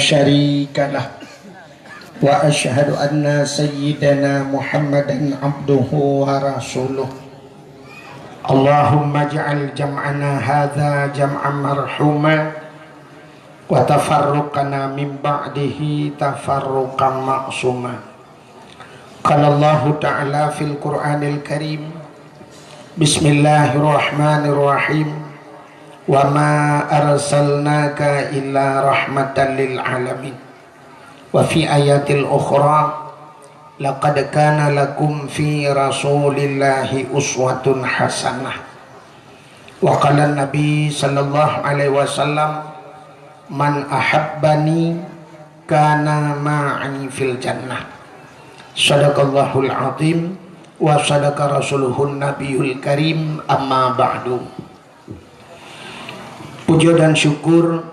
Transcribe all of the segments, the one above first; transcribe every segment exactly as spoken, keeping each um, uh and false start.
شريك له، وأشهد أن سيدنا محمدا عبده ورسوله. اللهم اجعل جمعنا هذا جمعا مرحوما، وتفرقنا من بعده تفرقا معصوما. قال الله تعالى في القرآن الكريم: بسم الله الرحمن الرحيم. وما أرسلناك إلا رحمة للعالمين. وفي آية أخرى: لقد كان لكم في رسول الله أسوة حسنة. وقال النبي صلى الله عليه وسلم: من أحبني كان معي في الجنة. صدق الله العظيم وصدق رسوله النبي الكريم. أما بعد. Puja dan syukur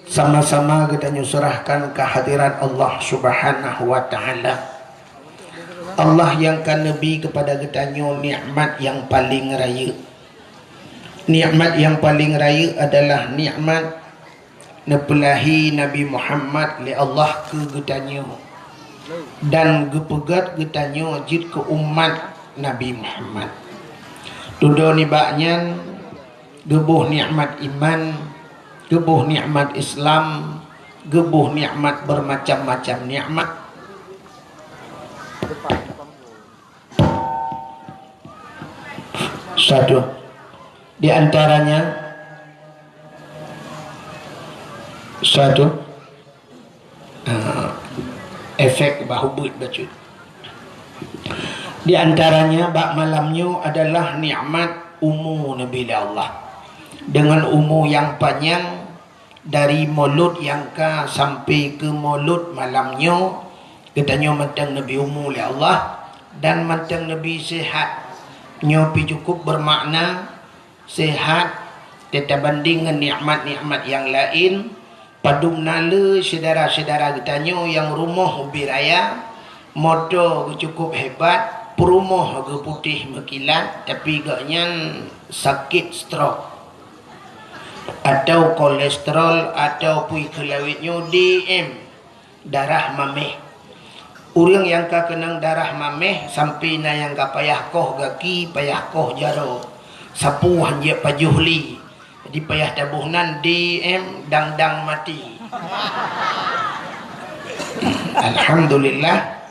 sama-sama geutanyoe serahkan kehadirat Allah Subhanahu wa Ta'ala. Allah nyang ka neubi kepada geutanyoe nikmat nyang paling rayeuk. Nikmat nyang paling rayeuk adalah nikmat neupeulahi Nabi Muhammad lé Allah keu geutanyoe dan geupeugét geutanyoe jeuet keu umat Nabi Muhammad. Dudoe nibak nyan, geuboh nikmat iman, geuboh nikmat Islam, geuboh nikmat bermacam-macam nikmat. Satu. Di antaranya, satu, ah, efek bah ubit bacut. Di antaranya, bak malam nyoe adalah nikmat umu neubi lé Allah. Dengan umu nyang panyang, dari mulod nyang ka sampai keu mulod malam nyoe, geutanyoe mantong neubi umu lé Allah dan mantong neubi sehat. Nyoe pi cukup bermakna sehat teutabanding ngon nikmat-nikmat nyang laén. Padum na le syedara-syedara geutanyoe nyang rumoh ubit raya, moto geucukup hebat, peurumoh geuputéh meukilat, tapi gobnyan sakét stroke. Atau kolesterol, atau pui keulawét nyoe D M, darah maméh. Ureuëng nyang ka keunong darah maméh, sampai na nyang ka payah koh gaki, payah koh jaroe, sapu hanjeuet pajoh lé. Jadi payah taboh nan D M dang-dang maté. Alhamdulillah,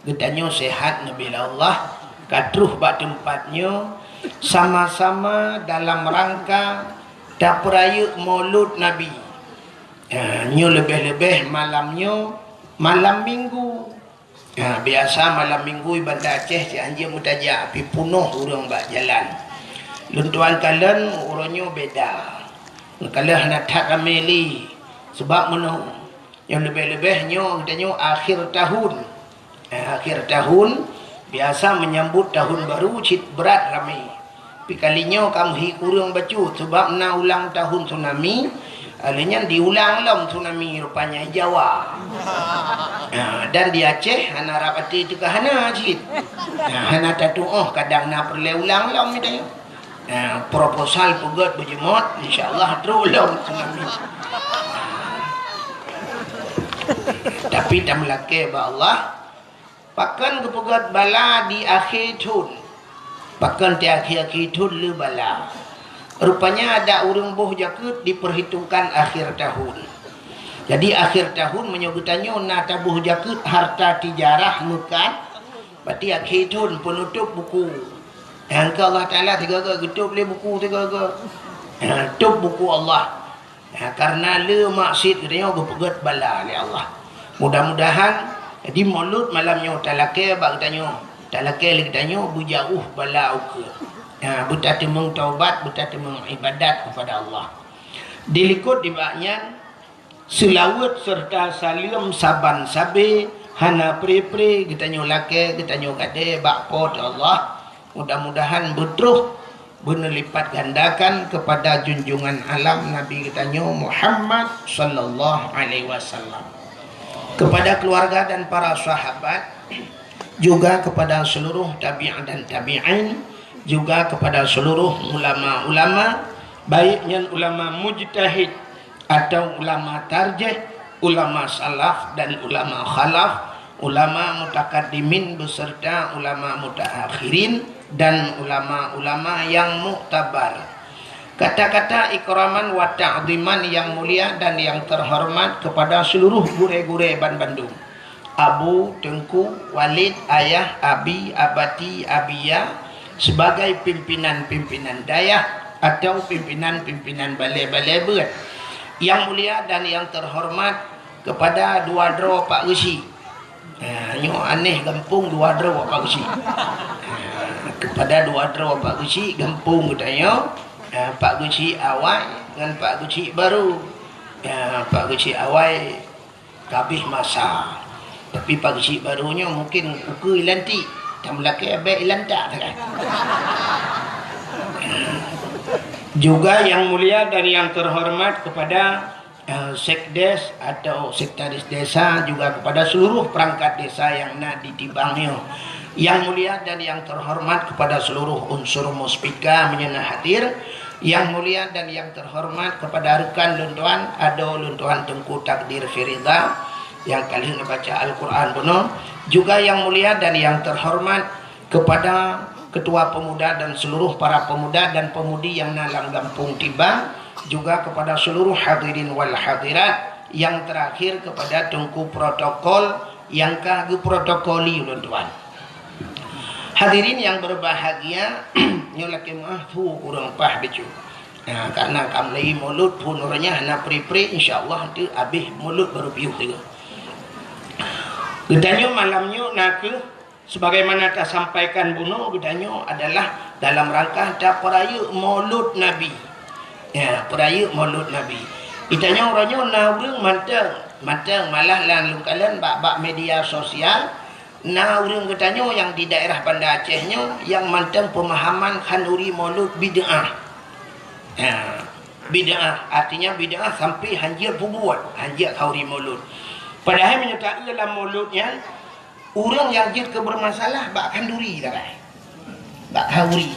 geutanyoe sehat neubi lé Allah, ka troh bak teumpat nyoe, sama-sama dalam rangka tapeurayeuk Maulud Nabi. Ha, nyoe leubeh-leubeh malam nyoe, malam Minggu. Ha, biasa malam Minggu di Banda Aceh cit hanjeuet meutajak, pi punoh ureuëng bak jalan. Lôn tuan kalon uroe nyoe beda. Lôn kalon hana that ramé lé. Sebab meunoe, nyoe leubeh-leubeh nyoe geutanyoe akhir tahun. Eh, akhir tahun, biasa menyambut tahun baru cit brat ramé. Tapi kali nyoe ka meuhi kureueng bacut, sebab na ulang tahun tsunami, lheueh nyan diulang lom tsunami rupanya di Jawa. Ha, dan di Aceh hana rab até teuka hana cit. Ha, hana tatuoh kadang na peureulée ulang lom geutanyoe. Ha, proposal peugét beujeumot, insya Allah trok lom tsunami. Tapi tameulakée bak Allah, pakon geupeugét bala di akhé thon? Pakon di akhé-akhé thon le bala? Rupanya adak ureuëng boh jakeuet diperhitungkan akhir tahun. Jadi akhir tahun meunyoe geutanyoe na taboh jakeuet harta tijarah meukat, berarti akhé thon peunutôb buku. Nyang keu Allah Taala sigoe-goe geutôb lé buku sigoe-goe. Ha, tôb buku Allah. Ha, karena le maksiet geutanyoe geupeugét bala lé Allah. Mudah-mudahan di Maulud malam nyoe talakée bak geutanyoe, talakée lé geutanyoe beujauh bala ukeue. Ha, beutateumeung taubat, beutateumeung ibadat kepada Allah. Dilikot dibak nyan, seulaweuet serta saleuem saban sabe hana pre-pre geutanyoe lakée, geutanyoe gadée bak Po teu Allah. Mudah-mudahan beutroh beuneulipat gandakan kepada junjungan alam Nabi geutanyoe Muhammad sallallahu alaihi wasallam, kepada keluarga dan para sahabat, juga kepada seluruh tabi'in dan tabi'in, juga kepada seluruh ulama-ulama, baik nyan ulama mujtahid atau ulama tarjih, ulama salaf dan ulama khalaf, ulama mutakaddimin beserta ulama mutaakhirin, dan ulama-ulama yang muktabar. Kata-kata ikraman wa ta'ziman yang mulia dan yang terhormat kepada seluruh gurée-gurée banbandum. Abu, Teungku, Walid, Ayah, Abi, Abati, Abiya, sebagai pimpinan-pimpinan dayah atau pimpinan-pimpinan balé-balé beuet. Yang mulia dan yang terhormat kepada dua droe Pak Geuchik. Ha, nyoe aneh gampông dua droe Pak Geuchik. Ha, kepada dua droe Pak Geuchik gampông geutanyoe, ha, Pak Geuchik awai ngon Pak Geuchik barô. Ha, Pak Geuchik awai ka abéh masa. Tapi Pak Geuchik barô nyoe mungken ukeue ilantik, tameulakée bék ilantak sagai. Juga yang mulia dan yang terhormat kepada, eh, sekdes atau sekretaris desa, juga kepada seluruh perangkat desa yang na di Tibang nyoe. Yang mulia dan yang terhormat kepada seluruh unsur muspika meunyoe na hadir. Yang mulia dan yang terhormat kepada rekan lôn tuan, adoe lôn tuan Teungku Takdir Firida yang ka lheueh neubaca Al-Quran bunoe. Juga yang mulia dan yang terhormat kepada Ketua Pemuda dan seluruh para pemuda dan pemudi yang na lam gampông Tibang, juga kepada seluruh hadirin wal hadirat, yang terakhir kepada Teungku protokol yang ka geuprotokoli ulôn tuan. Hadirin yang berbahagia, nyoe lakée meuah phu ureuëng paih bacut. Nah, karena ka mulai mulod phon uroe nyan hana pri-pri, insya Allah nanti abéh mulod baru piôh tiga. Geutanyoe malam nyoe na kheueh sebagaimana tasampaikan bunoe geutanyoe adalah dalam rangka tapeurayeuk Maulud Nabi. Ya, peurayeuk Maulud Nabi. Geutanyoe uroe nyoe na ureuëng mantong, mantong malah lam lungkalan bak-bak media sosial, na ureuëng geutanyoe nyang di daerah Banda Aceh nyoe nyang mantong pemahaman khanduri Maulud bid'ah. Ya, bid'ah artinya bid'ah sampai hanjeuet peubuet, hanjeuet khanduri Maulud. Padahai meunyoe taeu lam Maulud nyan, ureuëng nyang jeuet keu bermasalah bak khanduri sagai. Bak khanduri.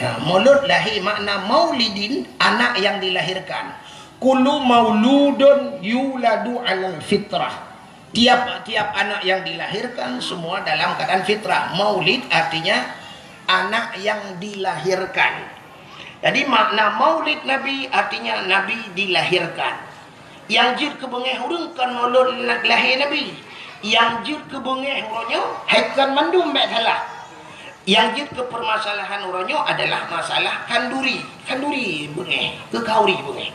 Ha, Maulud lahé makna maulidin, anak yang dilahirkan. Kullu mauludun yuladu alal fitrah. Tiap-tiap anak yang dilahirkan semua dalam keadaan fitrah. Maulid artinya anak yang dilahirkan. Jadi makna maulid Nabi artinya Nabi dilahirkan. Nyang jeuet keu beungéh ureuëng kon mulod lahé Nabi. Nyang jeuet keu beungéh uroe nyoe hai kon mandum bék salah. Nyang jeuet keu permasalahan uroe nyoe adalah masalah khanduri. Khanduri beungéh, keu khanduri beungéh.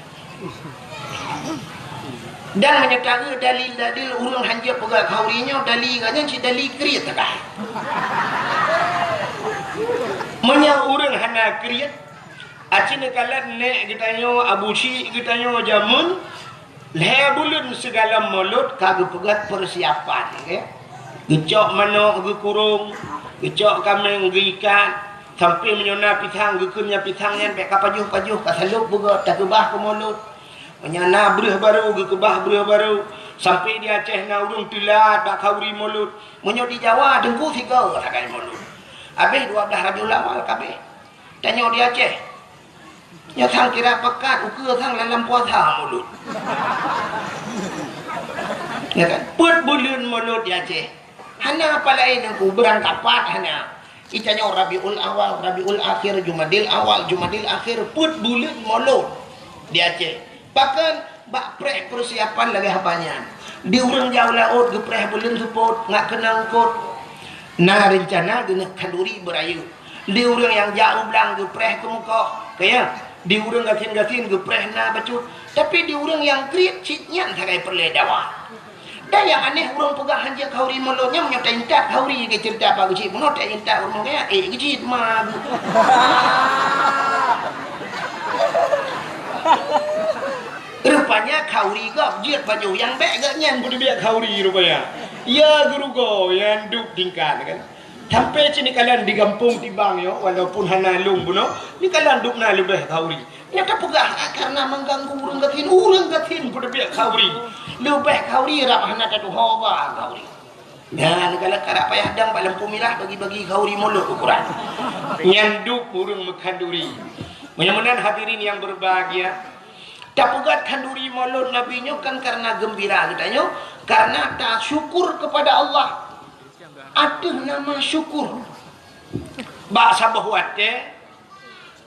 Dan meunyoe taeu dalil-dalil ureuëng hanjeuet peugah khanduri nyoe, dalil geuh nyan cit dalil kriet sagai. Meunyoe ureuëng hana kriet, aci neukalon nék geutanyoe, abu chik geutanyoe jameun, lhée buleuen sigohlom mulod ka geupeugét peusiapan, nggih. Geucok manok geukurong, geucok kaméng geuikat, sampai meunyoe na pisang geukheun nyang pisang nyan bék ka pajoh-pajoh, ka salôb beugét takeubah keu mulod. Meunyoe na breueh barô geukeubah breueh barô, sampai di Aceh na ureuëng teulat bak khanduri mulod. Meunyoe di Jawa teungku sigoe sagai mulod. Abéh dua blaih Rabiul Awal ka abéh. Tanyoe di Aceh, nyoe sang kira pakat ukeue sang lam puasa mulod. Ya kan? Peuet buleuen mulod di Aceh. Hana apa laén teungku, beurangkapat hana. Geutanyoe Rabiul Awal, Rabiul Akhir, Jumadil Awal, Jumadil Akhir, peuet buleuen mulod di Aceh. Bahkan bak preh persiapan lagée haba nyan. Di ureuëng jak u laôt geupreh buleuen seupôt, ngat keunong eungkôt. Na reuncana geuneuk khanduri beurayeuk. Di ureuëng nyang jak u blang geupreh keumeukoh, kaya. Di ureuëng gasien-gasien geupreh na bacut. Tapi di ureuëng nyang kriet cit nyan sagai peureulée dawa. Dan nyang aneh ureuëng peugah hanjeuet khanduri mulod nyan meunyoe taintat khanduri lagée ceurita Pak Geuchik bunoe taintat ureuëng kaya, eh Geuchik ma. Rupanya khanduri gob jeuet pajoh nyang bék gobnyan peuteubiet khanduri rupanya. Ya geurugoe nyang duek tingkat kan. Sampai cit neukalon di gampông Tibang nyoe, walaupun hana lôn bunoe, neukalon dubna leubeh khanduri. Nyang tapeugah, ah, karena mengganggu ureuëng gasien, ureuëng gasien peuteubiet khanduri. Leubeh khanduri rab hana tatuho ba khanduri. Nyan neukalon karab payah dong bak lampu mirah bagi-bagi khanduri mulod ukuran. Nyan duek ureuëng meukhanduri. Meunyoe meunan hadirin yang berbahagia, Tapeugah khanduri mulod Nabi nyoe kan karena geumbira geutanyoe, karena tasyukur kepada Allah ateueh nama syukur. Bak saboh watée,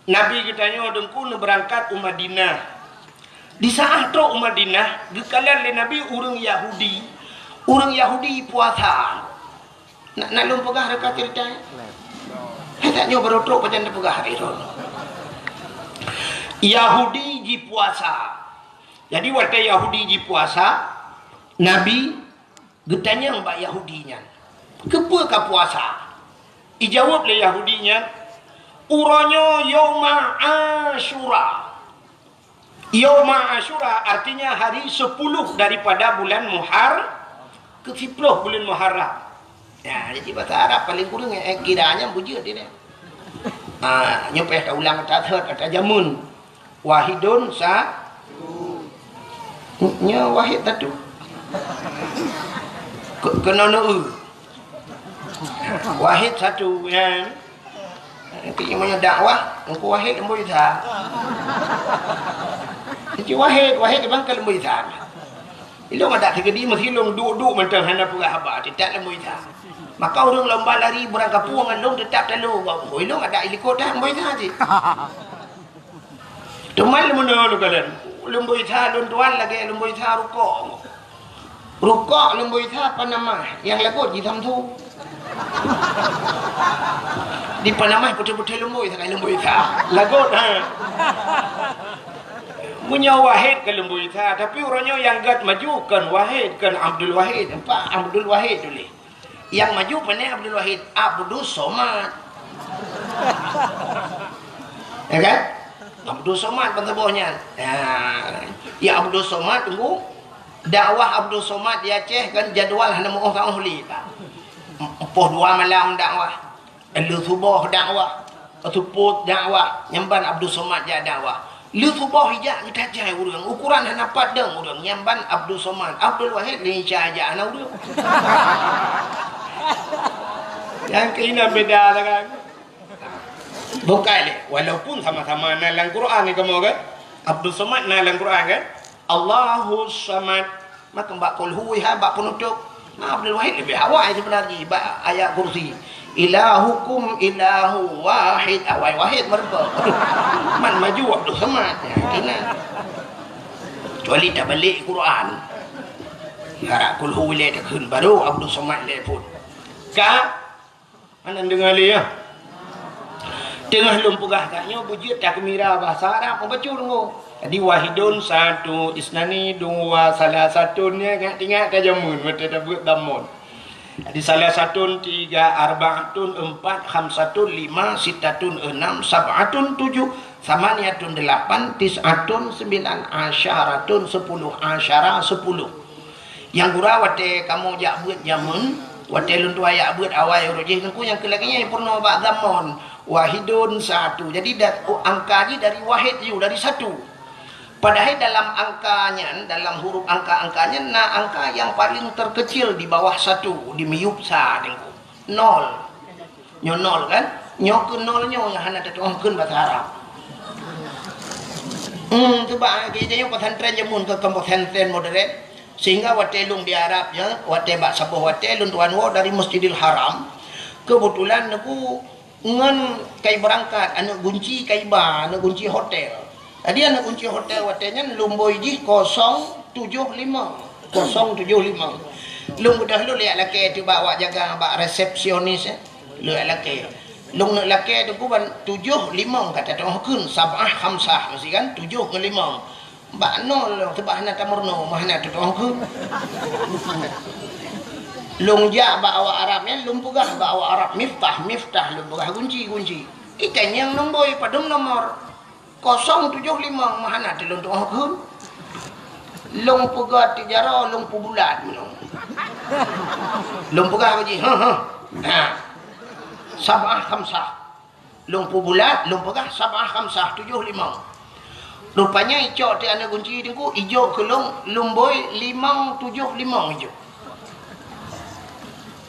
Nabi geutanyoe Teungku neubeurangkat u Madinah. Di saat trok u Madinah, geukalon lé Nabi ureuëng Yahudi. Ureuëng Yahudi puasa. Nak, nak lôn peugah reuka ceurita? Hai, tanyoe barô trok pajan teupeugah hari nyoe. Yahudi jipuasa. Jadi watée Yahudi jipuasa, Nabi geutanyong bak Yahudi nyan, "Keupeue kapuasa?" Ijaweueb lé Yahudi nyan, "Uroe nyoe Yauma Asyura." Yauma Asyura artinya hari sepuluh daripada bulan Muhar-, keusiploh bulan Muharram. Ya, jadi bahasa Arab paling kurang, eh, kira nyan beujeuet dia. Ah, nyoe payah taulang ata thot, ata jameun. Wahidun sa-, nyoe wahid satu. Ke-, keunoe neu-eu. Wahid satu, ya. Nanti meunyoe dakwah, Teungku Wahid Leumboi Sa. Teungku Wahid, Wahid bang ka Leumboi Sa. Ilong adak teukeudi meusilong duek-duek mantong hana peugah haba, teutap Leumboi Sa. Maka ureuëng lomba lari beurangkapeue ngon lôn teutap talo. Ilong adak ilikot dah Leumboi Sa cit. Teuma leumono lôn kalon. Leumboi Sa lôn tuan lagée Leumboi Sa rukok. Rukok Leumboi Sa panamah, nyang lagot jisamsu. Di panamah putih-putih Leumboi Sa, Leumboi Sa. Lagot, ha. Meunyoe Wahid ka Leumboi Sa, tapi uroe nyoe nyang gét maju kon Wahid, kon Abdul Wahid. Nampak Abdul Wahid tuléh. Nyang maju pane Abdul Wahid, Abdus Somad. Ya kan? Abdus Somad ban saboh nyan. Ya. Ya Abdus Somad tunggu. Dakwah Abdus Somad di Aceh kan jadwal hana meuoh-oh lé, Pak. Poh dua malam dakwah. Lheueh suboh dakwah. Seupôt dakwah. Nyang ban Abdus Somad jak dakwah. Lheueh suboh ijak geutajai ureuëng, ukuran hana pat dong ureuëng, nyang ban Abdul Somad, Abdul Wahid lé Isa jak hana ureuëng. Nyang keunan beda lah kan. Bukai lé, walaupun sama-sama na lam Quran ni kamoe kan. Abdul Somad na lam Quran kan. Allahus Samad. Maka bak kulhu ha bak penutup. Nah, Abdul Wahid lebih awai sebenarnya bak ayat kursi. Ilahukum ilahu wahid. Awai wahid meureumpok. Man maju Abdul Samad. Ya, kena. Kecuali tak balik Quran. Harap kulhu ilai takheun baru Abdul Samad ilai pun. Ka Hana deungoe lé, ya? Teungoh lôn peugah that nyoe beujeuet takeumira bahasa Arab meubacut deungoe. Jadi, wahidun, satu, isnani, dua, salasatun, ya, ingat-ingat ka jameun, watèe tabeuet dhammon. Jadi, salasatun, tiga, arba'atun, empat, khamsatun, lima, sittatun, enam, sab'atun, tujuh, samaniyatun, delapan, tis'atun, sembilan, asyaratun, sepuluh, asyara, sepuluh. Nyang gura watèe kamoe jak beuet jameun, watèe lôn tuan jak beuet awai uroe jih teungku nyang keu lagèe nyan peurunoe bak dhammon, wahidun satu. Jadi da-, oh, angka jih dari wahid ju, dari satu. Padahai dalam angka nyan, dalam huruf angka-angka nyan na angka nyang paleng terkecil di bawah satu, di miyueb sa teungku. Nol. Nyoe nol kan? Nyoe keu nol nyoe nyang hana tatu'oh kheun basa Arab. Hmm, cuba, kita nyoe pesantren jameun keu kamoe pesantren modern. Sehingga watèe lôn di Arab nyoe, watèe bak saboh watèe lôn tuan woe dari Masjidil Haram. Kebetulan neuk ngon kai beurangkat, aneuk gunci kai ba, aneuk gunci hotel. Jadi aneuk gunci hotel watèe nyan lumbôi jih kosong tujoh limong. Kosong tujoh limong. Lôn beudôh lôn lheueh lakèe teuh bak awak jaga bak resepsionis, eh. Lheueh lakèe. Lôn neuk lakèe teungku ban tujoh limong ka tatu'oh kheun, sab'ah khamsah meusti kan, tujoh ngon limong. Bak nol lôn seubab hana tameurunoe, mah hana tatu'oh kheun. Lôn jak bak awak Arab nyan, lôn peugah bak awak Arab miftah, miftah lôn peugah gunci, gunci. Itanyong lumbôi padum nomor. Kosong tujoh limong mah hana teuh lôn tu'oh kheun. Lôn peugah tiep jaroe, lôn peubulat meunyoe. Lôn peugah bak jih, "Heuh, heuh." Ha. Sab'ah khamsah. Lôn peubulat, lôn peugah sab'ah khamsah, tujoh limong. Rupanya icok teuh aneuk gunci teungku, ijok keu lôn lumbôi limong tujoh limong ijok.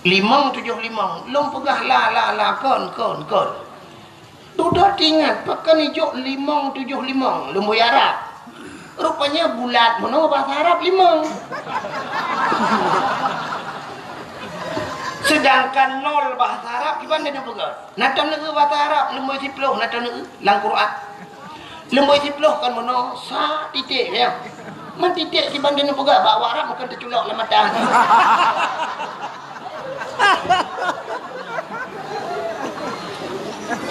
Limong tujoh limong. Lôn peugah la, la, la, kon, kon, kon. Dudoe teuingat, pakon ijok limong tujoh limong, lumbôi Arab. Rupanya bulat meunoe bahasa Arab limong. Sedangkan nol bahasa Arab kiban tapeugah? Na taneuk bahasa Arab lumbôi siploh, na taneuk lam Quran. Lumbôi siploh kan meunoe sa titik ya. Man titik kiban tapeugah bak Arab bukan teuculok lam mata.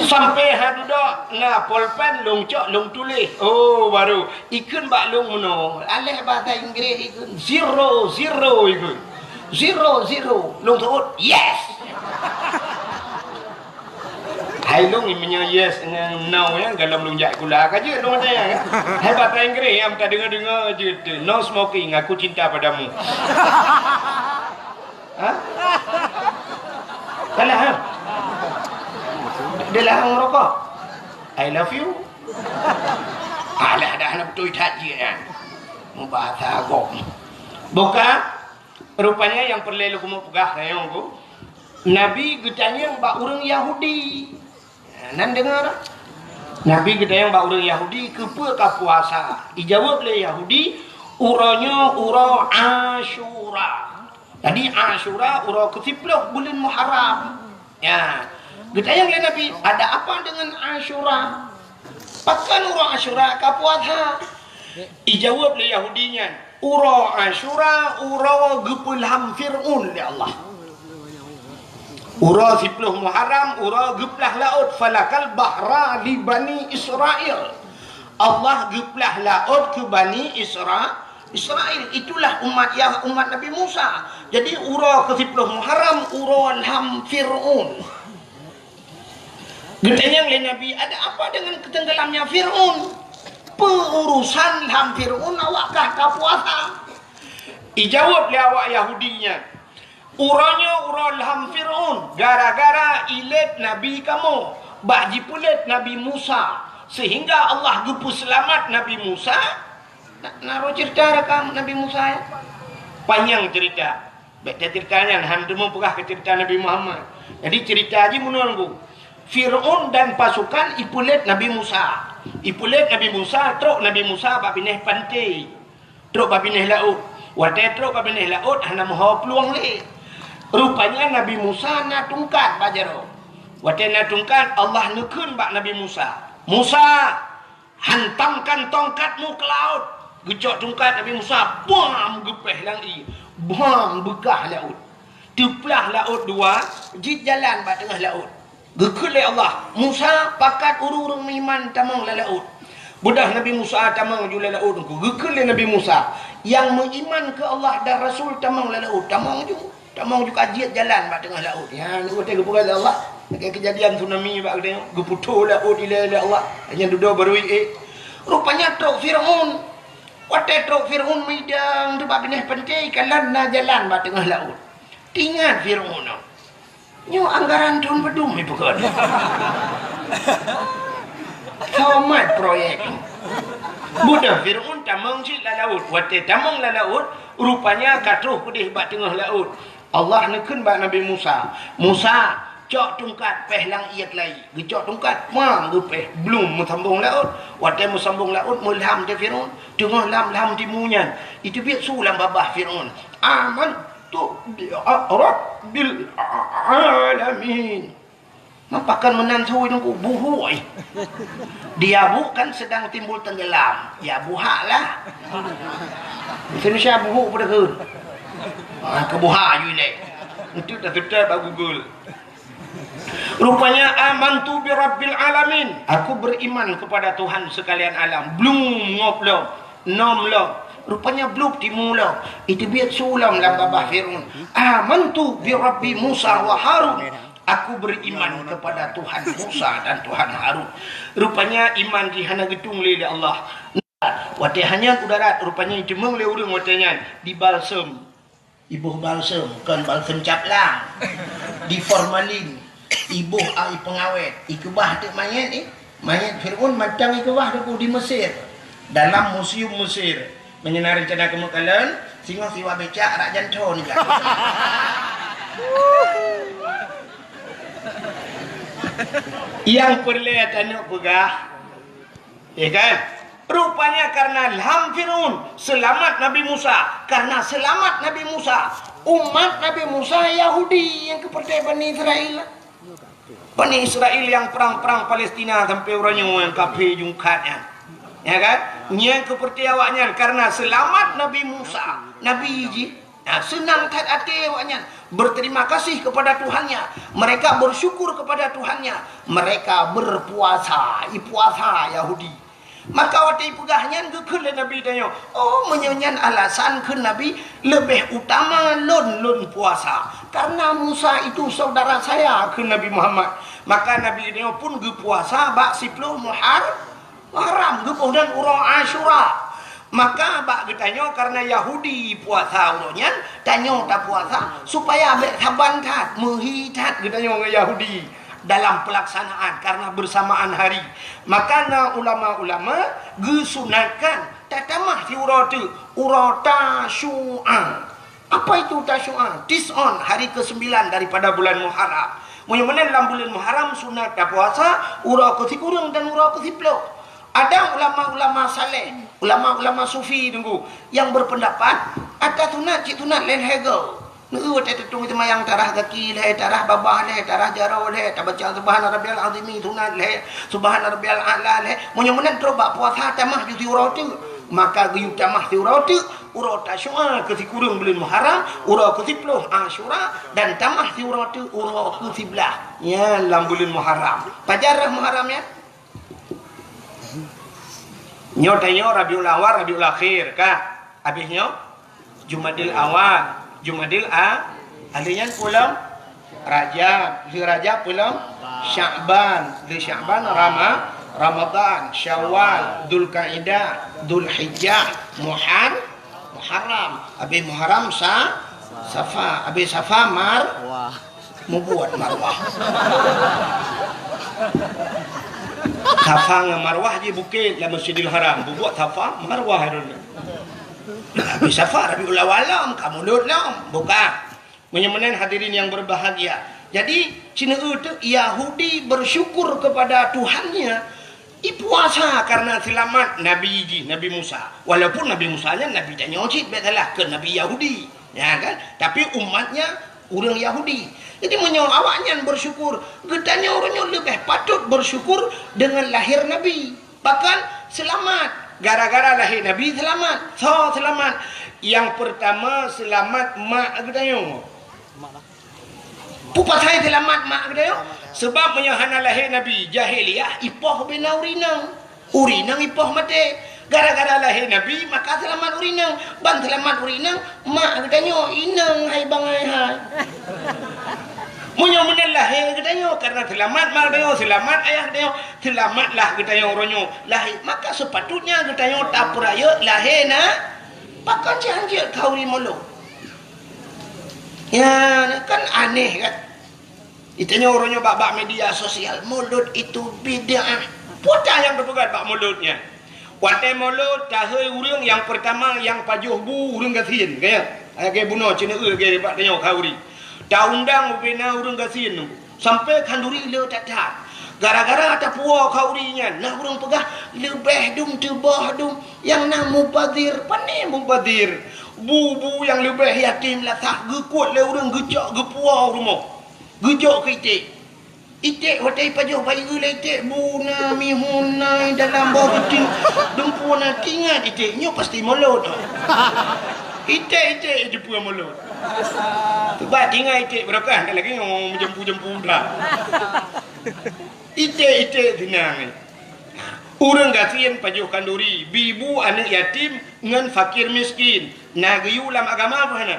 Sampai ha dudoe na polpen lông cok lông tuléh. Oh, baru ikheun bak lông meunoe. Aléh bahasa Inggris ikheun zero, zero ikheun. Zero, zero. Lông seuôt, yes. Hai lông meunyoe yes ngon no ya, galom lông jak sikula ka jeuet lông ada ya. Hai bahasa Inggris nyang tadeungoe-deungoe jeuet tu. No smoking, aku cinta padamu. Ha? Salah ha? Dia larang merokok. I love you. Alah dah na beutôi that jih kan. Mubahasa agom. Buka, rupanya nyang peureulée lôn keumeung peugah rayeuk ku. Nabi geutanyong bak ureuëng Yahudi. Nan deungoe dak? Nabi geutanyong bak ureuëng Yahudi, "Keupeue ka puasa?" Ijaweueb lé Yahudi, "Uroe nyoe uroe Asyura." Jadi Asyura uroe keusiploh buleuen Muharram. Ya. Geutanyong lé Nabi, "Ada apa dengan Asyura? Pakon uroe Asyura ka puasa?" Ijaweueb lé Yahudi nyan, "Uroe Asyura uroe geupeulham Fir'aun lé Allah." Uroe siploh Muharram, uroe geuplah laôt, falakal bahra li Bani Israel. Allah geuplah laôt keu Bani Isra-, Israel. Itulah umat Yah-, umat Nabi Musa. Jadi uroe keusiploh Muharram, uroe lham Fir'aun. Geutanyong lé Nabi, "Ada apa dengan ketenggelamnya Fir'aun? Peu urusan lham Fir'aun awak kah ka puasa?" Ijaweueb lé awak Yahudi nyan, "Uroe nyoe uroe lham Fir'aun, gara-gara ilét nabi kamoe, bak jipeulét Nabi Musa, sehingga Allah geupeuseulamat Nabi Musa." Na, na roh cerita rakam Nabi Musa ya? Panyang cerita. Bèk cerita nyan, han teumeupeugah keu cerita Nabi Muhammad. Jadi cerita jih meunoe nunggu. Fir'aun dan pasukan ipeulét Nabi Musa. Ipeulét Nabi Musa, trok Nabi Musa bak binéh panté. Trok bak binéh laôt. Watée trok bak binéh laôt hana meuho plueng lé. Rupanya Nabi Musa na tungkat bak jaroe. Watée na tungkat, Allah neukheun bak Nabi Musa, "Musa, hantamkan tongkatmu ke laut." Geucok tungkat Nabi Musa, bam, geupéh lam ié. Bam, beukah laôt. Teuplah laôt dua, jeuet jalan bak teungoh laôt. Geukheun lé Allah, "Musa, pakat ureuëng-ureuëng meuiman tamong lam laôt." Beudôh Nabi Musa tamong ju lam laôt nyan. Geukheun lé Nabi Musa, "Nyang meuiman keu Allah dan Rasul tamong lam laôt." Tamong ju. Tamong ju ka jeuet jalan bak teungoh laôt. Nyan watée geupeugah lé Allah, lagée keujadian tsunami bak geutanyoe, geuputôh laôt ilée lé Allah. Nyan dudoe barui ék. Rupanya trok Fir'aun. Watée trok Fir'aun meudang teubak binéh panté, kalon na jalan bak teungoh laôt. Teuingat Fir'aun nyoe. Nyoe anggaran thon padum ipeukon. Somat proyek. Beudôh Fir'aun tamong cit lam laôt. Watée tamong lam laôt, rupanya ka troh keudeh bak teungoh laôt. Allah neukheun bak Nabi Musa, "Musa, cok tungkat péh lam ié keulayi." Geucok tungkat, mang geupéh, blum meusambong laôt. Watée meusambong laôt, meulham teuh Fir'aun, teungoh lam-lam timu nyan. Iteubiet su lam babah Fir'aun, "Amantu bi rabbil alamin." Mapakon meunan sui nungku buhôi. Dia bu kan sedang timbul tenggelam. Ya buhak lah. Indonesia buhuk pada ke? Ha, ke buhak you ilek. Itu dah tetap bak Google. Rupanya, "Amantu bi rabbil alamin." Aku beriman kepada Tuhan sekalian alam. Blum ngop lom, nom lom. Rupanya blub timu lom. Iteubiet su lom lam babah Fir'aun. "Amantu bi rabbi Musa wa Harun." Aku beriman kepada Tuhan Musa dan Tuhan Harun. Rupanya iman jih hana geutung lé Allah. Watée hanyot u darat, rupanya iteumeung lé ureuëng watée nyan dibalsem. Iboh balsem, kon balsem cap lang. Di formalin, iboh ai pengawet, ikeubah teuk manyét, eh. Manyét Fir'aun mantong ikeubah teuk di Mesir. Dalam museum Mesir. Meunyoe na rencana keumeung kalon, singoh siwa becak rak janto nibak. Nyang peureulée tanyoe peugah, ya kan? Rupanya karena ilham Fir'aun, selamat Nabi Musa. Karena selamat Nabi Musa, umat Nabi Musa Yahudi nyang keupeurteh Bani Israel. Bani Israel nyang perang-perang Palestina sampai uroe nyoe nyang kafé jungkat nyan. Ya kan? Nyang keupeurteh awaknyan karena selamat Nabi Musa, nabi jih. Nah, seunang that até awaknyan, berterima kasih kepada Tuhannya. Mereka bersyukur kepada Tuhannya. Mereka berpuasa, ipuasa Yahudi. Maka watée ipeugah nyan geukheun lé Nabi tanyoe, "Oh, meunyoe nyan alasan," kheun Nabi, "leubeh utama lôn, lôn puasa. Karena Musa itu saudara saya," kheun Nabi Muhammad. Maka Nabi tanyoe pun geupuasa bak siploh Muhar-, Muharram, geuboh dan uroe Asyura. Maka bak geutanyoe karena Yahudi puasa uroe nyan, tanyoe tapuasa supaya bék saban that, meuhi that geutanyoe ngon Yahudi dalam pelaksanaan karena bersamaan hari. Maka na ulama-ulama geusunatkan tatamah siuroe teuk, uroe Tasyu'a. Apa itu Tasyu'a? Tis'on, hari kesembilan daripada bulan Muharram. Meunyoe meunan lam buleuen Muharram sunat tapuasa uroe keusikureueng dan uroe keusiploh. Ada ulama-ulama saleh, ulama-ulama sufi teungku, yang berpendapat ata sunat cit sunat lé lhèe goe. Neu watèe teutông seumayang tarah gaki lhèe, tarah babah lhèe, tarah jaroe lhèe, tabaca subhana rabbiyal azimi sunat lhèe, subhana rabbiyal a'la lhèe. Meunyoe meunan trok bak puasa tamah ju siuroe teuk, maka geuyue tamah siuroe teuk uroe Tasyu'a keusikureueng buleuen Muharram, uroe keusiploh Asyura, dan tamah siuroe teuk uroe keusiblaih. Nyan lam buleuen Muharram. Pajan rhah Muharram nyan? Nyoe tanyoe Rabiul Awal, Rabiul Akhir, ka? Habéh nyoe Jumadil Awal, Jumadil A-, habéh nyan peue lom? Rajab, lheueh Rajab peue lom? Sya'ban, lheueh Sya'ban Rama-, Ramadan, Syawal, Dzulkaidah, Dzulhijjah, Muhar-, Muharram, habéh Muharram Sa-, Safa, habéh Safa Mar-, Mubuet marwah. Safa ngon marwah jih bukét lam Masjidil Haram. Bubuet Safa, marwah droeneuh. Tapi Safa, Rabiul Awal lom, ka Mulud lom. Buka. Meunyoe meunan hadirin yang berbahagia. Jadi, sineuk teuk Yahudi bersyukur kepada Tuhannya. Ipuasa karena selamat Nabi jih, Nabi Musa. Walaupun Nabi Musa nyan Nabi tanyoe cit, bèk salah, keu Nabi Yahudi. Ya kan? Tapi umatnya ureueng Yahudi. Jadi meunyoe awaknyan bersyukur, geutanyoe uroe nyoe leubeh patut bersyukur dengan lahir Nabi. Bahkan selamat. Gara-gara lahé Nabi selamat. Soe selamat? Yang pertama selamat mak geutanyoe. Peue pasai seulamat mak geutanyoe? Seubab meunyoe hana lahé Nabi, jahiliyah ipoh ubena ureueng inong. Ureueng inong ipoh maté. Gara-gara lahé Nabi, maka seulamat ureueng inong. Ban seulamat ureueng inong, mak geutanyoe inong hai bangai hai. Meunyoe meunan lahé geutanyoe, karena seulamat mak geutanyoe, seulamat ayah geutanyoe, seulamatlah geutanyoe uroe nyoe lahé. Maka sepatutnya geutanyoe tapeurayeuk lahé na, pakon cit hanjeuet khauri mulod. Ya, kan aneh kan? Geutanyoe uroe nyoe bak, bak media sosial, mulod itu bid'ah. Peue nyang geupeugah bak mulod nyan? Watèe mulod, tahôi ureueng nyang peurtama nyang pajoh bu ureueng gasien, ka nyan? Lagèe bunoe, ceuneuk lagèe bak tanyoe khauri. Taundang ubena ureueng gasien nyoe. Sampai khanduri le that-that. Gara-gara tapuwoe khauri nyan, na ureueng peugah, leubeh dum teuboh dum nyang na mubazir. Pane mubazir? Bu-bu nyang leubeh yatim lasah geukuet lé ureueng geucok geupuwoe u rumoh. Geujok keu iték. Iték watèe ipajoh bayeue lé iték, bu na mihun na dalam boh peuting. Dumpeue na, teuingat iték nyoe pasti mulod. Iték-iték jumpeue mulod. Bah teuingat iték barokah, lagèe nyoe meujumpu-jumpu dah. Iték-iték seunang. Ureueng gasien pajoh khanduri, bi bu aneuk yatim ngon fakir miskin. Na geuyue lam agama peue hana?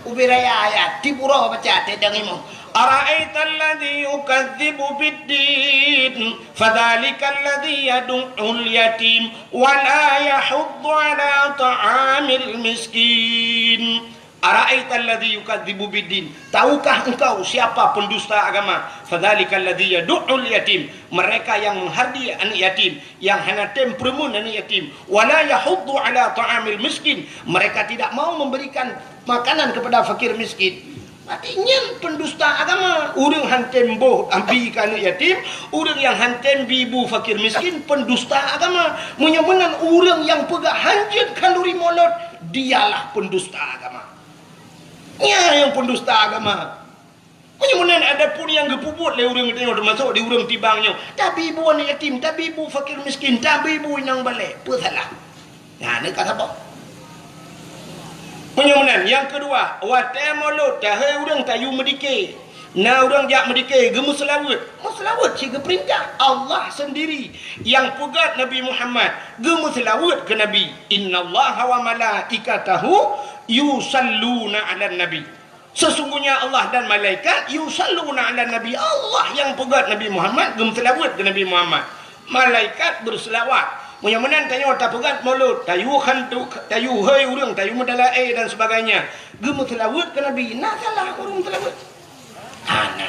Ubé raya ayat, tiep uroe baca teuh dang imoe. Ara'aital ladzi yukadzibu biddin, fadzalikal ladzi yadu'ul yatim, wa la yahuddu ala ta'amil miskin. Ara'aital ladzi yukadzibu biddin. Tahukah engkau siapa pendusta agama? Fadzalikal ladzi yadu'ul yatim. Mereka yang menghardi anak yatim, yang hana tem peureumeun anak yatim. Wa la yahuddu ala ta'amil miskin. Mereka tidak mau memberikan makanan kepada fakir miskin. Berarti nyan pendusta agama. Ureuëng han tem boh abi keu aneuëk yatim, ureuëng nyang han tem bi bu fakir miskin, pendusta agama. Meunyoe meunan ureuëng nyang peugah hanjeuet khanduri mulod, dialah pendusta agama. Nyan nyang pendusta agama. Meunyoe meunan, adapun nyang geupeubuet lé ureuëng teumasok di ureuëng tibang nyoe, tabi bu aneuëk yatim, tabi bu fakir miskin, tabi bu inong balek, peue salah? Nah, nyoe ka saboh. Meunyoe meunan, nyang keudua, watée mulod tahei ureuëng tayue meudike. Na ureuëng jak meudike, geumeuseulaweuet. Meuseulaweuet cit geupeurintah Allah sendiri nyang peugah Nabi Muhammad geumeuseulaweuet keu Nabi. Innallaha wa malaikatahu yusalluna 'alan nabi. Sesungguhnya Allah dan malaikat yusalluna 'alan nabi. Allah nyang peugah Nabi Muhammad geumeuseulaweuet keu Nabi Muhammad. Malaikat beuseulawat. Meunyoe meunan tanyoe tapeugah mulod, tayue khantu, tayue hei ureuëng, tayue meudalaé dan sebagainya. Geumeuseulaweuet keu Nabi, na salah ureuëng seulaweuet? Hana.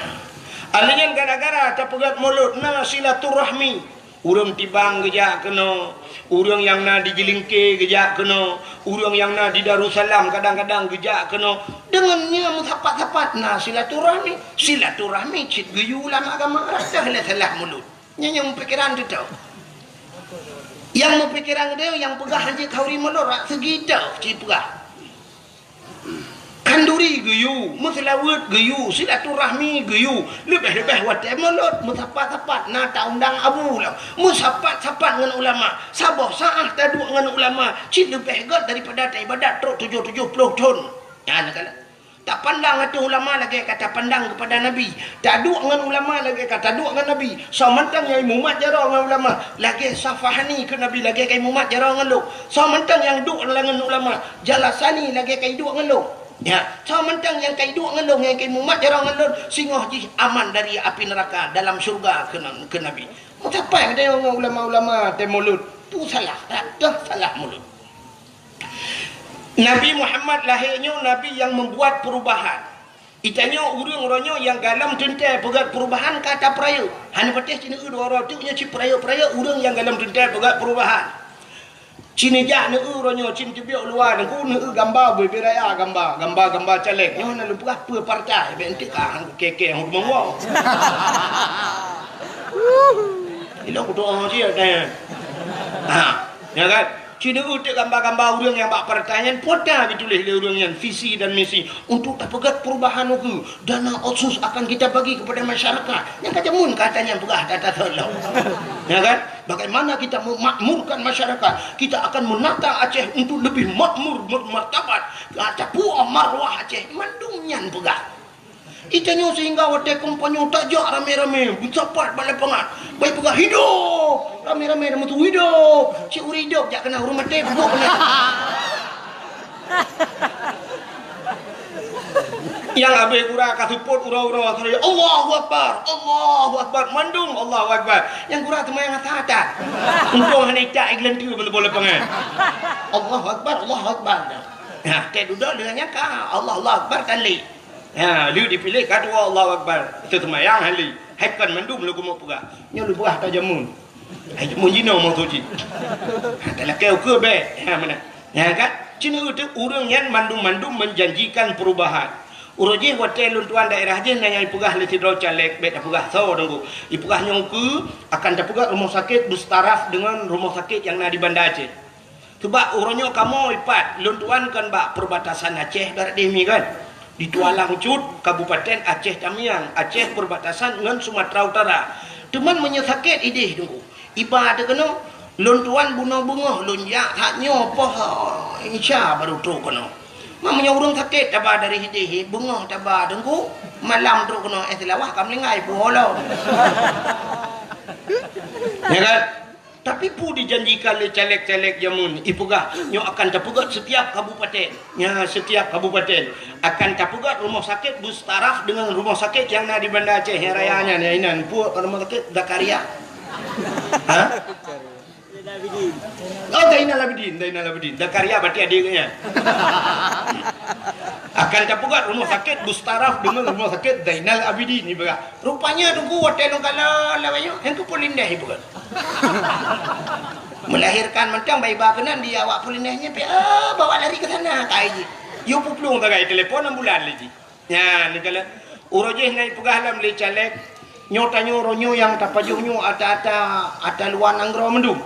Alheuh nyan gara-gara tapeugah mulod na silaturahmi. Ureuëng tibang geujak keunoe, ureuëng nyang na di Jilingke geujak keunoe, ureuëng nyang na di Darussalam kadang-kadang geujak keunoe. Deungon nyan meusapat-sapat na silaturahmi. Silaturahmi cit geuyue lam agama, rasa lé salah mulod. Nyan nyang meupikiran teuh. Nyang meupikiran teuh nyang peugah hanjeuet khanduri mulod, rak seugi teuh cit peugah. Khanduri geuyue, meuseulaweuet geuyue, silaturahmi geuyue, leubeh-leubeh watée mulod meusapat-sapat na taundang abu lom, meusapat-sapat ngon ulama, saboh saát taduek ngon ulama, cit leubeh gét daripada taibadat trok tujoh tujoh ploh thon. Nyan kan. Tapandang ateueh ulama lagée ka tapandang keupada Nabi. Taduek ngon ulama lagée ka taduek ngon Nabi. Soe mantong nyang imumat jaroe ngon ulama lagée safahani keu Nabi, lagée ka imumat jaroe ngon lôn. Soe mantong nyang duek ngon ulama, jalasani lagée ka iduek ngon lôn. Ya, soe mantong nyang ka iduek ngon lôn, nyang ka imumat jaroe ngon lôn, singoh jih aman dari api neuraka dalam syeuruga keu, keu Nabi. Meusapat geutanyoe ngon ulama-ulama tém mulod. Tu salah, dak teuh salah mulod. Nabi Muhammad lahé nyoe nabi nyang meubuat peurubahan. Geutanyoe ureuëng uroe nyoe nyang galom teuntée peugét peurubahan ka tapeurayeuk. Hana patéh ci neueu dua uroe teuk nyoe ci peurayeuk-peurayeuk ureuëng nyang galom teuntée peugét peurubahan. Ci neujak neueu uroe nyoe ci teubiet luwa nangku neueu gamba bubé raya gamba, gamba-gamba caleg. Nyoe na lôn peugah peue partai, bék enteuk ka han kukée-kée han kudeungoe. Ilong kudoa cit, eh. Ha, ya kan? Ci neueu teuk gamba-gamba ureuëng nyang bak partai nyan, pota geutuléh lé ureuëng nyan visi dan misi untuk tapeugét perubahan ukeue. Dana otsus akan kita bagi kepada masyarakat. Nyang ka jameun kata nyan peugah data solo. Ya kan? Bagaimana kita memakmurkan masyarakat? Kita akan menata Aceh untuk lebih makmur, bermartabat. Tapuoh marwah Aceh. Mandum nyan peugah. Geutanyoe sehingga watée kampanye tajak ramé-ramé, meusapat bak lapangan. Bai peugah, "Hidup!" Ramé-ramé dah meutuwö, "Hidup!" Cit ureuëng hidup jak keunan, ureuëng maté peubuet keunan. Nyang abéh gura ka seupôt uroe-uroe, "Allahu Akbar! Allahu Akbar!" Mandum Allahu Akbar. Nyang gura teuma nyang ata-ata. Untông hana itak igleueng tu bak lapangan. "Allahu Akbar! Allahu Akbar!" Nah, teuh dudoe deungon nyang ka, "Allahu Akbar!" Tan lé. Ha, lheueh dipiléh ka tuwoe Allahu Akbar. Teuseumayang hali. Hai kon mandum lôn keumeung peugah. Nyoe lôn peugah ata jameun. Hai jameun jinoe meutuji. Ha, talakée ukeue bék. Ha, meunan. Nyan kan? Ci neueu teuk ureuëng nyan mandum-mandum menjanjikan perubahan. Uroe jih watée lôn tuan daerah jih na nyang ipeugah lé sidroe caleg bék tapeugah soe teungku. Ipeugah nyoe ukeue akan tapeugét rumoh sakét beusaraf deungon rumoh sakét nyang na di Banda Aceh. Sabab uroe nyoe kamoe ipat, lôn tuan kan bak perbatasan Aceh barat deh mi kan. Di Tualang Cut, Kabupaten Aceh Tamiang, Aceh perbatasan ngon Sumatera Utara. Teuma meunyoe sakét ideh teungku, iba teuh keunoe, lôn tuan bunoe beungoh lôn jak that nyoe poh Isya baru trok keunoe. Ma meunyoe ureuëng sakét taba dari ideh, beungoh taba teungku, malam trok keunoe, eh, Seulawah ka meuninggai puwoe lom. Ya kan? Tapi peue dijanjikan lé caleg-caleg jameun, ipeugah nyoe akan tapeugét setiap kabupaten. Nya, setiap kabupaten akan tapeugét rumoh sakét beusaraf deungon rumoh sakét nyang na di Banda Aceh nyang raya nyan, ya inan, peue rumoh sakét Zakaria? Ha? Oh, Zainal Abidin, Zainal Abidin. Zakaria berarti adik nyan. Akan tapeugét rumoh sakét beusaraf deungon rumoh sakét Zainal Abidin, ipeugah. Rupanya teungku watée lôn kalon lawét nyoe, han keu Polindeh ipeugét. Melahirkan mantong bai ba keunan di awak Polindeh nyan, pi, ah, bawa lari ke sana, kai jih. Yue peuplueng sagai telepon ambulan lé jih. Nyan, kalau uroe jih na ipeugah lom lé caleg, nyoe tanyoe uroe nyoe nyang tapajoh nyoe ata-ata, ata luwa nanggroe mandum.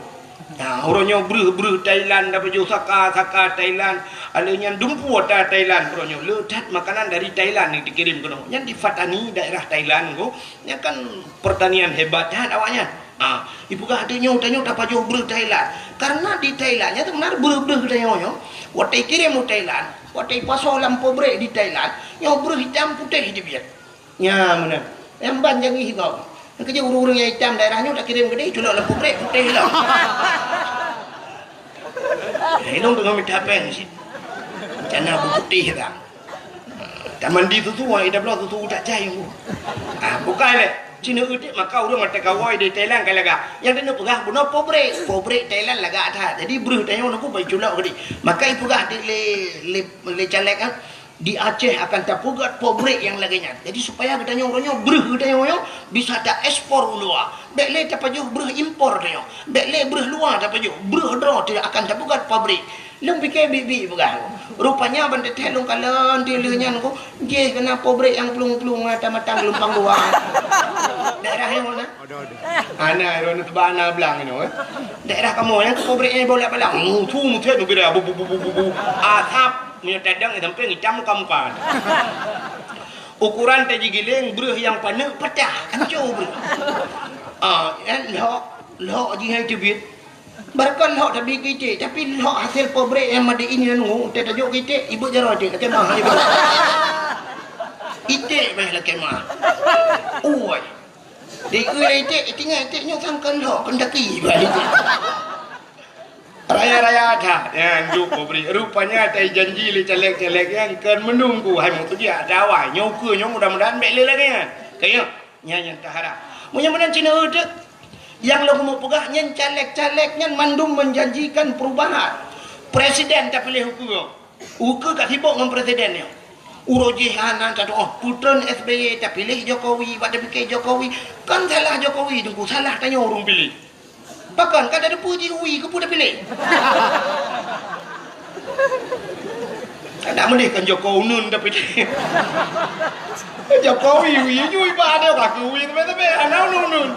Nah, uroe nyoe breuh-breuh Thailand tapajoh, saka-saka Thailand, alèh nyan dumpeue ata Thailand uroe nyoe. Le that makanan dari Thailand nyang dikirim keunoe. Nyan di Fatani, daerah Thailand ko. Nyan kan pertanian hebat that awaknyan. Ha, ipeugah tanyoe, tanyoe tapajoh breuh Thailand. Karena di Thailand nyan teumenar breuh-breuh tanyoe nyoe. Watèe ikirim u Thailand, watèe ipasoe lam pabrik di Thailand, nyoe breuh itam putéh teubiet. Nya meunan. Nyang ban jangi hibau. Nyang keujeuet ureueng-ureueng nyang itam daerah nyoe takirim keudéh, culok lam pabrik putéh lom. Ilong teungoh mita péng cit. Cana beuputéh dah. Tamandi susu, ai dah bloe susu tak cai. Ah, bukai lé. Cina udik maka ureueng mata kawai di Thailand ka lagak. Nyang keuneuk peugah bunoe pabrik, pabrik Thailand lagak that. Jadi breuh tanyoe nunggu bai culok keudéh. Maka ipeugah di lé, lé, lé caleg, ah, di Aceh akan tapeugöt pabrik nyang lagèe nyan. Jadi supaya geutanyoe uroe nyoe breuh geutanyoe nyoe bisa taekspor u luwa. Bèk lé tapajoh breuh impor tanyoe. Bèk lé breuh luwa tapajoh. Breuh droe teuh akan tapeugöt pabrik. Lôn pike biet-biet peugah. Rupanya ban teuthèe lôn kalon di lheueh nyan ko, jih keunan pabrik nyang plueng-plueng ata matang geulumpang dua. Daerah nyang mana? Ada, ada. Ana, ada, ada, teuba ana blang nyoe, eh. Daerah kamoe nyang keu pabrik nyang bola balang. Mutu mutet nugara bu, bu, bu, bu, bu, bu. Asap, meunyoe tadang sampai ngitam muka-muka. Ukuran teuh jigiléng, breuh nyang paneuk patah, hancô breuh. Ah, eh, lhok, lhok jih hai teubiet. Barokon lhok tabi keu iték, tapi lhok hasil pabrik nyang made in nyan ngu, teuh tajok keu iték, ibeuet jaroe iték, lakèe mah, ibeuet. Iték bah lakèe mah. Ui. Di eu iték, iték nyan iték nyoe sangkon lhok, kon daki bah iték. Raya-raya that, nyan duek pabrik. Rupanya tai janji lé caleg-caleg nyan kon meununggu hai meutujiak dawai. Nyoe ukeue nyoe mudah-mudahan bèk lé lagèe nyan. Kayém. Nyan nyang taharap. Meunyoe meunan Cina uteuk, nyang lôn keumeung peugah nyan caleg-caleg nyan mandum menjanjikan perubahan. Presiden tapiléh ukeue. Ukeue ka sibok ngon presiden nyoe. Uroe jih hana tatu'oh putreun S B Y tapiléh Jokowi, bak tapike Jokowi. Kan salah Jokowi teungku, salah tanyoe ureueng piléh. Pakon ka tateupeue jih ui keupeue tapiléh? Kada meudeh kan Joko uneun tapiléh. Jokowi ui, ui bak ada ka keu ui teumé-teumé hana uneun-uneun.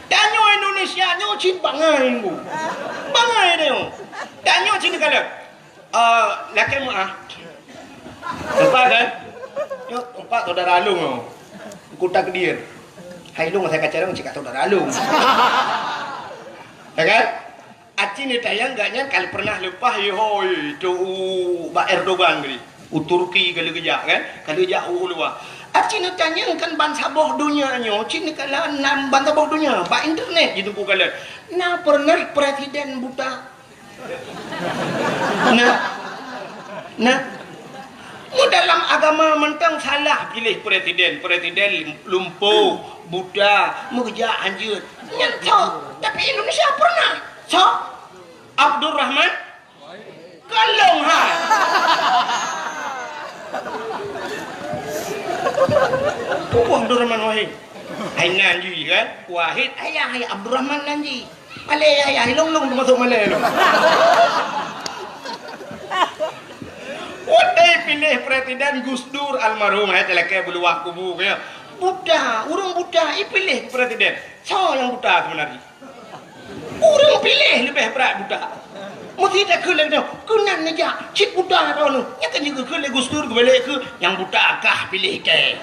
Tanyoe Indonesia nyoe cit bangai, Bu. Bangai tanyoe. Tanyoe cit kalon. Ah, lakèe meu'ah. Nampak kan? Nyoe, nampak saudara Along nyoe. Ku takdir. Hai Long, saya kacau orang cakap saudara Along. Ya kan? Aci ni tayang gak nyan kalau pernah leupah, yoi, tu u, bak Erdogan kali. U Turki kalau gejak kan? Kalau gejak u luar. Aci ni tanyang kan ban saboh dunia nyoe, cit ni kala nan ban saboh dunia. Bak internet je tungku kala. Na pernah presiden buta? Nah, nah, mu dalam agama mantong salah piléh presiden, presiden lumpo, buta, meukeujak hanjeuet. Nyan tho, tapi Indonesia pernah. So, Abdurrahman Kalong hai. Pupuh Abdurrahman Wahid. Hai nan jih kan? Wahid ayah hai Abdurrahman nan jih. Malèe yah-yah, ilong-long teumasok malèe ilong. Watèe piléh presiden Gus Dur almarhum, hai talakèe beuluwah kubu, ya. Buta, ureueng buta ipiléh presiden. Soe nyang buta sebenarnya? Ureueng piléh leubeh brat buta. Meusi takheun lagèe nyoe, keunan neujak cit buta droeneuh. Nyan kan jikheun lé Gus Dur geubalek keu nyang buta kah piléh kèe.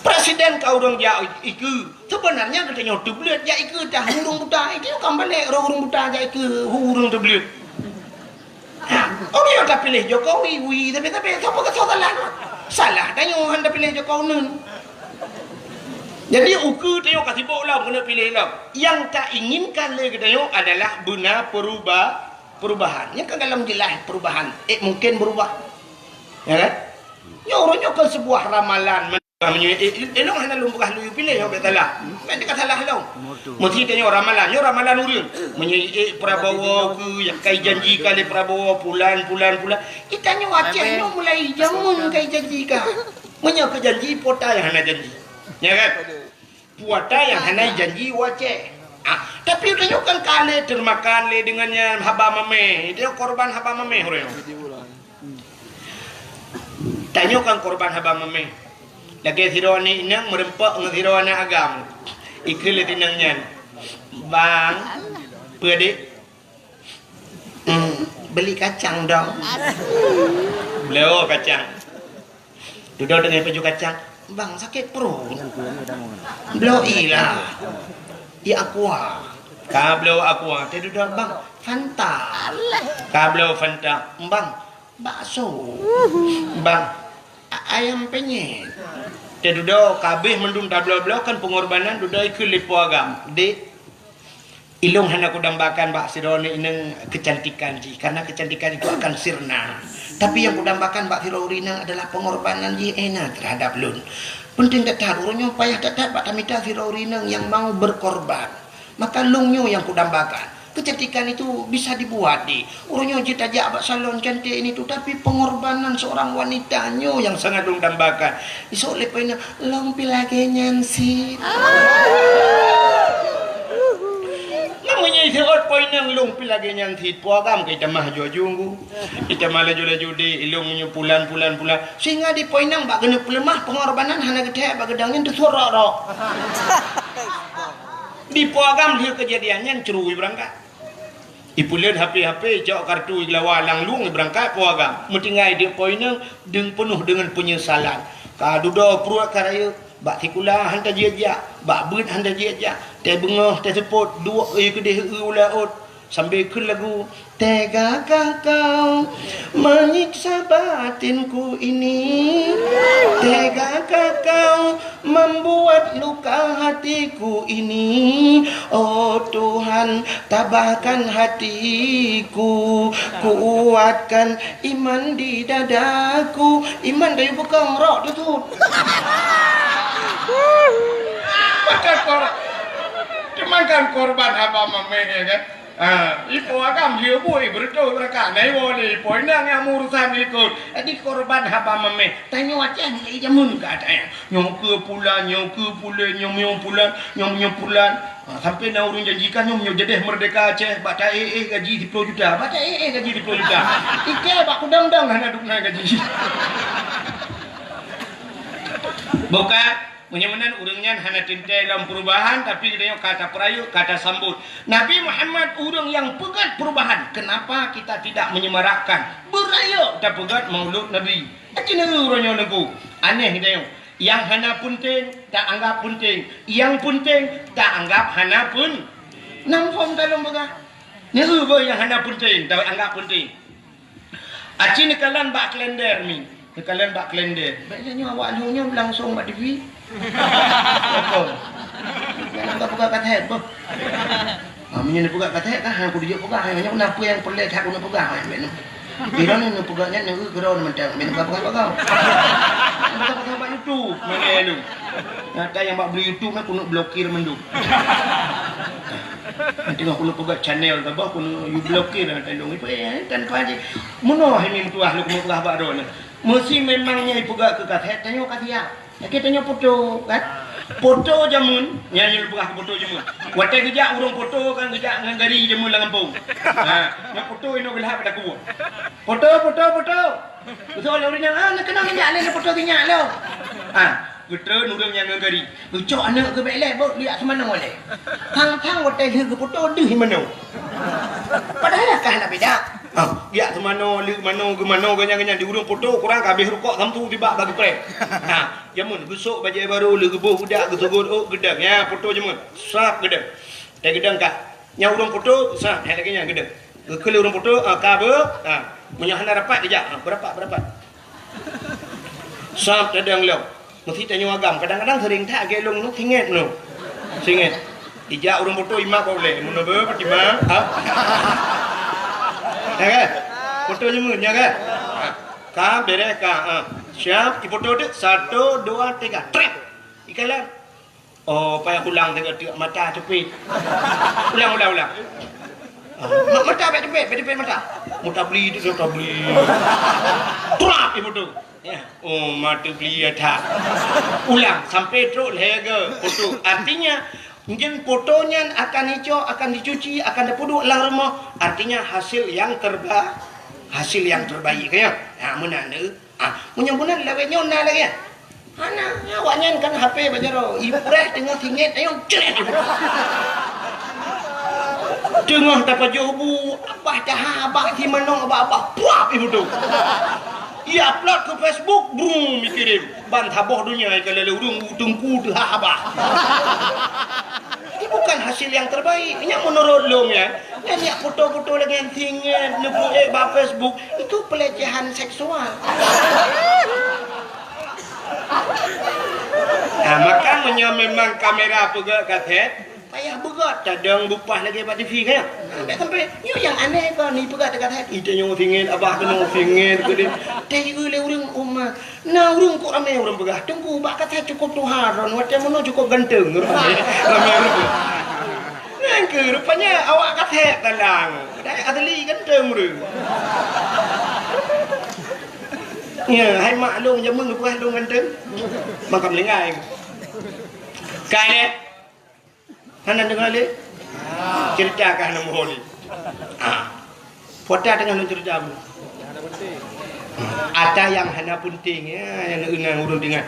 Presiden ka ureueng jak ikeue. Sebenarnya geutanyoe teubleuet jak ikeue tah ureueng buta. Itu kan balek roh ureueng buta jak ikeue ureueng teubleuet. Ha, ureueng nyang tapiléh Jokowi, wi, tapi, tapi, sapa keu salah? Salah tanyoe han tapiléh Jokowi nun. Jadi, ukeue tanyoe ka sibok lom keuneuk piléh lom. Nyang tainginkan lé geutanyoe adalah beuna peruba-, perubahan. Nyan kan dalam jeulaih perubahan. Eh, mungkin berubah. Ya kan? Nyoe ureueng nyoe kan sebuah ramalan. Meunyoe, eh, eh, ilong hana lôn peugah lôn piléh, nyoe bèk salah. Bèk teuka salah lôn. Meusti tanyoe ramalan, nyoe ramalan ureueng. Meunyoe, eh, Prabowo keu nyang kai janji ka lé Prabowo, pulan, pulan, pulan. Itanyoe Aceh nyoe mulai jameun kai janji ka. Meunyoe keu janji, po ata nyang hana janji. Ya kan? Po ata nyang hana janji u Aceh. Ah, tapi tanyoe kan ka lé teumakan lé deungon nyan haba mamèh. Itu korban haba mamèh ureueng. Tanyoe kan korban haba mameh. Lagèe sidroe aneuk inong meureumpok ngon sidroe aneuk agam. Ikheun lé si inong nyan, "Bang, peue, Dek?" "Hmm, beli kacang dong." Bloe kacang. Dudoe teungoh pajoh kacang, "Bang, sakét pruet." "Bloe ilah. Di Aqua." Ka bloe Aqua, teududoe, "Bang, Fanta." Ka bloe Fanta, "Bang, bakso." "Bang, a-, ayam penyet." Teududoe, ka abéh mandum tabloe-bloe kan pengorbanan, dudoe ikheun lé po agam, "Dek, ilôn hana kudambakan bak sidroe aneuk inong keucantikan jih, karena keucantikan itu akan sirna. Tapi nyang kudambakan bak sidroe ureueng inong adalah pengorbanan jih, eh, na, terhadap lôn. Penting that-that, ureueng nyoe payah that-that bak tamita sidroe ureueng inong nyang mau berkorban. Maka lôn nyoe nyang kudambakan. Keucantikan itu bisa dibuat, Dek. Ureueng nyoe jeuet tajak bak salon cantik ini itu, tapi pengorbanan seorang wanita nyoe nyang sangat lôn dambakan." Isok lé po inong, "Lôn pih lagèe nyan cit." Meunyoe iseuôt po inong, "Lôn pih lagèe nyan cit," po agam ka itamah aju-aju, itamah laju-laju, "Dek, ilôn meunyoe pulan, pulan, pulan." Sehingga di po inong bak keuneuk peuleumah pengorbanan hana geuthèe bak geudong nyan teusuet rok-rok. Di po agam lheueh keujadian nyan ceurui beurangkat. Ipeuleuet HP-HP, icok kartu, igeulawa lam lueng, ibeurangkat po agam. Meutinggai di po inong, deueng peunoh deungon peunyesalan. Ka dudoe pruet ka rayeuk, bak sikula han tajak-jak, bak beuet han tajak-jak, teuh beungoh, teuh seupôt, duek ie keudeh eu u laôt, sambil kheun lagu, "Tegakah kau menyiksa batinku ini? Tegakah kau membuat luka hatiku ini? Oh Tuhan, tabahkan hatiku, kuatkan iman di dadaku." Iman kayu peukong rok teutut. Maka kor-, cuman kan korban haba mameh, ya kan? Ha, ipo agam dia bui beureutoh beurangkat. Nah, iwoe lé ipo inong nyang meurusan likot. Jadi korban haba mameh. Tanyoe Aceh ni jameun ka ada. Nyoe keu pulan, nyoe keu pulan, nyoe, nyoe pulan, nyoe, nyoe pulan. Ha, sampai na ureueng janjikan nyoe, nyoe jadeh merdeka Aceh, bak ta-éh-éh gaji siploh juta. Bak ta-éh-éh gaji siploh juta. Ike bak kudang-dang hana dum na gaji. Bukan, meunyoe meunan ureueng nyan hana teuntèe lom perubahan, tapi geutanyoe ka tapeurayeuk, ka tasambot. Nabi Muhammad ureueng nyang peugöt perubahan. Kenapa kita tidak menyemarakkan? Beurayeuk tapeugöt Maulud Nabi. Aci neu uroe nyoe Teungku. Aneh geutanyoe. Nyang hana peunteng, taanggap peunteng. Nyang peunteng, taanggap hana peun-, nam phom talôn peugah. Neu beuh nyang hana peunteng, taanggap peunteng. Aci neukalon bak kalender mi. Neukalon bak kalender. Bèk nyoe awak lheueh nyoe langsong bak T V. Apa? Jangan ka peugah ka thèb, beuh. Ha, meunyoe neupeugah ka thèb, kan, ha, kudijok peugah, ha, nyoe na peue nyang peureulèe that keuneuk peugah, ha, bèk nyoe. Pira ni neupeugah nyan, neu-eu keudroe mantong, bèk neupeugah-peugah bak YouTube. Mana lu? Nyata nyang bak beli YouTube na keuneuk blokir mandum. Nanti keuneuk peugah channel ke bah, keuneuk you blokir, nanti dong. Ipe, eh, tanpa je. Meunoe hai meutuah lôn keuneuk peugah bak droeneuh. Meusi memang nyang ipeugah keu ka thèb, tanyoe ka siap. Oke, tanyoe foto, kan? Foto jameun, nyan lôn peugah foto jameun. Watèe geujak ureueng foto, kan, geujak ngon gari jameun lam gampông. Ha, nyoe foto inoe geulhab pada kubu. Foto, foto, foto. Beutôi lé ureueng nyan, ah, neukeunong geujak lé foto sinyak lom. Ha, geutreun ureueng nyan ngon gari. Geucok aneuk geuh bèk lé, beuh, liak seumanoe lé. Thang-thang watèe lheueh geufoto deuh manoe. Padahai ka hana beda. Ha, liak seumanoe, lheueh manoe, geumanoe, geuh nyan, geuh nyan, di ureueng foto, kurang ka abéh rukok sampoe tibak bak geupreh. Ha, jameun geusok bajèe barô, lheueh geuboh budak, geusogôt ôk, geudong. Ya, foto jameun. Srap geudong. Teugeudong ka. Nyang ureueng foto, srap, hai lagèe nyan geudong. Geukheun lé ureueng foto, ah, ka beuh, ah, meunyoe hana rapat geujak, ah, beurapat, beurapat. Srap tadong lom. Meusi tanyoe agam, kadang-kadang sering that lagèe lôn nyoe, singet nyoe. Singet. Ijak ureueng foto imak kok lé, mun beuh, pat imak, ah. Ya kan? Foto nyoe, ya kan? Ah. Ka, beres ka, ah. Siap, ifoto tu, satu, dua, tiga, trep. Ikalon. Oh, payah ulang teuka teuk mata teupit. Ulang, ulang, ulang. Ah, ma-, mata bèk teupit, bèk teupit mata. Mata beli tu, mata beli. Trap ibu tu. Ya. Oh, mata beli ya that. Ulang sampai trok lhèe ga foto. Artinya, nyan foto nyan akan icok, akan dicuci, akan dipeuduek lam rumoh. Artinya, hasil yang terba-, Hasil yang terbaik, kan, ya? Ha, meunan tu. Ah, meunyoe meunan lagèe nyoe na lagèe. Hana, awaknyan kan H P bak jaroe. Ipreh teungoh singét, ayo, cret. Teungoh tapajoh bu, abah taha, abah si manok, abah, abah, puap, ibu tu. I-upload ke Facebook, brum, ikirim. Ban saboh donya ikalon lé ureueng, teungku teuhah abah. Itu bukan hasil yang terbaik. Nyan menurut lôn, ya. Nyan, nyan foto-foto lagèe nyan singét, neupeuék bak Facebook, itu pelecehan seksual. Nah, maka meunyoe memang kamera peugöt kasét, payah beugöt, tadong bupah lagèe bak T V, kan? Nah, bèk sampai, nyoe nyang aneh kon, ipeugöt teuka that, "Ih, tanyoe singét, abah keunoe singét," keudéh. Teuieu lé ureueng umat. Na ureueng kok ramé ureueng peugah, "Teungku, bak kasét cukôp tuha droen, watèe meunoe cukôp ganteng," rupanya. Ramé ureueng. Nyan keuh rupanya awak kasét talang. Padahai asli ganteng ureueng. Ya, hai mak lôn jameun geupeugah lôn ganteng. Maka meulinggai. Kai deh. Hana deungoe lé? Ceurita kah hana muphom lé? Ah. Peue ata teungoh lôn ceurita bu? Ata nyang hana peunteng, ya, nyang ureueng deungoe.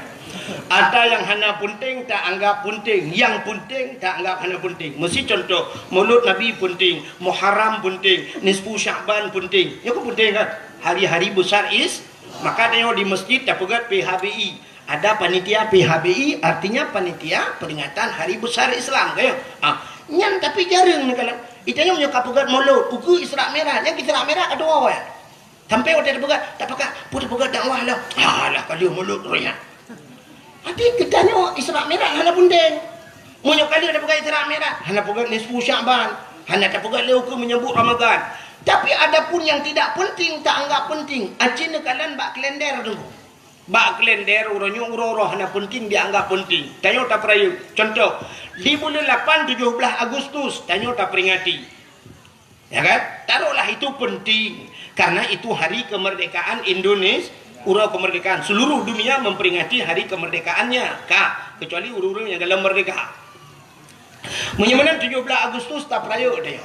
Ata nyang hana peunteng taanggap peunteng, nyang peunteng taanggap hana peunteng. Meusi contoh, Maulud Nabi peunteng, Muharram peunteng, Nisfu Sya'ban peunteng. Nyoe kan peunteng kan? Hari-hari besar is-, maka tanyoe di masjid tapeugöt P H B I. Ada panitia P H B I, artinya panitia peringatan hari besar Islam, kan? Ah, nyan tapi jareueng neukalon. Itanyoe nyoe ka peugöt Maulud, ukeue Isra Mi'raj, nyan Isra Mi'raj ka tuwoe, ya. Sampai watèe tapeugöt, tapakat, peue tapeugöt dakwah lah. Alah, ka lheueh Maulud roh nyan. Arti geutanyoe Isra Mi'raj hana peunteng. Meunyoe ka lheueh tapeugöt Isra Mi'raj, hana peugöt nisfu Sya'ban, hana tapeugöt lé ukeue menyambut Ramadan. Tapi adapun yang tidak penting taanggap penting, aci neukalon bak kalender tu. Bak kalender uroe nyoe uroe-uroe hana peunteng dianggap peunteng. Tanyoe tapeurayeuk. Contoh, di buleuen lapan tujoh blaih Agustus tanyoe taperingati. Ya kan? Taruhlah itu penting. Karena itu hari kemerdekaan Indonesia, uroe kemerdekaan. Seluruh dunia memperingati hari kemerdekaannya. Ka, kecuali ureueng-ureueng nyang galak merdeka. Meunyoe meunan tujoh blaih Agustus tapeurayeuk deh.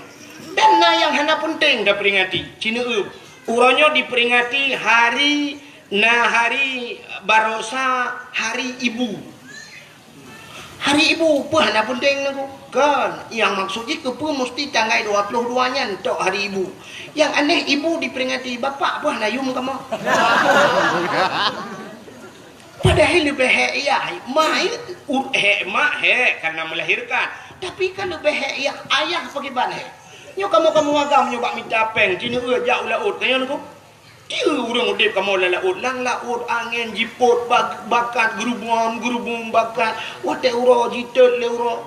Dan na nyang hana peunteng taperingati. Cineue, uroe nyoe diperingati hari, na hari barosa hari ibu. Hari ibu peue hana peunteng nangku? Kon, nyang maksud jih keupeue musti tanggai dua ploh dua nyan tok hari ibu. Nyang aneh ibu diperingati, bapak peue hana yum kamoe? Padahai leubeh hék yah, ma, u-, hék mak hék karena melahirkan. Tapi kan leubeh hék yah ayah pakriban hék. Nyoe kamoe-kamoe agam nyoe bak mita péng, cineue jak u laôt, nyan nangku. Tieu ureueng udép kamoe lam laôt, lam laôt angén jipôt bak-, bakat geurubom-geurubom bakat, watèe uroe jitot lé uroe.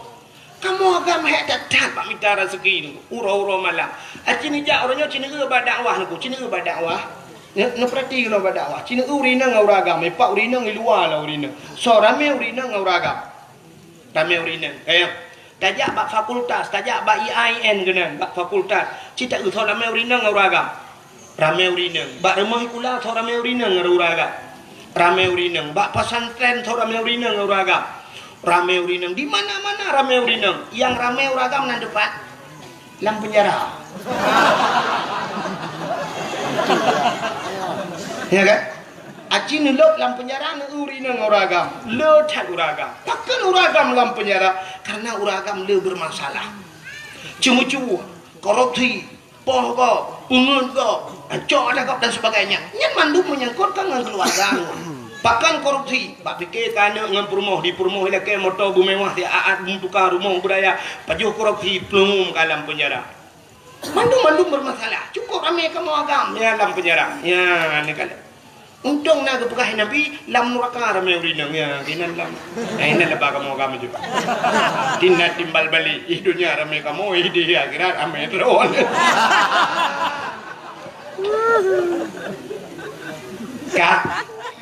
Kamoe agam hék that-that bak mita raseuki nangku, uroe-uroe malam. Aci neujak uroe nyoe cineue bak dakwah nangku, cineue bak dakwah. Neu-, neupeurati keunoe bak dakwah. Cineue ureueng inong ngon ureueng agam, ipak ureueng inong i luwa lah ureueng inong. Soe ramé ureueng inong ngon ureueng agam. Ramé ureueng inong. Kayang. Tajak bak fakultas, tajak bak I A I N keunan, bak fakultas. Ci taeu soe ramé ureueng inong ngon ureueng agam. Ramé ureueng inong. Bak rumoh sikula soe ramé ureueng inong ngon ureueng agam. Ramé ureueng inong. Bak pesantren soe ramé ureueng inong ngon ureueng agam. Ramé ureueng inong. Di mana-mana ramé ureueng inong. Nyang ramé ureueng agam nan teumpat lam penjara. Ya kan? Aci neulôb lam penjara, neu ureueng inong ngon ureueng agam. Le that ureueng agam. Pakon ureueng agam lam penjara? Karena ureueng agam le bermasalah. Ceumeucue, korupsi, poh gob, peungeuet gob, cok ata gob dan sebagainya. Nyan mandum menyangkut ka ngon keuluwarga. Pakon korupsi? Bak pike ka aneuk ngon peurumoh, di peurumoh ilakée moto beumewah, di aat beumeutuka rumoh beuraya, pajoh korupsi, plueng ka lam penjara. Mandum-mandum bermasalah. Cukup ramé kamoe agam, ya, lam penjara. Ya, ni kan. Untông na geupeugah Nabi, lam nuraka ramé ureueng inong, ya, keunan lam. Nah, inan leubeh kamoe agam ju. Tina timbal balik, ih dunia ramé kamoe, ih di akhirat ramé droe. Ka,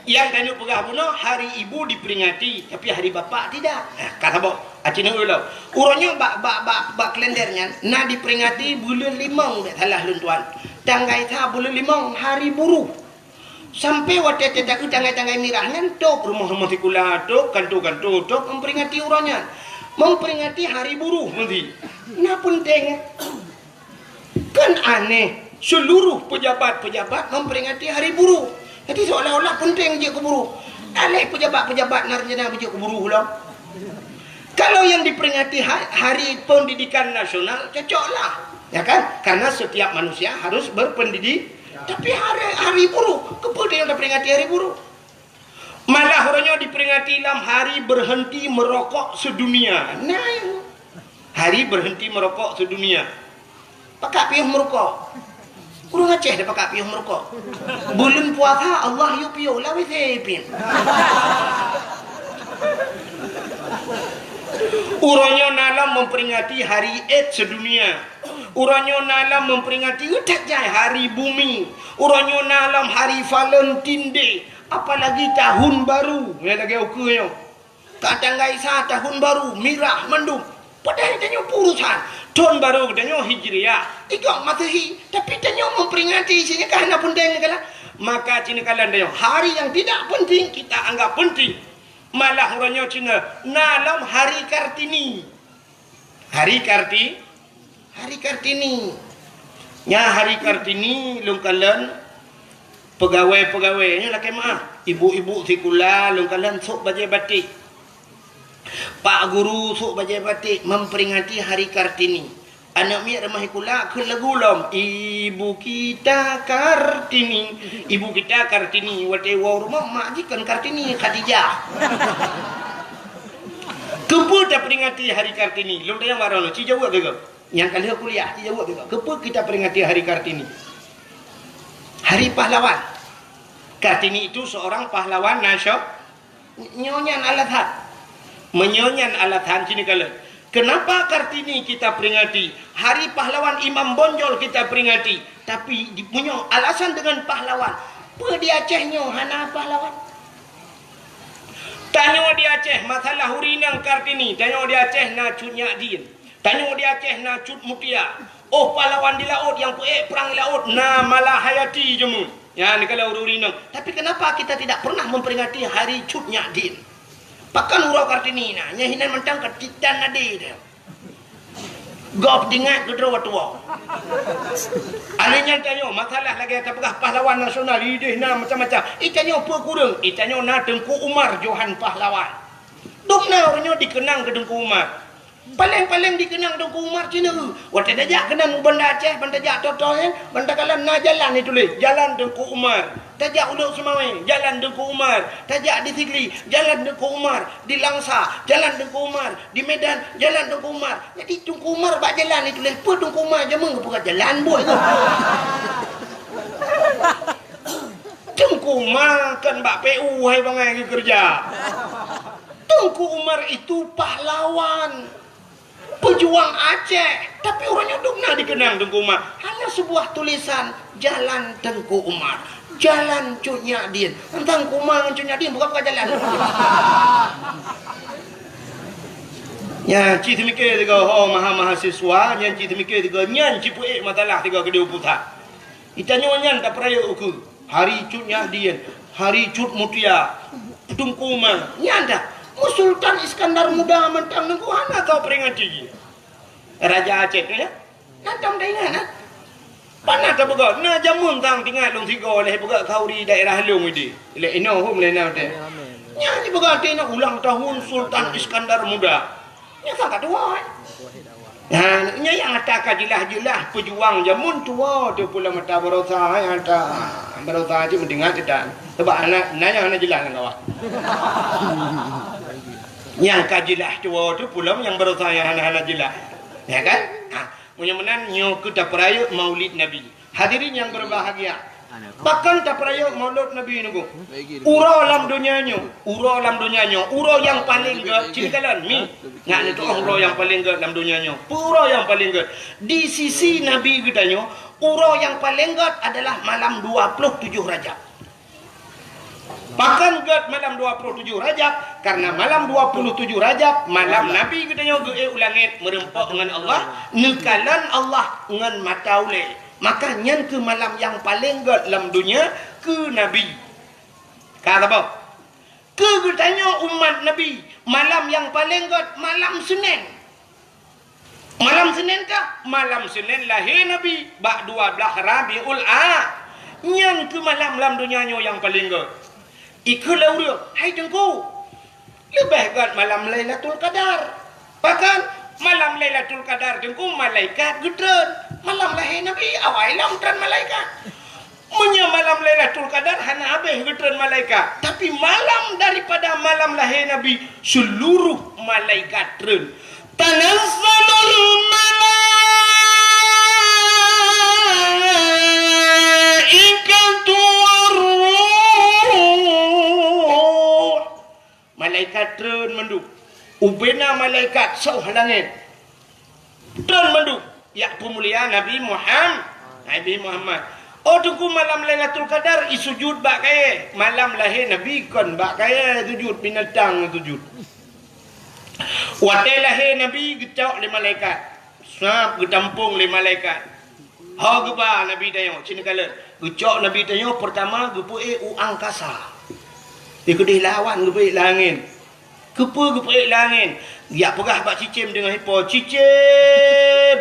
nyang tanyoe peugah bunoe, hari ibu diperingati, tapi hari bapak tidak. Nah, ka saboh. Aci neu ulo. Uroe nyoe bak, bak, bak, bak kalender nyan na diperingati buleuen limong, bèk salah lôn tuan. Tanggai sa buleuen limong, hari buruh. Sampai watèe teuka tanggai-tanggai mirah nyan, tôb rumoh-rumoh sikula, tôb kanto-kanto, tôb memperingati uroe nyan. Memperingati hari buruh meusi. Na peunteng. Kan aneh. Seluruh pejabat-pejabat memperingati hari buruh. Jadi seolah-olah penting jeuet keu buruh. Alah pejabat-pejabat na rencana beujeuet keu buruh lom. Kalau yang diperingati ha-, Hari Pendidikan Nasional, cocoklah. Ya kan? Karena setiap manusia harus berpendidik. Tapi hari, hari buruh, keupeue nyang taperingati hari buruh? Malah uroe nyoe diperingati lam hari berhenti merokok sedunia. Nah, hari berhenti merokok sedunia. Pakak piôh meurukok? Ureuëng Aceh dah pakak piôh meurukok. Buleuen puasa Allah yue piôh, lawét sipin. Uroe nyoe na lom memperingati hari AIDS sedunia. Uroe nyoe na lom memperingati, ujak jai, hari bumi. Uroe nyoe na lom hari Valentine Day. Apalagi tahun baru, nyan lagée ukeue nyoe. Ka tanggai sa tahun baru, mirah mandum. Padahai tanyoe peurusan. Thon baru geutanyoe Hijriah, ikong Masehi, tapi tanyoe memperingati, cit nyan ka hana peunteng kala. Maka cit nyan kalon tanyoe, hari yang tidak penting kita anggap penting. Malah uroe nyoe cit nyan na lom Hari Kartini. Hari Karti-, Hari Kartini. Nya Hari Kartini lôn kalon pegawai-pegawai nyoe lakée meuah. Ibu-ibu sikula lôn kalon sôk bajée batik. Pak guru sôk bajée batik memperingati Hari Kartini. Aneuk miet rumoh sikula kheun lagu lom, "Ibu kita Kartini, ibu kita Kartini." Watée woe rumoh mak jih kon Kartini, Khadijah. Keupeue taperingati Hari Kartini? Lôn tanyong bak droeneuh, ci jaweueb lé gob. Nyang ka lheueh kuliah, ci jaweueb lé gob. Keupeue kita peringati Hari Kartini? Hari Pahlawan. Kartini itu seorang pahlawan nasio-, nyoe nyan alasan. Meunyoe nyan alasan, ci neukalon. Kenapa Kartini kita peringati? Hari Pahlawan Imam Bonjol kita peringati. Tapi di, meunyoe alasan dengan pahlawan, peue di Aceh nyoe hana pahlawan? Tanyoe di Aceh, masalah ureuëng inong Kartini, tanyoe di Aceh na Cut Nyak Dien. Tanyoe di Aceh na Cut Mutia. Oh, pahlawan di laôt nyang peuék prang di laôt na Malahayati jameun. Nyan neukalon ureuëng inong. Tapi kenapa kita tidak pernah memperingati hari Cut Nyak Dien? Pakon uroe Kartini na, nyan hinan mantong ka titan ade teuh. Gob teuingat keudroe tuwoe. Alèh nyan tanyoe, masalah lagèe tapeugah pahlawan nasional, idéh na macam-macam. I tanyoe peue kureueng? I tanyoe na Teungku Umar Johan Pahlawan. Dum na uroe nyoe dikeunang keu Teungku Umar. Paléng-paléng dikeunang Teungku Umar cit nyan. Watèe tajak keunan u Banda Aceh, ban tajak Toto nyan, ban takalon na jalan ituléh, Jalan Teungku Umar. Tajak u Lhokseumawe, Jalan Teungku Umar. Tajak di Sigli, Jalan Teungku Umar. Di Langsa, Jalan Teungku Umar. Di Medan, Jalan Teungku Umar. Jadi Teungku Umar bak jalan ituléh, peue Teungku Umar jameun geupeugah jalan buet nyoe. Teungku Umar kan bak P U hai bangai geukeureuja. Teungku Umar itu pahlawan, pejuang Aceh, tapi uroe nyoe dum na dikeunang Teungku Umar. Hanya sebuah tulisan, Jalan Teungku Umar, Jalan Cut Nyak Dien. Teuntang Teungku Umar ngon Cut Nyak Dien bukan, bukan jalan. Nyan cit teumikir tiga ho maha mahasiswa, nyan cit teumikir tiga nyan cit peuék masalah tiga keudéh pusat. Itanyoe nyan tapeurayeuk ukeue, Hari Cut Nyak Dien, Hari Cut Mutia, Teungku Umar. Nyan dah, Sultan Iskandar Muda mantong Teungku hana tau peringati jih. Raja Aceh tu ya. Nyan tom taingat nah. Pana tapeugah, na jameun tang tingat lôn sigoe lé peugah khauri daerah lôn idi. Lé inoe hom lé na teh. Nyan jipeugah teh na ulang tahun Sultan Iskandar Muda. Nyan sang ka tuwoe. Nah, nyan nyang ata ka jeulaih-jeulaih peujuang jameun tuwoe tu pulang mata barosa nyang ata barosa cit meudeungat kita. Sebab anak na nyang hana jeulaih lam kawah. Nyang ka jeulaih tuwoe tu pulang nyang barosa nyang hana-hana jeulaih. Ya kan? Ha, meunyoe meunan nyoe keu tapeurayeuk Maulid Nabi. Hadirin yang berbahagia, pakon tapeurayeuk Maulid Nabi nyoe? Uroe lam donya nyoe, uroe lam donya nyoe, uroe nyang paleng gèt, cit kalon mi. Nyak neutu'oh uroe nyang paleng gèt lam donya nyoe. Peue uroe nyang paleng gèt? Di sisi Nabi geutanyoe, uroe nyang paleng gèt adalah malam dua puluh tujoh Rajab. Pakon gèt malam dua puluh tujoh Rajab? Karena malam dua puluh tujoh Rajab, malam Nabi geutanyoe geuék u langèt meureumpok ngon Allah, neukalon Allah ngon mata ulèe. Maka nyan keuh malam nyang paleng gèt lam donya keu Nabi. Ka saboh. Keu geutanyoe umat Nabi, malam nyang paleng gèt malam Seuneng. Malam Senin kah? Malam Senin lahé Nabi bak dua blaih Rabiul A. Nyan keuh malam lam donya nyoe nyang paleng gét. Ikheun lé ureuëng, "Hai Teungku, leubeh gét malam Lailatul Qadar." Pakon? Malam Lailatul Qadar Teungku malaikat geutreun. Malam lahé Nabi awai lom treun malaikat. Meunyoe malam Lailatul Qadar hana habéh geutreun malaikat, tapi malam daripada malam lahé Nabi, seluruh malaikat treun. Tanazzalul malaikatu war-ruh. Malaikat treun mandum. Ubena malaikat soh langét. Treun mandum. Jak peumulia Nabi Muham-, Nabi Muhammad. Oh Teungku, malam Lailatul Qadar isujud bak kayée. Malam lahé Nabi kon bak kayée sujud, binatang sujud. Watée lahé Nabi geucok lé malaikat. Sab geutampong lé malaikat. Ho geuba Nabi tanyoe, cit neukalon. Geucok Nabi tanyoe peurtama geupeuék u angkasa. Di keudeh lawan geupeuék langét. Keupeue geupeuék langét? Jak peugah bak cicém deungon ipo, "Cicém!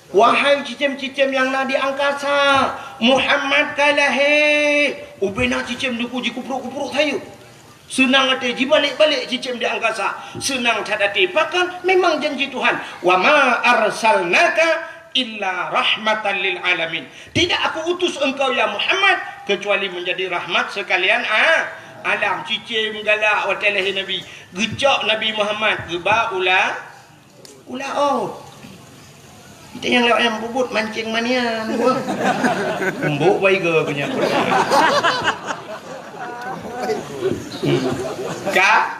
Wahai cicém-cicém nyang na di angkasa, Muhammad ka lahé!" Ubena cicém Teungku jikuprok-kuprok sayeuep. Seunang até jibalek-balek cicém di angkasa. Seunang that até. Pakon? Memang janji Tuhan. "Wa ma arsalnaka illa rahmatan lil alamin." Tidak Aku utus engkau, ya Muhammad, kecuali menjadi rahmat sekalian a-, alam. Cicém galak watée lahé Nabi. Geucok Nabi Muhammad, geuba u la-, u laôt. Kita nyang lewat nyang bubut mancing mania, nunggu. Embok baiga punya. Hmm. Ka?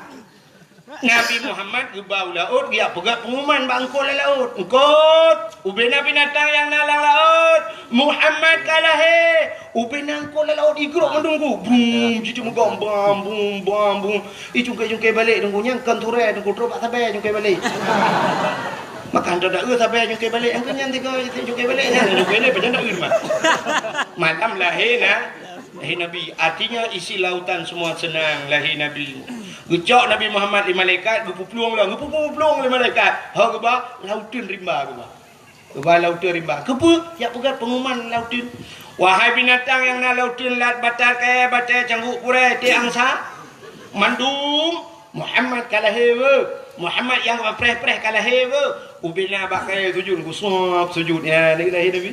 Nabi Muhammad geuba u laôt, geujak peugah pengumuman bak eungkôt lam laôt. "Eungkôt, ubena binatang nyang na lam laôt, Muhammad ka lahé!" Ubena eungkôt lam laôt igrok mandum ku. Brum, jiteumugom, bam, bum, bam, bum. Ih, cungké-cungké balek Teungku, nyan kon turée Teungku, trok bak sabe cungké balek. Maka hantom da-eu sabe cungké balek, nyang keu nyan tiga cungké balek nyan, cungké lé pajan da-eu teuma. Malam lahé na, lahé Nabi. Artinya isi lautan semua senang lahé Nabi. Geucok Nabi Muhammad lé malaikat, geupeuplueng lom, geupeuplueng lé malaikat. Ho geuba, lauteun rimba geuba. Geuba lauteun rimba. Keupeue? Jak peugah pengumuman lauteun. Wahai binatang nyang na lauteun, lat, batat, kayée, batée, cangguek, purée, tiek, angsa, mandum, Muhammad ka lahé weueh. Muhammad nyang preh-preh ka lahé weueh. Ubena bak kayée sujud, geusuab sujud. Ya, lahé Nabi.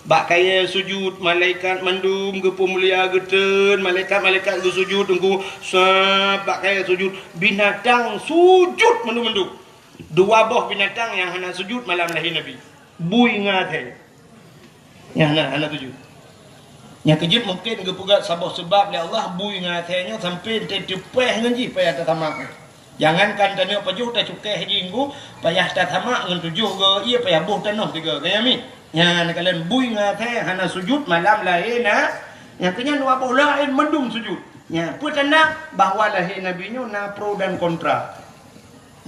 Bak kayée sujud, malaikat mandum geupeumulia geutreun, malaikat-malaikat geusujud, Teungku, sab bak kayée sujud, binatang sujud mandum-mandum. Dua boh binatang nyang hana sujud malam lahé Nabi. Bui ngon asée. Nyang hana, hana sujud. Nyang keujeuet mungken geupeugah saboh seubab lé Allah, bui ngon asée nyoe sampoe teupeh ngon jih payah tasamak. Jangankan taneuk pajoh, tacukéh jih Teungku, payah tasamak ngon tujoh go ié, payah boh tanoh tiga go, nyan mi. Nyan kalon bui ngon asée hana sujud malam lahé na, nyang keu nyan dua boh laén mandum sujud. Nyan peue tanda bahwa lahé Nabi nyoe na pro dan kontra.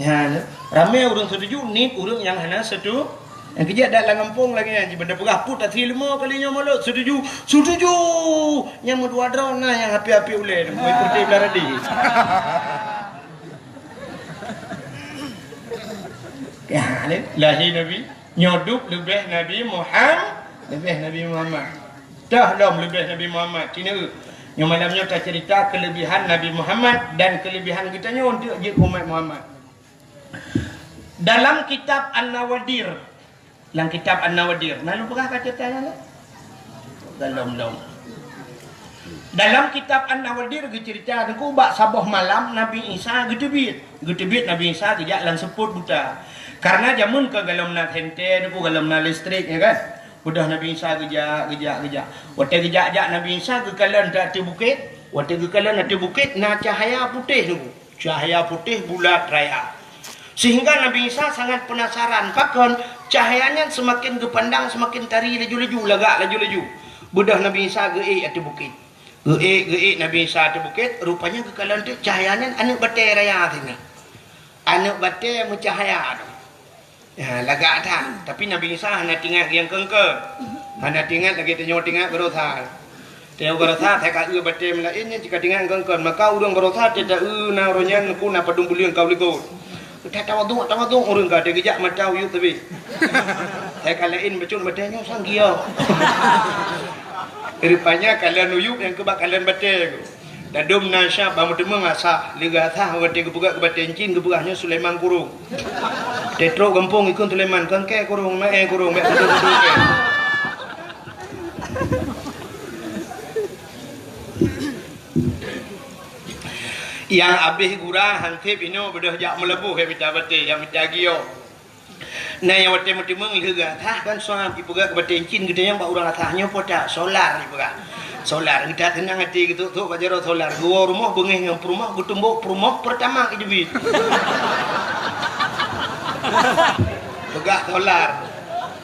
Nyan, ramé ureuëng setuju, nit ureuëng nyang hana setu-, nyang keujeuet dak lam gampông lagée nyan, jiban tapeugah peue tasri leumo kali nyoe mulod, setuju, setuju! Nyang meudua droe na nyang api-api ulée, meuikurti ulah radi. Ya, ni, lahé Nabi, nyoe duek leubeh Nabi Muham-, leubeh Nabi Muhammad. Dah lom leubeh Nabi Muhammad, cina. Nyoe malam nyoe tacerita kelebihan Nabi Muhammad dan kelebihan geutanyoe untuk jeuet umat Muhammad. Dalam kitab An-Nawadir, lam kitab An-Nawadir, na lôn peugah ka ceurita nyan? Belum, belum. Dalam kitab An-Nawadir geuceurita Teungku bak saboh malam Nabi Isa geuteubiet. Geuteubiet Nabi Isa geujak lam seupôt buta. Karena jameun ka golom na senter Teungku, golom na listrik, ya kan? Beudôh Nabi Isa geujak, geujak, geujak. Watée geujak-jak Nabi Isa geukalon ateueh bukét. Watée geukalon ateueh bukét na cahya putéh Teungku. Cahya putéh bulat raya. Sehingga Nabi Isa sangat penasaran, pakon cahya nyan seumaken geupandang seumaken tari laju-laju, lagak laju-laju. Beudôh Nabi Isa geuék ateueh bukét. Geuék, geuék Nabi Isa ateueh bukét, rupanya geukalon teuk cahya nyan aneuëk batée raya sinan. Aneuëk batée meucahya tu. Ya, lagak that. Tapi Nabi Isa hana teuingat nyang keungkeuen. Hana teuingat lagée tanyoe teuingat baroesa. Tanyoe baroesa, hai ka eu batée meulaén nyan cit ka teuingat keungkeuen. Maka ureuëng baroesa teuta eu na uroe nyan Teungku na padum buleuen ka u likot. Ka tawaduk, tawaduk ureuëng ka, geujak mata uyueb teubiet. Hai ka laén bacut batée nyoe sang giok. Rupanya kalon uyueb nyang keuba kalon batée. Dadum na syab bak meuteumé asah, leuga asah watée geupeugah keu batée cin geupeugah nyoe Sulaiman Kurong. Tetrok gampông ikun Sulaiman, kangke kurong, mae kurong, bèk kudu-kudu. Nyang abéh gura hanseb inoe beudôh jak meulaboh ya mita batée, ya mita giok. Na nyang watée meuteumé lheueh gata kan suam ipeugah keu batée cin geutanyoe bak ureuëng asah nyoe pota solar ipeugah. Solar geuta teunang até geutuk-tuk bak jaroe solar geuwoe rumoh beungéh ngon peurumoh geutumbok peurumoh peureutama idubit. Peugah solar.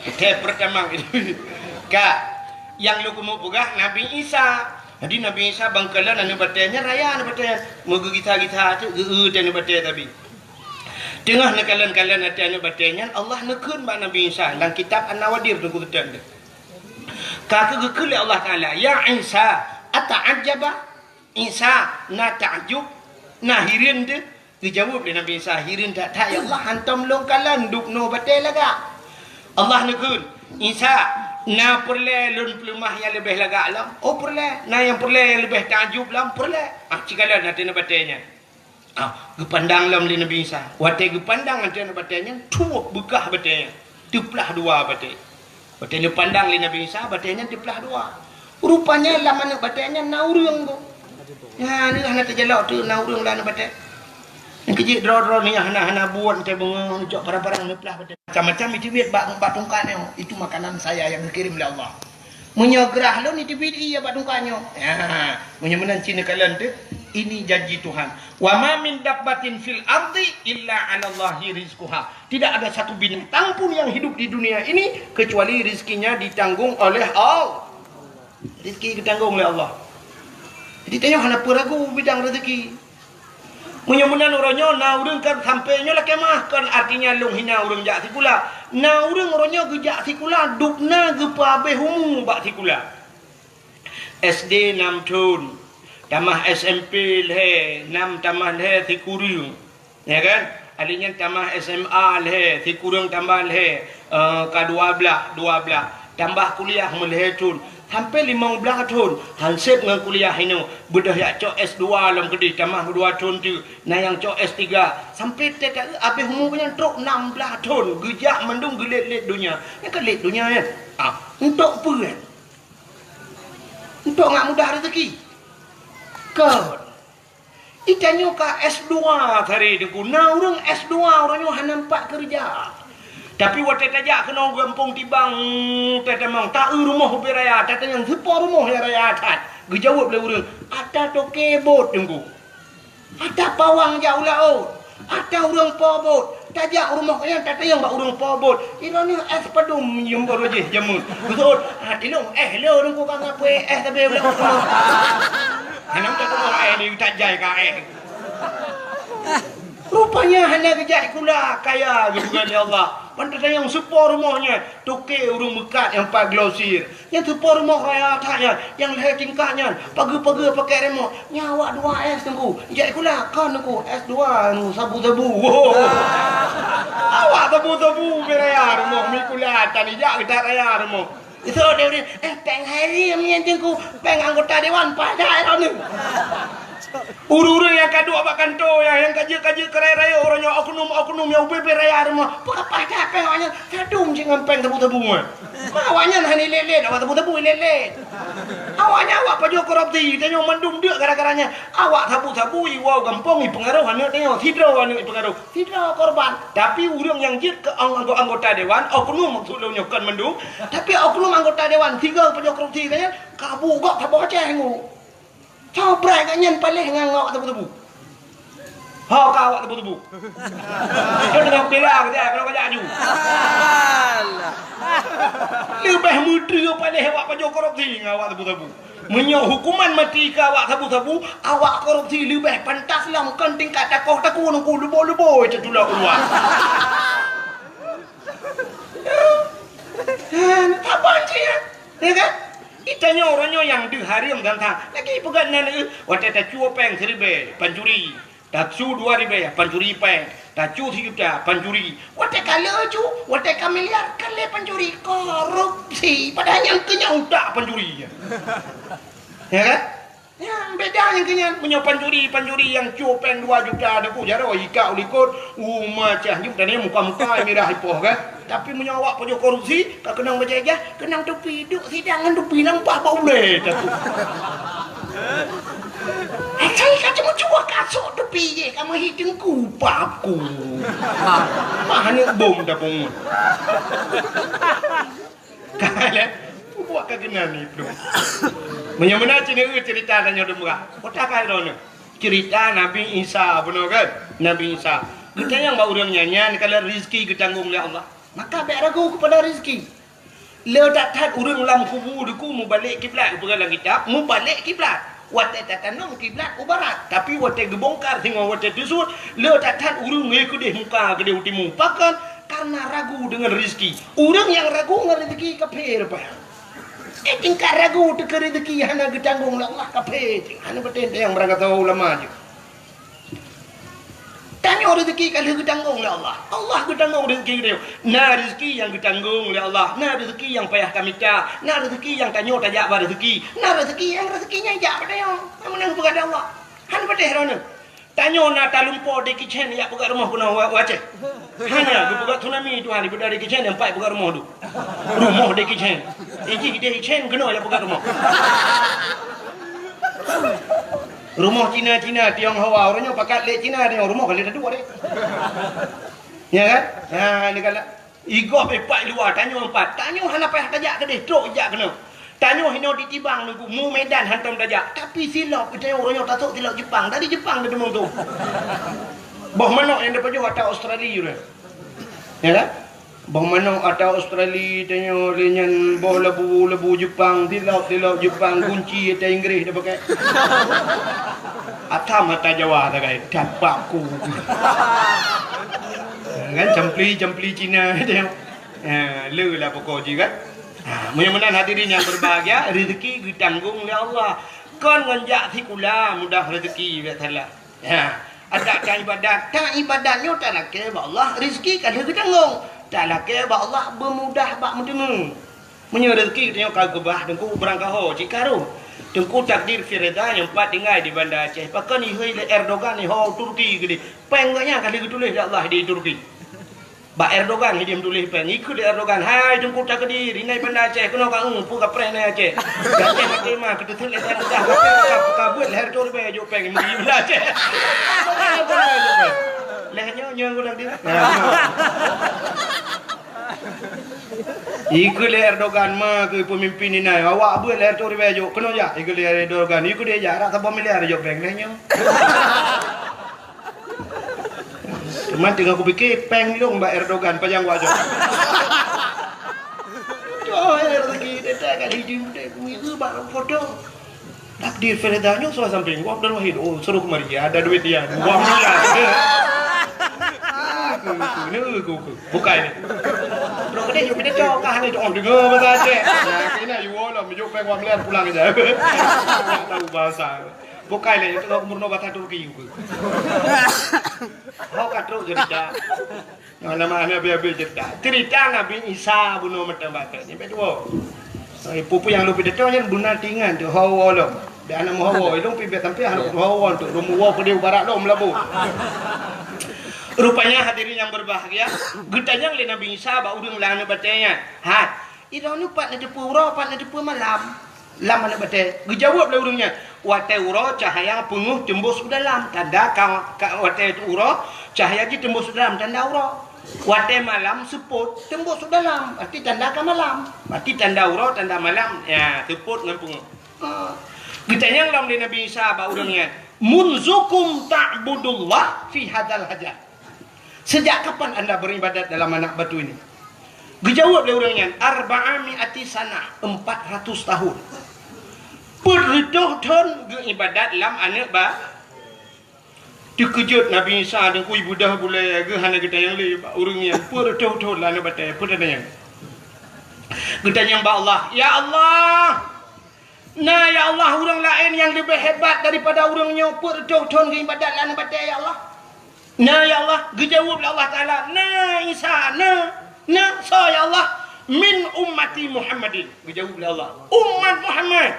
Teh peureutama idubit. Ka Nyang lôn keumeung peugah Nabi Isa. Jadi Nabi Isa bangkalon aneuëk batée nyan raya aneuëk batée nyan. Meugeugisa-gisa teuk geu-eu teuh aneuëk batée tabi. Teungoh neukalon-kalon até aneuëk batée nyan Allah neukheun bak Nabi Isa lam kitab An-Nawadir teungku teuteun teuh. Ka keuh geukheun lé Allah Taala, "Ya Isa, ata'ajjaba?" Isa na takjub, na hireuen teuh. Geujaweueb lé Nabi Isa, "Hireuen that-that ya Allah, hantom lôn kalon dubnoe batée lagak." Allah neukheun, "Isa, na peureulée lôn peuleumah nyang leubeh lagak lom?" "Oh peureulée." "Na nyang peureulée nyang leubeh takjub lom?" "Peureulée." Ah, cikalon até aneuëk batée nyan. Ah, geupandang lom lé Nabi Isa. Watée geupandang até aneuëk batée nyan, tuwob beukah batée nyan. Teuplah dua batée. Watée neupandang lé Nabi Isa, batée nyan teuplah dua. Rupanya lam aneuëk batée nyan na ureuëng tu. Nyan hana teujalok tu na ureuëng lam aneuëk batée. Nyang keujeuet droe-droe ni hana-hana buet teuh beungoh neucok parang-parang neuplah batée. Macam-macam iteubiet bak, bak tungkat nyoe. Itu makanan saya yang dikirim oleh Allah. Meunyoe grah lôn iteubiet ié bak tungkat nyoe. Ya, meunyoe meunan cit neukalon teuh, ini janji Tuhan. "Wa ma min dabbatin fil ardi illa 'alallahi rizquha." Tidak ada satu binatang pun yang hidup di dunia ini kecuali rizkinya ditanggung oleh Allah. Rizki ditanggung oleh Allah. Jadi tanyoe hana peue ragu bidang rezeki. Meunyoe meunan uroe nyoe na ureuëng kan sampai nyoe lakée meuah, kon artinya lôn hina ureuëng jak sikula. Na ureuëng uroe nyoe geujak sikula dubna geupeuabéh umu bak sikula. S D nam thon, tamah S M P lhée nam tamah lhée sikureueng. Ya kan? Alèh nyan tamah S M A lhée, sikureueng tambah lhée, eh, ka dua blaih, dua blaih. Tambah kuliah meulhée thon, sampai limong blaih thon, hanseb ngon kuliah inoe. Beudôh jak cok S dua lom keudeh, tamah dua thon teuk. Na nyang cok S tiga, sampai teuka abéh umu nyan trok nam blaih thon, geujak mandum geulét-lét donya. Nyan ka lét donya nyan. Ah, untuk peue nyan? Untuk ngat mudah rezeki. Kon. Itanyoe ka S dua tadi teungku. Na ureuëng S dua uroe nyoe hana nampak keureuja. Tapi watée tajak keunoe gampông Tibang, tatamong, ta-eu rumoh ubé raya, tatanyong, "Soe po rumoh nyang raya that?" Geujaweueb lé ureuëng, "Ata toke bot teungku. Ata pawang jak u laôt. Ata ureuëng po bot." Tajak u rumoh nyan tatanyong bak ureuëng po bot, "Droeneuh S padum nyoe baroe jih jameun?" Geuseuôt, "Ah, ilôn S lôn teungku ka ngapui S sabe u laôt." Hana meutuah rumoh S lé tajai ka S. Rupanya hana geujak sikula kaya geupeugah lé Allah. Ban tatanyong soe po rumoh nyan, toke ureuëng meukat nyang pat glosir. Nyan soe po rumoh raya that nyan, nyang lhée tingkat nyan, pageue-pageue pakèk remot. Nyan awak dua S teungku. Jak sikula kon teungku, S dua teungku, sabu-sabu. Awak sabu-sabu ubé raya rumoh, mi sikula tan ijak geutat raya rumoh. Isok deh, "Eh, péng hai rieng nyan teungku, péng anggota dewan paih that droeneuh." Ureuëng-ureuëng nyang ka duek bak kantô nyan, nyang ka jeuet-ka jeuet keu raya-raya uroe nyoe, oknum-oknum nyang ubé-bé raya rumoh, peukapah that péng awaknyan, sadum cit ngon péng sabu-sabu nyan. Ma awaknyan hana ilét-lét, awak sabu-sabu ilét-lét. Awaknyan awak pajoh korupsi, tanyoe mandum deuk gara-gara nyan. Awak sabu-sabu iwoe gampông ipeungaroh aneuk tanyoe, sidroe aneuk ipeungaroh, sidroe korban. Tapi ureuëng nyang jeuet keu ang-, anggota dewan, oknum maksud lôn nyoe kon mandum, tapi oknum anggota dewan sigoe pajoh korupsi nyan, ka bu gob saboh Aceh nyoe. Soe brat gobnyan paléh ngon awak sabu-sabu? Ho ka awak sabu-sabu? Nyoe teungoh bela keu jai, kalau kajak aju. Leubeh meutreue paléh awak pajoh korupsi ngon awak sabu-sabu. Meunyoe hukuman mati keu awak sabu-sabu, awak korupsi leubeh pantas lom kon tingkat takoh takue nungku leubo-leubo teutulah u luwa. Hana saban cit nyan, ya kan? Itanyoe uroe nyoe nyang deuh hareuem gata. Lagi peugah nan, eh, watée tacue péng siribée, pancuri. Tasu dua ribée, pancuri péng. Ka cu sijuta, pancuri. Watèe ka le cu, watèe ka miliar, ka lheueh pancuri. Korupsi. Padahai nyang keu nyan utak pancuri. Ya kan? Nyan beda nyang keu nyan. Meunyoe pancuri, pancuri nyang cu pèng dua juta, Teungku, jaroe ikak u likot, u ma cah nyoe, dan nyan muka-muka mirah ipoh kan. Tapi meunyoe awak pajoh korupsi, ka keunong bajèe ijazah, keunong tupi, duek sidang ngon tupi nyan paih bak ulèe, Teungku. Asai ka cuma cuba kasok tupi jih, ka meuhi Teungku paku. Mah aneuk bom dah pungut. Ka lheueh, buet ka keunan iplôh. Meunyoe meunan cit nyoe ceurita tanyoe dum brat. Kota ka droeneuh. Ceurita Nabi Isa bunoe kan? Nabi Isa. Geutanyong bak ureueng nyan, nyan kalon rezeki geutanggong lé Allah. Maka bèk ragu keupada rezeki. Le that-that ureueng lam kubu Teungku mubalek kiblat, geupeugah lam kitab, mubalek kiblat. Watèe tatanom kiblat u barat, tapi watèe geubongkar singoh watèe teusuet, le that-that ureueng ngon keudeh muka keudeh u timu. Pakon? Karena ragu deungon rezeki. Ureueng nyang ragu ngon rezeki kafé rupa nyan. Eh, tingkat ragu teuh keu rezeki hana geutanggong lé Allah, kafé teuh. Hana patéh nyang beurangkat ulama jih. Tanyoe rezeki ka lheueh geutanggong lé Allah. Allah geutanggong rezeki tanyoe. Na rezeki nyang geutanggong lé Allah, na rezeki nyang payah tamita, na rezeki nyang tanyoe tajak bak rezeki, na rezeki nyang rezeki nyan jak bak tanyoe. Nyang meunan geupeugah lé Allah. Hana patéh droeneuh. Tanyoe na talumpo Jackie Chan jak peugah rumoh keunoe u, u Aceh. Hana, geupeugah tsunami Tuhan, ipeugah Jackie Chan, nyang pat peugah rumoh tu. Rumoh Jackie Chan. Ijih Jackie Chan keunoe jak peugah rumoh. Rumoh Cina-Cina, Tionghoa, ureueng nyoe pakat lé Cina, Tiong rumoh ka lé taduek deh. Ya kan? Ha, ni kan. Igob ipat luwa, tanyoe empat. Tanyoe hana payah tajak keudeh, trok jak keunoe. Tanyoe hinoe di Tibang Teungku, mu Medan hantom tajak. Tapi silop, tanyoe ureueng nyoe tasok silop Jepang. Dari Jepang teumeung tu. Boh manok nyang tapajoh ata Australia tu. Ya kan? Boh manok ata Australia, tanyoe lé nyan boh labu, labu Jepang, silop, silop Jepang, gunci ata Inggris tapakai. Atam ata Jawa tagai, dapat ku. Kan campli, campli Cina tanyoe. Ha, le lah pokok jih kan. Ha, meunyoe meunan hadirin nyang berbahagia, rezeki geutanggong lé Allah. Kon ngon jak sikula mudah rezeki, biasalah. Ha, adak ta ibadat, ta ibadat nyoe talakèe bak Allah, rezeki ka lheueh geutanggong. Talakèe bak Allah beumudah bak meuteumé. Meunyoe rezeki geutanyoe ka geubah, Teungku, beurangkaho cit ka rhot. Teungku, takdir firida nyang pat tinggai di Banda Aceh. Pakon ihôi lé Erdogan iho Turki keudeh. Pèng geuh nyan ka lheueh geutuléh lé Allah di Turki. Bak Erdogan hidéh meutuléh pèng. Ikheun lé Erdogan, "Hai Teungku Takdir, inan Banda Aceh, keunoe ka eu, peue kapreh inan Aceh." Aceh maté ma, keuteuseut lé Erdogan, ka, ka, ka beuet lhèe reutôh ribèe jok pèng, meuri Banda Aceh. Lhèe nyoe, nyoe geulang dia. Ikheun lé Erdogan ma keu peumimpin inan, "Awak beuet lhèe reutôh ribèe jok, keunoe jak." Ikheun lé Erdogan, "Ikheun dia jak, rot saboh miliar jok pèng lhèe nyoe." Teuma teungoh kupike, pèng lôn bak Erdogan pajan wajok. Tuh, ya, rezeki dia tak kat hijau putih, kuihu bak foto. Takdir firida nyoe sudah samping, wah, Abdul Wahid, oh, suruh kemari, ada duit dia, dua miliar. Aku, aku, ni aku, aku. Bukai ni. Bro, kedai jom pindah cok, kah ni, oh, dengar bahasa Aceh. Nah, kena, you all, jok pèng dua miliar pulang aja. Tak tahu bahasa. Bukai lé, nyoe teungoh meurunoe basa Turki. Ho ka trok cerita. Nyoe nama hana habéh-habéh cerita. Cerita Nabi Isa bunoe mantong batai. Nyoe bèk tuwo. Eh, peue-peue nyang lôn pidato nyan beuna teuingat tu, hawa lom. Bèk hana meuhawa, lôn pih bèk sampai hana meuhawa tu. Lôn meuwoe keudéh u barat lom meulaboh. Rupanya hadirin yang berbahagia, geutanyong lé Nabi Isa bak ureueng lam aneuk batèe nyan. Hai, Droeneuh pat neuteupeue uroe, pat neuteupeue malam lam aneuk batèe? Geujaweueb lé ureueng nyan, "Watèe uroe cahya peungeuh teumbôh u dalam, tanda ka, ka, watèe uroe cahya jih teumbôh u dalam, tanda uroe. Watèe malam seupôt teumbôh u dalam, berarti tanda ka malam. Berarti tanda uroe, tanda malam, ya, seupôt ngon peungeuh." Ha. Geutanyong lom lé Nabi Isa bak ureueng nyan, "Munzukum ta'budullah fi hadzal hajar?" Sejak kapan anda beribadat dalam anak batu ini? Geujaweueb lé ureueng nyan, "Arba'a mi'ati sanah, empat ratus tahun." Peuet reutôh thon geuibadat lam aneuk ba-, teukeujot Nabi Isa deungkui beudoh bulèe geuh hana geutanyong lé bak ureueng nyan, peuet reutôh thon lam aneuk batèe, peue tatanyong? Geutanyong bak Allah, "Ya Allah, na ya Allah ureueng laén nyang leubeh hebat daripada ureueng nyoe peuet reutôh thon geuibadat lam aneuk batèe, ya Allah?" "Na, ya Allah," geujaweueb lé Allah Taala, "Na, Isa, na, na, soe, ya Allah?" "Min ummati Muhammadin," geujaweueb lé Allah, "umat Muhammad."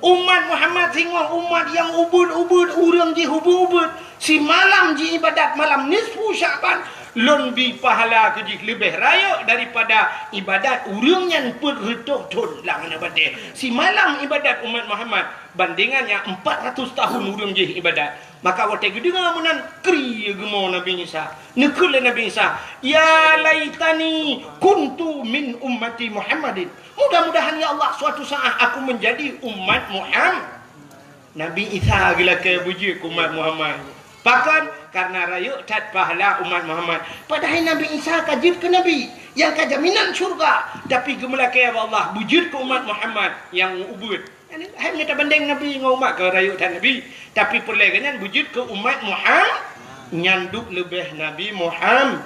Umat Muhammad singoh umat nyang ubit-ubit, ureuëng jih ubit-ubit. Simalam jiibadat malam nisfu Sya'ban, lôn bi pahala keu jih leubeh rayeuk daripada ibadat ureuëng nyan peuet reutôh thon lam aneuk batée. Simalam ibadat umat Muhammad, bandingan nyang empat ratus tahun ureuëng jih ibadat. Maka watée geudeungoe meunan, kri geumo Nabi Isa. Neukheun lé Nabi Isa, "Ya laitani kuntu min ummati Muhammadin." Mudah-mudahan, ya Allah, suatu saat aku menjadi umat Muhammad. Nabi Isa geulakée beujeuet keu umat Muhammad. Pakon? Karena rayeuk that pahala umat Muhammad. Padahai Nabi Isa ka jeuet keu nabi, nyang ka jaminan syurga. Tapi geumeulakée bak Allah beujeuet keu umat Muhammad nyang ubit. Hai mita bandeng nabi ngon umat ka rayeuk that nabi. Tapi peureulée geuh nyan beujeuet keu umat Muhammad nyang duek leubeh Nabi Muhammad.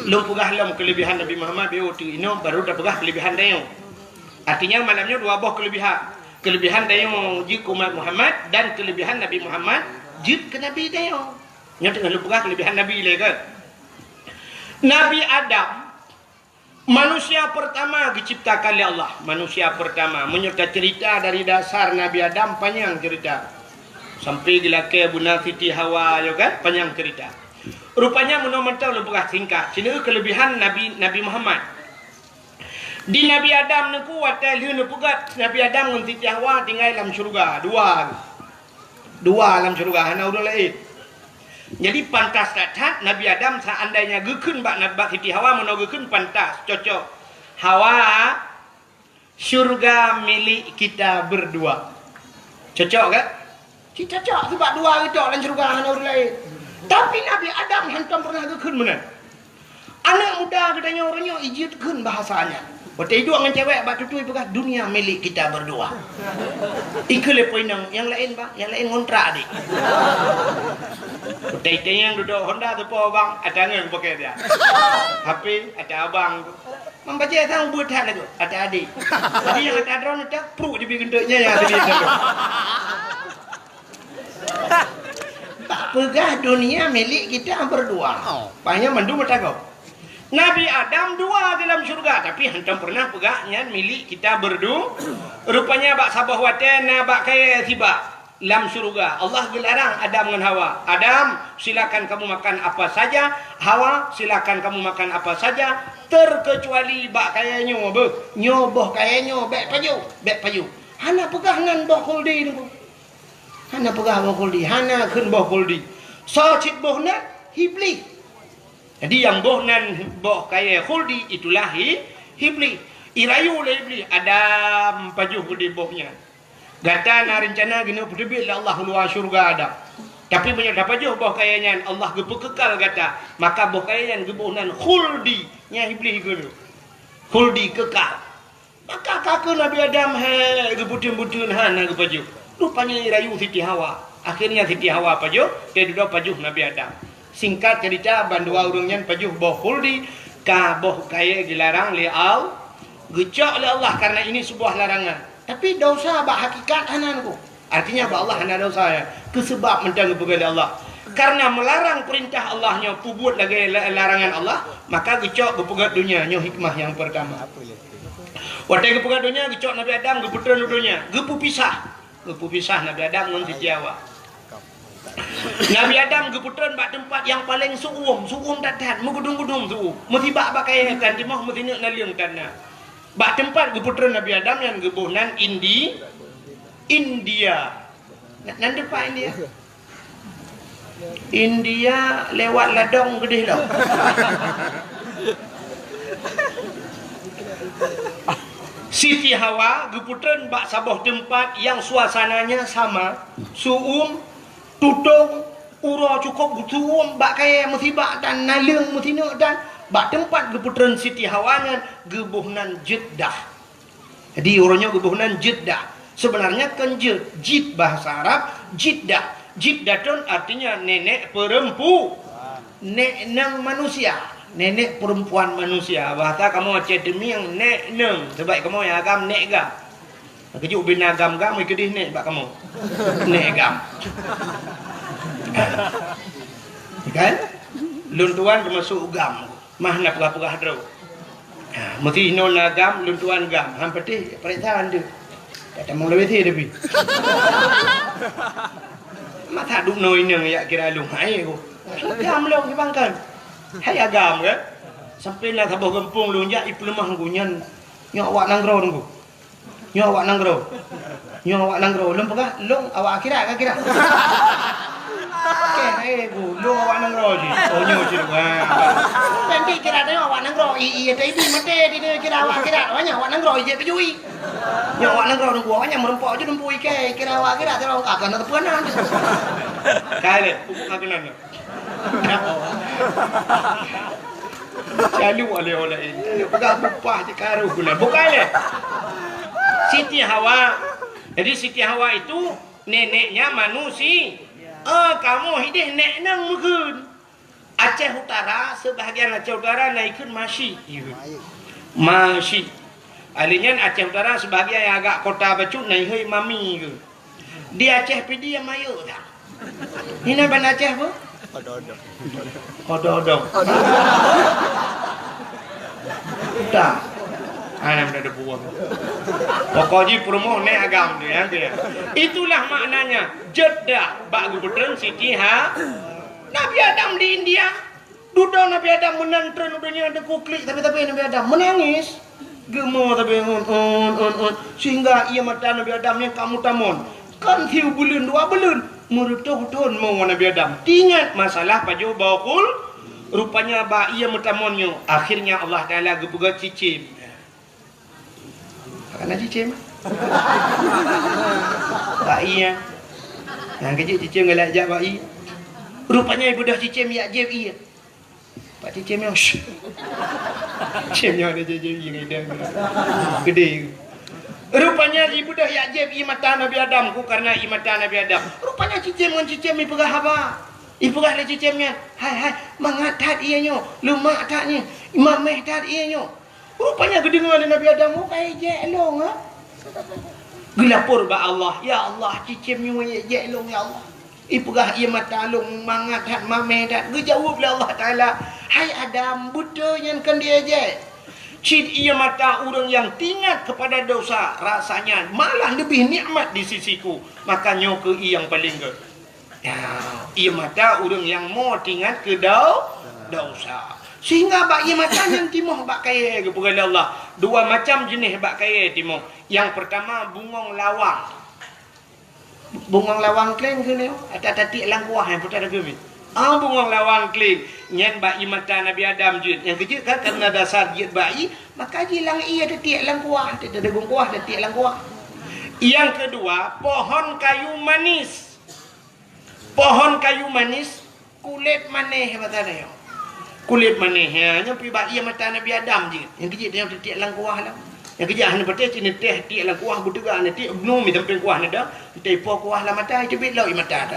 Lôn peugah lom keulebihan Nabi Muhammad, biôh teuk inoe baru tapeugah keulebihan tanyoe. Artinya malam nyoe dua boh keulebihan. Keulebihan tanyoe jeuet keu umat Muhammad dan keulebihan Nabi Muhammad jeuet keu Nabi tanyoe. Nyoe teungoh lôn peugah keulebihan Nabi lé kan. Nabi Adam, manusia pertama geuciptakan lé Allah. Manusia pertama. Meunyoe taceurita dari dasar Nabi Adam, panyang ceurita. Sampai geulakée beuna Siti Hawa, yo kan? Panyang ceurita. Rupanya meunoe mantong lôn peugah singkat. Sineuk keulebihan Nabi, Nabi Muhammad. Di Nabi Adam neuku watée lheueh neupeugét Nabi Adam ngon Siti Hawa tinggai lam syeuruga. Dua. Dua lam syeuruga, hana ureuëng laén. Jadi pantas that-that Nabi Adam seandainya geukheun bak, bak Siti Hawa meunoe geukheun pantas, cocok. Hawa, syurga milik kita berdua. Cocok kan? Cit cocok, sebab dua geutok lam syeuruga hana ureuëng laén. Tapi Nabi Adam hantom pernah geukheun meunan. Aneuk muda geutanyoe uroe nyoe ijeuet kheun bahasa nyan. Watée iduek ngon cewek bak tutui peugah, "Dunia milik kita berdua." Ikheun lé po inong, "Nyang laén, Bang, nyang laén ngontrak deh." Watée itanyong dudoe Honda teupo, "Bang, ata ngon pakè dia." H P, "Ata abang." Mambajée sang ubeuet that lagoe, ata adék. Jadi nyang ata droeneuh tak, pruek jibi geunteuk nyan nyang tadi tadi. Bak peugah dunia milik kita berdua. Oh. Pahnyan mandum meutanggong. Nabi Adam dua di lam syurga, tapi hantom pernah peugah nyan milik kita berdu-, rupanya bak saboh watée na bak kayée sibak lam syurga. Allah geularang Adam ngon Hawa, "Adam, silakan kamu makan apa saja. Hawa, silakan kamu makan apa saja, terkecuali bak kayée nyoe beuh. Nyoe boh kayée nyoe bék pajoh, bék pajoh." Hana peugah nan boh khuldi nyoe. Hana peugah boh khuldi, hana kheun boh khuldi. Soe cit boh nan? Iblih. Jadi nyang boh nan boh kayée khuldi itulah i-, Iblih. Irayu lé Iblih, "Adam, pajoh keudeh boh nyan. Gata na reuncana keuneuk peuteubiet lé Allah u luwa syeuruga Adam. Tapi meunyoe tapajoh boh kayée nyan, Allah geupeukekal gata, maka boh kayée nyan geuboh nan khuldi." Nyan Iblih geukheun khuldi kekal. Maka ka keu Nabi Adam hai geupeuteun-peuteun hana geupajoh. Rupanya irayu Siti Hawa. Akhirnya Siti Hawa pajoh, teududoe pajoh Nabi Adam. Singkat cerita, bandua ureuëng nyan pajoh boh khuldi, ka boh kayée geularang lé Al-, geucok lé Allah karena ini sebuah larangan. Tapi dosa bak hakikat hana nyoe. Artinya bak Allah hana dosa ya. Keu seubab mantong geupeugah lé Allah. Karena meularang peurintah Allah nyoe peubuet lagée la-, larangan Allah, maka geucok geupeugét donya nyoe hikmah nyang pertama. Watée geupeugét donya, geucok Nabi Adam geupeutreun u donya, geupeupisah. Geupeupisah Nabi Adam ngon Siti Hawa. Nabi Adam geupeutreun bak teumpat nyang paleng su'uem, su'uem that-that, meugudum-gudum su'uem. Meusibak bak kayée tan timoh, meusineuk naleueng tan na. Bak teumpat geupeutreun Nabi Adam nyan geuboh nan Indi-, India. Nan, nan teumpat India. India lewat ladong keudeh lom. Siti Hawa geupeutreun bak saboh teumpat nyang suasananya sama, su'uem, tutong, uroe cukôp geusu'uem bak kayée meusibak dan naleueng meusineuk dan bak teumpat geupeutreun Siti Hawa nyan geuboh nan Jeddah. Jadi uroe nyoe geuboh nan Jeddah. Sebenarnya kon jeuet, jid bahasa Arab, Jeddah. Jiddatun artinya nenek perempu-, nek nang manusia, nenek perempuan manusia. Bahasa kamoe Aceh Teumieng, nek nang. Sebab kamoe nyang agam nek gam. Keujeuet ubena gam-gam, keudeh nek bak kamoe. Nek gam. Kan? Lôn tuan teumasok GAM. Mah na peugah-peugah droe. Ha, meusti inoe na GAM, lôn tuan GAM. Han patéh, pareksa han deuh. Tak tamong lawét tapi. Masa dum noe inong yak kira lôn hai ko. GAM lôn di Bangkang. Hai GAM kan? Sampai na saboh gampông lôn jak ipeuleumah ngku nyan. Nyoe awak nanggroe ngku. Nyoe awak nanggroe. Nyoe awak nanggroe. Lôn peugah, lôn awak akhirat ka kira. Oke, hai bu, lôn awak nanggroe jih. Oh, nyoe jih. Wah. Nanti kira tengok awak nanggroe. I, i, i, i, mate di kira awak akhirat. Awak nyan awak nanggroe jih kejui. Nyoe awak nanggroe nunggu awak nyan meureumpok je nunggu ikai kira awak akhirat tengok akan ada peunan. Kali, aku nan. Lalu oleh-oleh ini. Lalu peugah bupah je karu guna. Bukan leh. Siti Hawa. Jadi Siti Hawa itu neneknya manusia. Ah, kamu hidih nek nang meukeun. Aceh Utara, sebahagian Aceh Utara na ikheun Masyik. Masyik. Alih nyan Aceh Utara sebahagian yang agak kota bacut na ihôi Mami ke. Di Aceh Pidie mayok dah. Hina ban Aceh apa? Odong-odong. Odong-odong. Dah. Anak dah ada buah. Pokok ji perumoh nek agam tu ya, tu ya. Itulah maknanya jeda bak gubernur Siti Ha. Nabi Adam di India. Dudoe Nabi Adam meunan treun u donya teuku klik tapi-tapi Nabi Adam meunangis. Geumo tapi un, un, un, un. Sehingga ié mata Nabi Adam nyang ka meutamon. Kon siubuleuen dua buleuen, meureutoh thon mo Nabi Adam. Tingat masalah pajoh baukul, rupanya bak ié meutamon nyoe, akhirnya Allah Taala geupeugah cicém. Karena cicém. Bak ié. Nyang keujiek cicém galak jak bak ié. Rupanya ibeudôh cicém yak jieb ié. Pak cicém nyoe. Cicém nyoe ada cicém ié ngon idang. Gede. Rupanya ibeudôh yak jieb ié mata Nabi Adam ku karena ié mata Nabi Adam. Rupanya cicém ngon cicém ipeugah haba. Ipeugah lé cicém nyan, "Hai, hai, mangat that ié nyoe, leumak that nyoe, mameh that ié nyoe." Rupanya geudeungoe lé Nabi Adam, "Oh, ka ijek lôn, ha?" Geulapor bak Allah, "Ya Allah, cicém nyoe ijek lôn, ya Allah. Ipeugah ié mata lôn mangat that, mameh that." Geujaweueb lé Allah Taala, "Hai Adam, beutôi nyan kon diejek. Cit ié mata ureuëng nyang teuingat kepada dosa, rasanya malah leubeh nikmat di sisi-Ku. Maka nyoe keuh ié nyang paleng gét." Ya, ié mata ureuëng nyang mo teuingat keu dau-, dosa. Sehingga bak ié mata nyan timoh bak kayée geupeugah lé Allah. Dua macam jeuneh bak kayée timoh. Nyang pertama bungong lawang. Bungong lawang kléng keuneuk ata tatiek lam kuah nyang putar geumi. Ah, bungong lawang kléng nyan bak ié mata Nabi Adam jeuet. Nyang keujeuet kan karena dasar jeuet bak ié, maka jilang ié tatiek lam kuah, tatiek lam kuah. Yang kedua, pohon kayu manis. Pohon kayu manis, kulét manéh mata nyoe. Kulét manéh, ha, nyoe pi bak ié mata Nabi Adam jih. Nyang keujeuet nyoe tiek lam kuah lam. Nyang keujeuet hana patéh cit neutéh tiek lam kuah beuteuga neutéh bnu mi sampéng kuah neuda, neutéh po kuah lam mata, teubiet lom ié mata.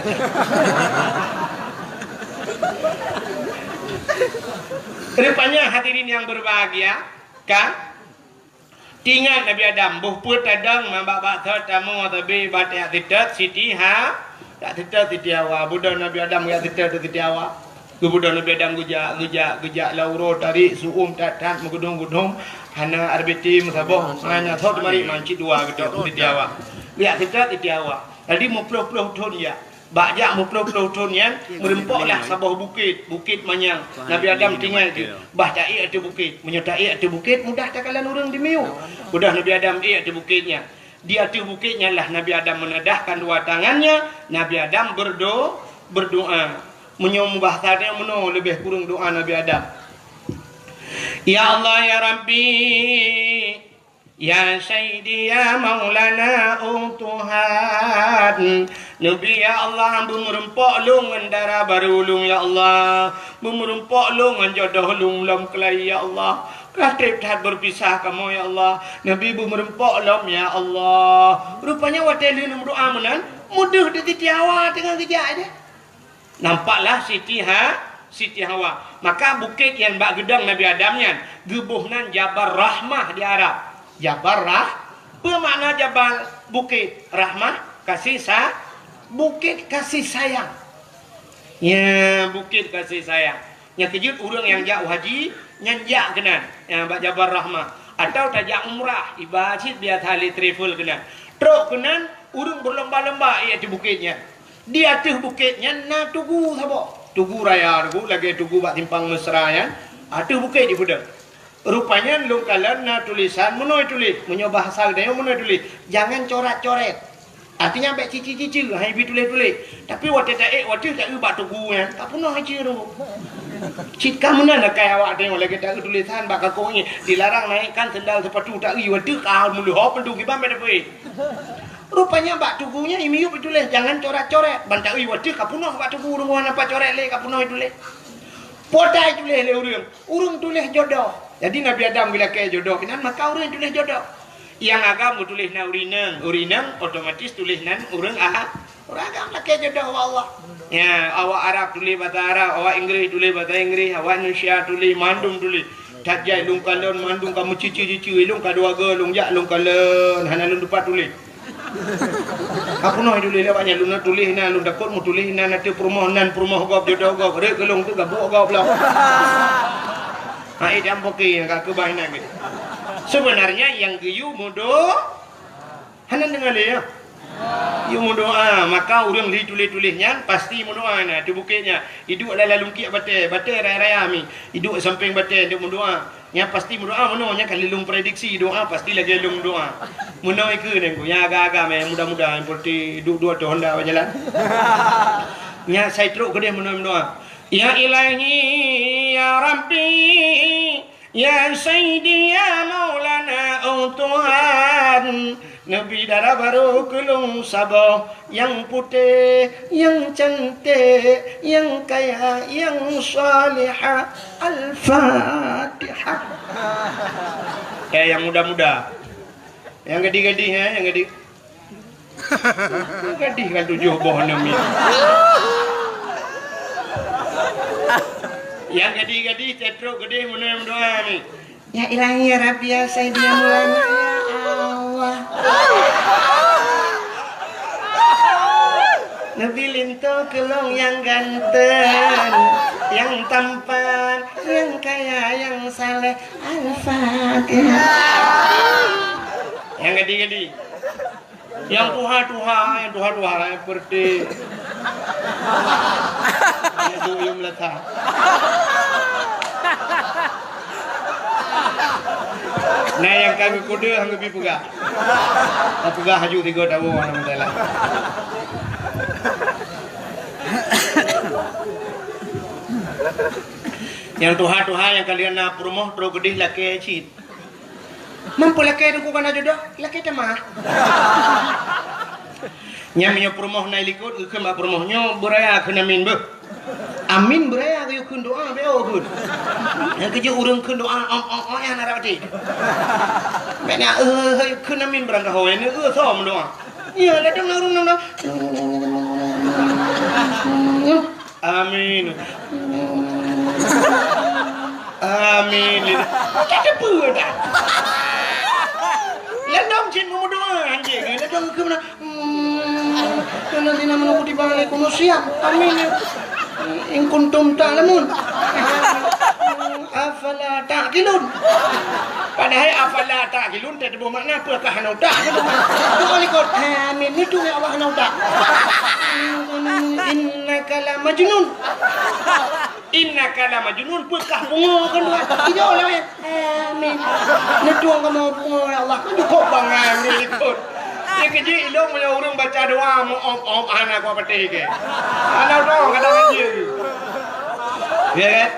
Rupanya hadirin yang berbahagia, kan? Teuingat Nabi Adam, boh peuet tadong, ma bak-bak thot tamoe tabi bak tiek sitot Siti Ha, tak sitot Siti Hawa. Budoe Nabi Adam geujak sitot Siti Hawa. Geubudoe Nabi Adam geujak, geujak, geujak lam uroe tarék, su'um that-that, meugudong-gudong, hana R B T meusaboh, hana thot marit mancit dua geutok Siti Hawa. Geujak sitot Siti Hawa. Jadi meuploh-ploh thon jak. Bak jak meuploh-ploh thon nyan, meurumpoklah saboh bukét, Bukét Manyang. Nabi Adam tinggai di, bah taék ateueh bukét. Meunyoe taék ateueh bukét, mudah takalon ureuëng di miyueb. Mudah Nabi Adam ék ateueh bukét nyan. Di ateueh bukét nyan lah Nabi Adam menadahkan dua tangannya, Nabi Adam berdo-, berdoa. Meunyoe mubahasa nyan meunoe leubeh kureueng doa Nabi Adam. Ya Allah, ya Rabbi, Ya Sayyidi, ya Maulana, oh Tuhan, neubi ya Allah, beumeurumpok lôn ngon dara barô lôn ya Allah, beumeurumpok lôn ngon jodoh lôn lom keulai ya Allah. Ka treb that beupisah kamoe ya Allah, neubi beumeurumpok lom ya Allah. Rupanya watée lheueh meudoa meunan, meudeuh di Siti Hawa teungoh geujak aja. Nampaklah Siti Ha-, Siti Hawa. Maka bukét nyang bak geudong Nabi Adam nyan geuboh nan Jabal Rahmah di Arab. Jabal Rah-, peue makna Jabal? Bukét. Rahmah, kasih sa-, bukét kasih sayang. Ya, Bukit Kasih Sayang. Nyang keujeuet ureuëng nyang jak haji, nyan jak keunan. Ya, bak Jabal Rahmah. Atau tajak umrah, iba cit biasa lé travel keunan. Trok keunan, ureuëng berlomba-lomba ié ateueh bukét nyan. Di ateueh bukét nyan na tugu saboh. Tugu raya tugu, lagée tugu bak simpang Mesra nyan. Ateueh bukét jipeudong. Rupanya lôn kalon na tulisan meunoe tuléh. Meunyoe bahasa geutanyoe meunoe tuléh, "Jangan corat-coret." Artinya bék cici-cici, hai bi tuléh-tuléh. Tapi watée taék, watée taeu bak tugu nyan, ka peunoh ici tu. Cit ka meunan akai awak tanyoe lagée taeu tulisan bak kakong nyan, "Dilarang naikkan sendal sepatu." Taeu watée ka meuleuhob meudu kiban bék dapeuék. Rupanya bak tugu nyan imiyup ituléh, "Jangan coret-coret." Ban taeu watée ka peunoh bak tugu, ureuëng nampak coret lé ka peunoh ituléh. Potai tuléh lé ureuëng. Ureuëng tuléh jodoh. Jadi Nabi Adam geulakée jodoh keunan, maka ureuëng tuléh jodoh. Nyang agam geutuléh nan ureuëng inong, ureuëng inong otomatis tuléh nan ureuëng a-, ureuëng agam lakée jodoh ubak Allah. Ya, awak Arab tuléh basa Arab, awak Inggris tuléh basa Inggris, awak Indonesia tuléh, mandum tuléh. That jai lôn kalon mandum ka meucici-cici, lôn ka dua go lôn jak lôn kalon, hana lôn tupat tuléh. Ka peunoh tuléh lé awak nyan, lôn na tuléh na, lôn takot meutuléh na, na teu peurumoh nan peurumoh gob, jodoh gob, rek keu lôn teu gabuk gob lom. Hai dam poke nyang ka keubah inan geuh. Sebenarnya nyang geuyue meudo-, hana deungoe lé ya. Yue meudoa, maka ureuëng li tuléh-tuléh nyan pasti meudoa na, teu bukét nyan. Iduek lam lalungkiek batée, batée raya-raya mi. Iduek sampéng batée, iduek meudoa. Nyan pasti meudoa meunoe, nyan ka lheueh lôn prediksi doa pasti lagée lôn doa. Meunoe ikeue nyan ku, nyang agam-agam, nyang muda-muda, nyang seperti duek-duek ateueh honda bak jalan. Nyan sai trok keudeh meunoe meudoa. Ya Ilahi, ya Rabbi, ya Sayyidi, ya Maulana, oh Tuhan, neubi dara barô keu lôn saboh, nyang putéh, nyang canték, nyang kaya, nyang salihah. Al-Fatihah. Eh, nyang muda-muda. Nyang gadih-gadih, eh, nyang gadih. Gadih kan tujoh boh aneuk miet. Nyang gadih-gadih, tetrok gadih meunoe meudoa ni. Ya Ilahi, ya Rabbi, ya Sayyidi, ya Maulana, ya Allah. Neubi linto keu lôn nyang ganteng, nyang tampan, nyang kaya, nyang saleh. Al-Fatihah. Nyang gadih-gadih. Nyang tuha-tuha, nyang tuha-tuha, nyang seperti nyang duyung leutah. Nah, nyang ka geukuda hana geubi peugah. Ka peugah haju tiga tahun hana masalah. Nyang tuha-tuha nyang kalian na peurumoh trok keudeh lakée cit. Mampu lakée teungku kana jodoh, lakée teuma. Nyan meunyoe peurumoh na i likot, geukheun bak peurumoh nyoe beuraya kheun amin beuh. Amin beuraya geuyue kheun doa beu kheun. Nyang keujeuet ureuëng kheun doa ong ong ong nyan na rab até. Bék na, eh, eh, kheun amin beurangkaho nyan, eh, som doa. Iya, ladang na ureuëng na. Amin. Amin. Kita teupeu dah. Ladang cit meumeudoa anjing. Ladang keu mana? Hmm. Alladzina amanu kutiba alaikumus siyam. Amin. In kuntum ta'lamun. Afala ta'qilun. Padahai afala ta'qilun teutuboh makna peue kah hana utak. Doa likot. Amin. Itu ya Allah hana utak. Innaka la majnun. Innaka la majnun, peue kah pungo kan doa. Tidak lah ya. Amin. Neutong kamoe pungo ya Allah. Cukup bangai udah likot. Dia kejik ilong punya urang baca doa mu om om hana kuat petik ke. Hana udah kadang aja. Ya kan?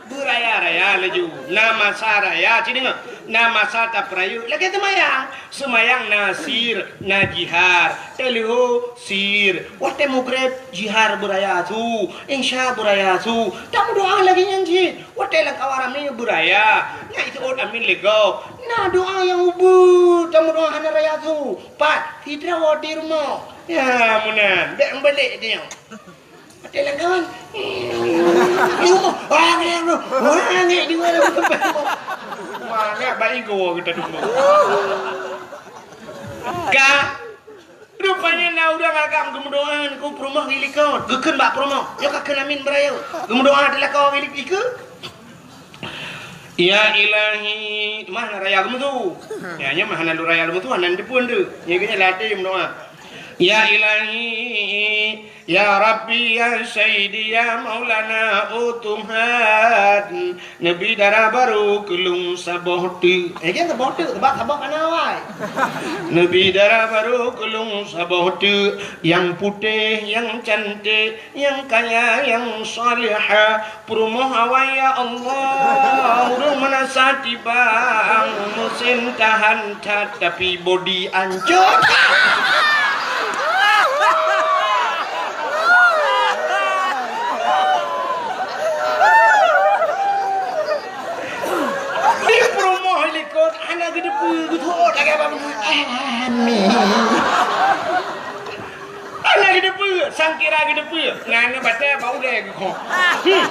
Beuraya-raya laju, na masa raya, ci deungoe, na masa tapeurayeuk lagée seumayang. Seumayang na sir, na jihar. Teuleuho sir, watée mugreb jihar beuraya su, insya beuraya su. Tameudoa lagée nyan cit, watée lam kawan ramé beuraya, na iseuôt amin lé gob. Na doa nyang ubeut tameudoa hana raya su. Pat sidroe di rumoh. Ya meunan, bék meubalek tanyoe. Watée lam kawan. Di rumoh. Wah, ngek, wah, ngek, di mana? Wah, ngek, baik gua kita dulu. Ka, rupanya Ureuëng agam geumeudoá ngon peurumoh geulikot, geukheun bak peurumoh, nyoe ka kheun amin beurayeuk. Geumeudoá di lakoe geulik ikeue. Ya Ilahi, mah na raya geumeusu. Ya, nyoe mah hana lôn raya geumeusu, hana neuteupeue deuh. Nyoe geuhnyan lam até meudoá. Ya Ilahi, ya Rabbi, ya Sayyidi, ya Maulana, oh Tuhan, neubi dara barô keu lôn saboh teuk. Eh, jangan saboh teuk, sebab saboh kana awai. Neubi dara barô keu lôn saboh teuk, nyang putéh, nyang cantik, nyang kaya, nyang salihah, peurumoh awai, ya Allah. Ureuëng meunasah tibang, meusén tahan that, tapi bodi ancô. Di peurumoh likot hana geuteupeue, geuthot lagée apa beuna. Amin. Hana geuteupeue, sangkira geuteupeue. Ngan batée bak ulée geukhok. Hmm.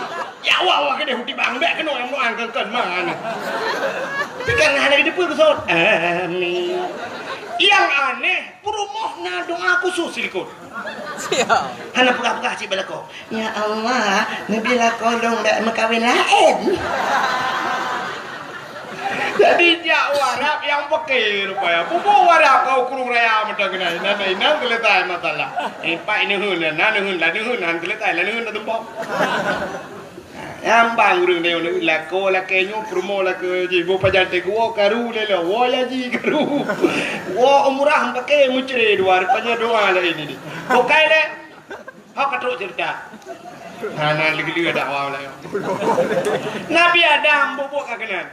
Ya Allah, Allah keudeh tibang, bék keunoe nyang meudoá keu-keu ma nyoe. Tapi kan hana geuteupeue geusot. Amin. Nyang aneh, peurumoh na doá khusos silikot. Siap. Hana peugah-peugah cit bak lakoe. Ya Allah, neubi lakoe lôn bék meukawen laén. Jadi jak u Arab nyang peuke rupaya. Pupu u Arab keu u Krueng Raya mantong keunan. Inan, inan teuletai masalah. Eh, pat neuheun, na neuheun, la neuheun, han teuletai, la neuheun, na tumpok. Nyang bang ureuëng nyoe lakoe lakée nyoe peurumoh lakée jih, boh pajan teuk woe karu lé lo, woe haji karu. Woe umrah meupaké meucre dua, rupanya doa laén ini. Bukai lé. Hok ka trok cerita. Hana leugeuleu dakwah lé. Nabi Adam bubuk ka keunan.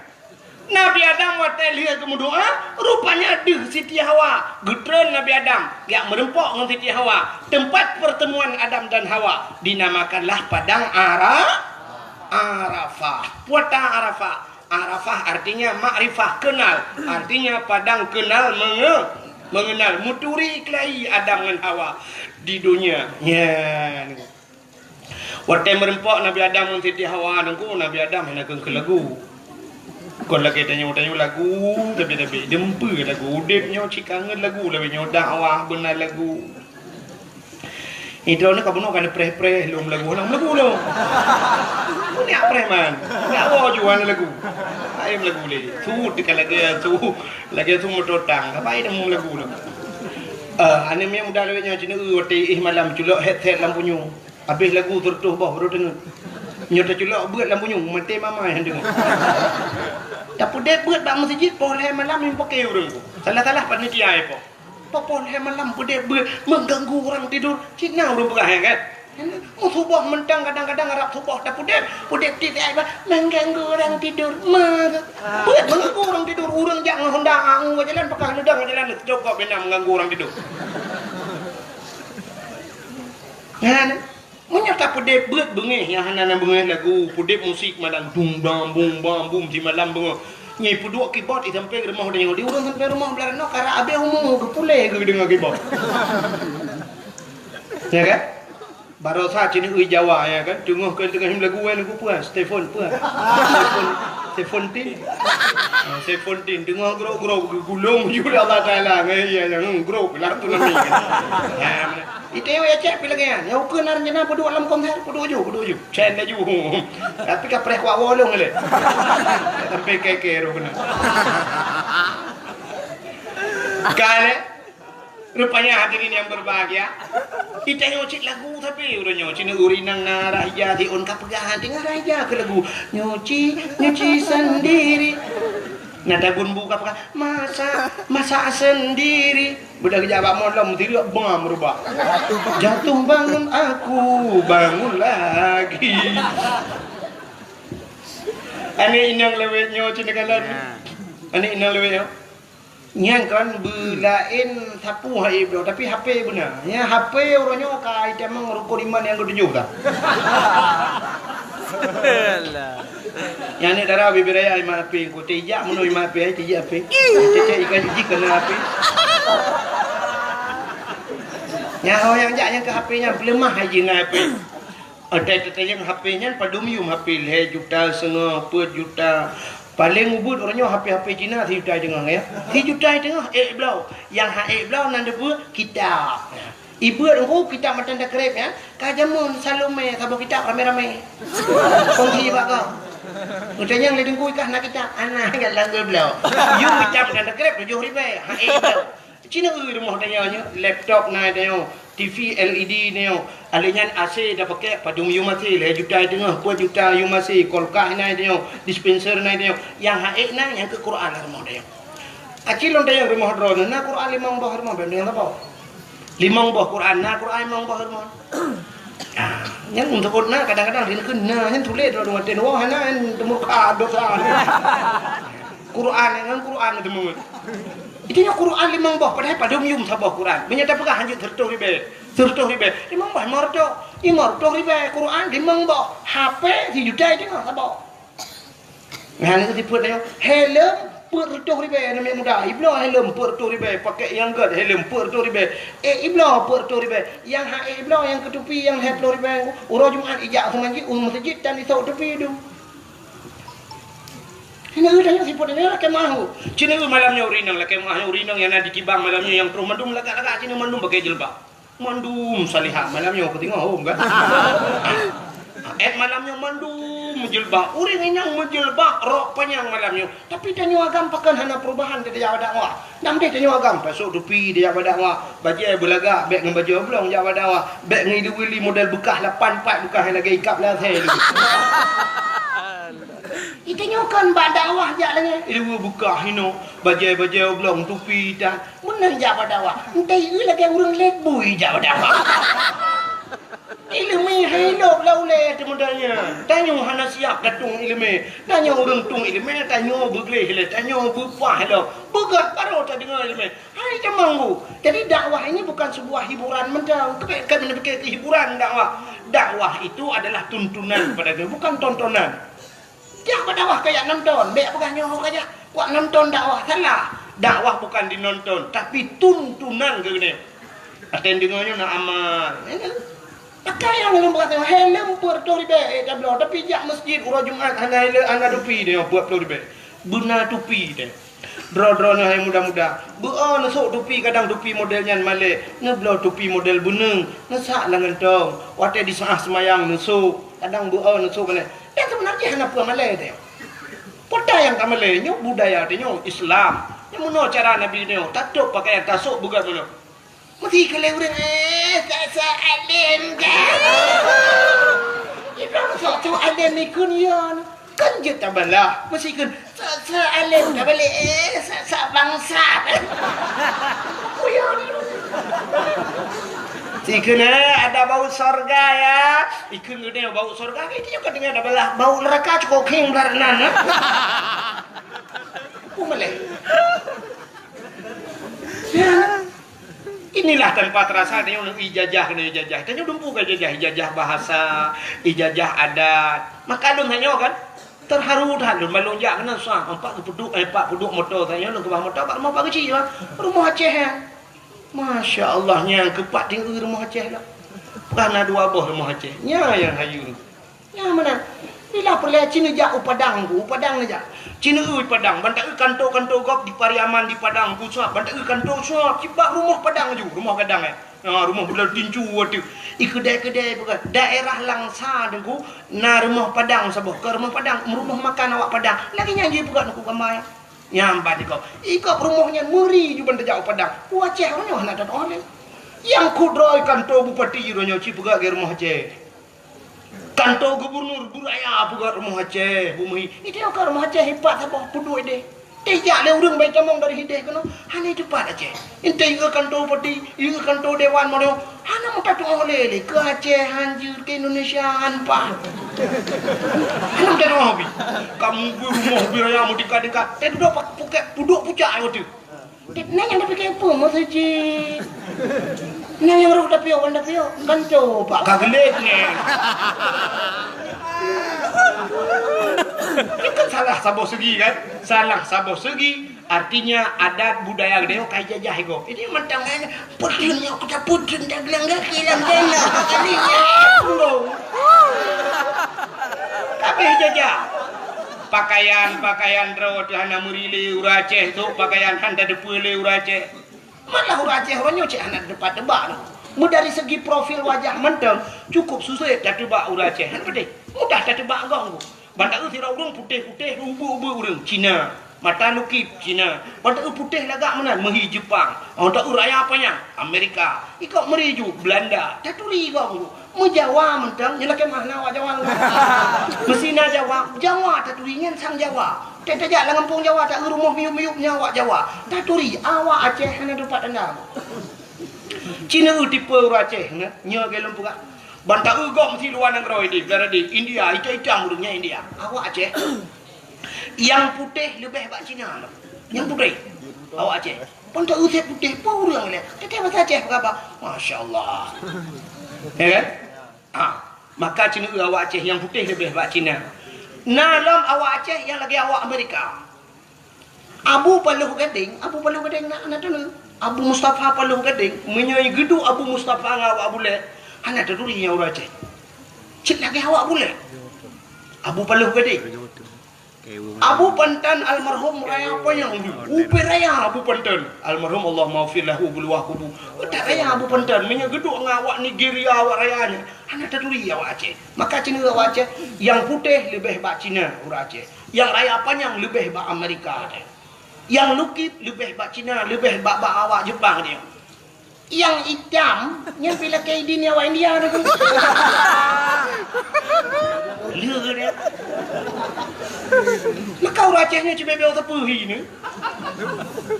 Nabi Adam watée lheueh geumeudoá, rupanya deuh Siti Hawa. Geutreun Nabi Adam, geujak meureumpok ngon Siti Hawa. Tempat pertemuan Adam dan Hawa dinamakanlah Padang Ara-, Arafah. Peue ata Arafah? Arafah artinya makrifah, kenal. Artinya padang kenal menge-, mengenal. Meuturi keulayi Adam ngon Hawa di donya. Nya. Watée meureumpok Nabi Adam ngon Siti Hawa, Teungku, Nabi Adam hana kheun keu lagu. Kon lagée tanyoe, tanyoe lagu, tapi, tapi, deumpeu lagu. Udeb nyoe cit kangen lagu, lagée nyoe dakwah beuna lagu. Idroe ni ka bunoe ka neupreh-preh lom lagu, hana lagu lom. Ni preh man. Nyak woe juan lagu. Ai lagu lé. Su teuka lagée su, lagée su mototang. Ka bai lagu lom. Eh, aneuk miet muda lawét nyoe cit, watée éh malam culok headset lam punyueng. Habéh lagu seureutôh boh baru deungoe. Nyoe teuculok beuet lam bunyueng, maté mama nyang deungoe. Tapeudeh beuet bak meuseujid poh lhée malam nyang paké ureuëng. Salah-salah panitia ipoh. Poh lhée malam peudeh beuet mengganggu orang tidur. Cit na ureuëng peugah nyan kan? Meusuboh mantong kadang-kadang rab suboh tapeudeh, peudeh tieb ai bah mengganggu orang tidur. Meuka. Beuet mengganggu orang tidur. Ureuëng jak ngon honda angu jalan, pakah leudang jalan, cokop bina mengganggu orang tidur. Nyan. Meunyoe tapeudeh beuet beungéh nyang hana na beungéh lagu, peudeh musik malam dum dam bum bam bum simalam beungoh. Nyan peuduek keyboard i sampéng rumoh tanyoe. Di ureuëng sampéng rumoh blah noe karap abéh umu geupuléh geudeungoe keyboard. Ya kan? Barosa cit nyoe Jawa ya kan? Teungoh keu teungoh lagu nyan lagu peue? Stefon peue? Stefon, Seventeen. Ah, Seventeen teungoh grok-grok geugulong ju lé Allah Taala ngon ya yang grok lah tu nami. Ya, Itewé Aceh pi lagée nyan. Nyang ukeue na rencana peuduek lam konser, peuduek ju, peuduek ju. Cen laju. Tapi ka preh kuak wolong lé. Sampai keke roh kena. Ka lé. Rupanya hadirin yang berbahagia. Kita nyoe cit lagu tapi udah nyoe cit ureuëng nyang na raja di on ka peugah hati ngon raja ke lagu. Nyuci, nyuci sendiri. Na tagun bu ka peugah, masak, masak sendiri. Beudah geujak bak molom, tireuk bam rubah. Jatuh bangun aku, bangun lagi. Aneuk inong lawét nyoe cit neukalon. Ya. Aneuk inong lawét nyoe. Nyan kan beulaén sapu hai bloe, tapi H P beuna. Nya H P uroe nyoe ka itamong rukon iman nyang ketujoh dah. Alah. Nyan ni dara bibir raya iman H P, ku tijak meunoe iman H P, ai tijak H P. Cek-cek ikan jiji kena H P. Nyan ho nyang jak nyang ke H P nyan peuleumah hai jih ngon H P. Ada tetayang H P nyan padum yum H P lhée juta seungoh, peuet juta. Paléng ubit uroe nyoe H P-H P Cina sijuta teungoh ya. Sijuta teungoh ék bloe. Nyang ha ék bloe nan deubeu kitab. Ibeuet engku kitab matan takrib nyan, ka jameun Salome saboh kitab ramé-ramé. Kongsi bak kau. Geutanyong lé teungku, "Ikah na kitab?" "Hana, nyan lam geubloe." Yum kitab matan takrib tujoh ribèe. Ha, eh, bloe. Cina eu rumoh tanyoe nyoe, laptop na tanyoe, T V L E D tanyoe. Alèh nyan A C tapakèk, padum yum A C, lhèe juta teungoh, peuet juta yum A C, kulkas na tanyoe, dispenser na tanyoe. Nyang ha ék na, nyang keu Quran lam rumoh tanyoe. Aci lôn tanyong rumoh droeneuh, na Quran limong boh rumoh, bèk nyan saboh. Limong boh Quran, na Quran limong boh rumoh. Ah, nyan untuk na kadang-kadang rin keu na, nyan tuléh droeneuh watèe nyoe hana, nyan teumurka dosa. Quran ngon Quran teumeuet. Itu nyoe Quran limong boh, padahai padum yum saboh Quran. Meunyoe tapeugah hanjeuet seureutôh ribèe, seureutôh ribèe, limong boh lima reutôh, lima reutôh ribèe Quran limong boh. H P sijuta teungoh saboh. Nyan keuh sifeuet nyoe, helm peuet reutôh ribèe aneuk muda. Ibloe helm peuet reutôh ribèe, pakèk nyang gèt helm peuet reutôh ribèe. Eh, ibloe peuet reutôh ribèe. Nyang ha ék ibloe, nyang keu tupi nyang lhèe plôh ribèe. Uroe Jumat ijak keu masjid, u masjid tan isok tupi dum. Hana eu tanyoe sifeuet nyoe lakèe meu'ah. Cina eu malam nyoe ureueng inong lakèe meu'ah nyoe ureueng inong nyang na di Kibang malam nyoe nyang troh mandum lagak-lagak cina mandum pakai jilbab. Mandum salihah malam nyoe keu teungoh hom kan. Èt malam nyoe mandum meujilbab. Ureueng inong meujilbab rok panyang malam nyoe. Tapi tanyoe agam pakon hana perubahan di tajak bak dakwah. Dam deh tanyoe agam tasok tupi tajak bak dakwah. Bajèe beulagak bèk ngon bajèe oblong jak bak dakwah. Bèk ngon ilu-ilu model beukah lapan pat beukah lagèe ikab lasèe. Itanyoe kon bak dakwah jak lagèe ileue beukah inoe, bajèe-bajèe oblong tupi tan. Meunan jak bak dakwah, entah ieu lagèe ureueng lét bui jak bak dakwah. Ileumèe hai lôb lam ulèe teuh model nyan. Tanyoe hana siap tatueng ileumèe. Tanyoe ureueng tueng ileumèe, tanyoe beugleh lé, tanyoe beupah lom. Beugèt baru tadeungoe ileumèe. Hai jamong bu. Jadi dakwah ini bukan sebuah hiburan mantong. Keu bèk keu hiburan dakwah. Dakwah itu adalah tuntunan kepada kita, bukan tontonan. Jak bak dakwah kajak nonton, bèk peugah nyoe kajak. Kuat nonton dakwah, salah. Dakwah bukan dinonton, tapi tuntunan keu geutanyoe. Até deungoe nyoe na amal. Pakai nyang lôn peugah nyoe, helm peuet reutôh ribèe, eh, tabloe. Tapi jak masjid uroe Jumat hana helm, hana tupi nyoe peuet ploh ribèe. Beuna tupi nyoe. Droe-droe nyoe hai muda-muda, beu-o neusok tupi kadang tupi model nyan malèe, neubloe tupi model beuneueng, neusak lam gantong, watèe di saat seumayang neusok, kadang beu-o neusok malèe. Dan seubeunajih hana peue malèe teuh. Peue nyang ka malèe nyoe budaya teuh nyoe Islam. Nyoe meunoe cara Nabi nyoe, tatôp pakaian tasok beugèt meunoe. Meusti keu lé ureueng, eh, sok-sok alim ka. Ibrahim sok-sok alim ikun yon. Kan jeuet tabalah. Meusti keu sok-sok alim ka balek, eh, sok-sok bangsat. Kuyon. Meusti keu, eh, ada bau sorga ya. Ikun geude bau sorga, itu juga dengan tabalah. Bau neraka cukup king belah nan, eh. Peue malèe. Ya. Inilah tanpa terasa tanyoe ijazah keunoe ijazah. Tanyoe dumpeue ka ijazah, ijazah bahasa, ijazah adat. Maka lôn tanyoe kan terharu that lôn ban lôn jak keunoe suah, empat geupeuduk, eh, empat peuduek moto tanyoe lôn keubah moto bak rumoh Pak Geuchik bah. Rumoh Aceh nyan. Masya Allah nyang keupat tinggi rumoh Aceh lah. Bukan na dua boh rumoh Aceh. Nya nyang hayeue. Nyang meunan. Bila peureulèe ci neujak u Padang ku, u Padang neujak. Ci neu-eu Padang, ban taeu kanto-kanto gob di Pariaman di Padang ku suap, ban taeu kanto suap, cit bak rumoh Padang ju, rumoh gadang, eh. Ha, rumoh budal tincu ateueh. I keudè-keudè peugah, daerah Langsa teungku, na rumoh Padang saboh, keu rumoh Padang, rumoh makan awak Padang. Lagèe nyan jih peugah teungku gamba nyan. Nyan ban di gob. I gob rumoh nyan meuri ju ban tajak u Padang. U Aceh nyoe hana tatu'oh lé. Nyang kudroe kanto bupati uroe nyoe ci peugah lagèe rumoh Aceh. Kanto gubernur, buraya peugah rumoh Aceh, bumeuhi. Itu ka rumoh Aceh ipat saboh peuduek deh. Teuh jak lé ureueng bai tamong dari hideh keunoe, hana teupat Aceh. Entah ieu kanto bupati, ieu kanto dewan mono, hana meutateu'oh lé lé keu Aceh hanjeuet keu Indonesia han pat. Hana meutateu'oh bih. Kamu beurumoh buraya meutingkat-tingkat. Teuh dudoe pak puket pudok pucak nyoe teuh. Na nyang tapike peue meuseujid? Na nyang rôh tapiôh ban tapiôh? Kan coba ka geulet nyan. Itu kan salah saboh segi kan? Salah saboh segi. Artinya adat budaya geutanyoe ka ijajah iko. Ini mantong kan putun nyok kita putun dagelang gaki lam dana kali nyan. Tapi ijajah. Pakaian-pakaian droe teuh hana meuri lé ureueng Aceh, sôk pakaian han tateupeue lé ureueng Aceh. Malah ureueng Aceh uroe nyoe cit hana teupat teubak lom. Meu dari segi profil wajah mantong cukup susah tateuba ureuëng Aceh. Hana peudeh. Mudah tateuba gob. Ban taeu sidroe ureuëng putéh-putéh, ubeuek-ubeuek ureuëng Cina. Mata lukip Cina. Ban taeu putéh lagak meunan meuhi Jepang. Ban taeu raya panyang Amerika. Ikok meuri ju Belanda. Taturi gob. Meujawa mantong nyoe lakée makna awak Jawa. Meusina Jawa, Jawa taturi nyan sang Jawa. Teutajak lam gampông Jawa taeu rumoh miyup-miyup nyan awak Jawa. Taturi awak Aceh hana teumpat tanda. Cina eu tipe ureuëng Aceh nyoe, nyoe lagée lôn peugah. Ban taeu gob meusi luwa nanggroe di, bela di India, itam-itam ureuëng nyan India. Awak Aceh nyang putéh leubeh bak Cina. Nyang putéh awak Aceh. Ban taeu putéh pun ureuëng lé. Teuka bahasa Aceh peugah, masya Allah. Ya kan? Ah, maka Cina eu awak Aceh nyang putéh leubeh bak Cina. Na lom awak Aceh nyang lagée awak Amerika. Abu Paloh Gadeng, Abu Paloh Gadeng na, na teuneuk. Abu Mustafa Paloh Gadeng, meunyoe geuduek Abu Mustafa ngon awak Abulé, hana taturi nyan ureuëng Aceh. Cit lagée awak Abulé. Abu Paloh Gadeng. Abu Pantan almarhum raya panyang, upi raya Abu Pantan. Almarhum Allah maghfir lahu buluwah kubu. Utak raya Abu Pantan, meunyoe geuduek ngon awak Nigeria, awak raya nyan, hana taturi awak Aceh. Maka Cina awak Aceh, nyang putéh leubeh bak Cina ureuëng Aceh. Nyang raya panyang leubeh bak Amerika teuh. Nyang lukip leubeh bak Cina, leubeh bak, bak awak Jepang teuh. Nyang itam, nyang pih lakée idin awak India teuh. Lé dia. Maka ureuëng Aceh nyoe cibebe teupeu hi ni.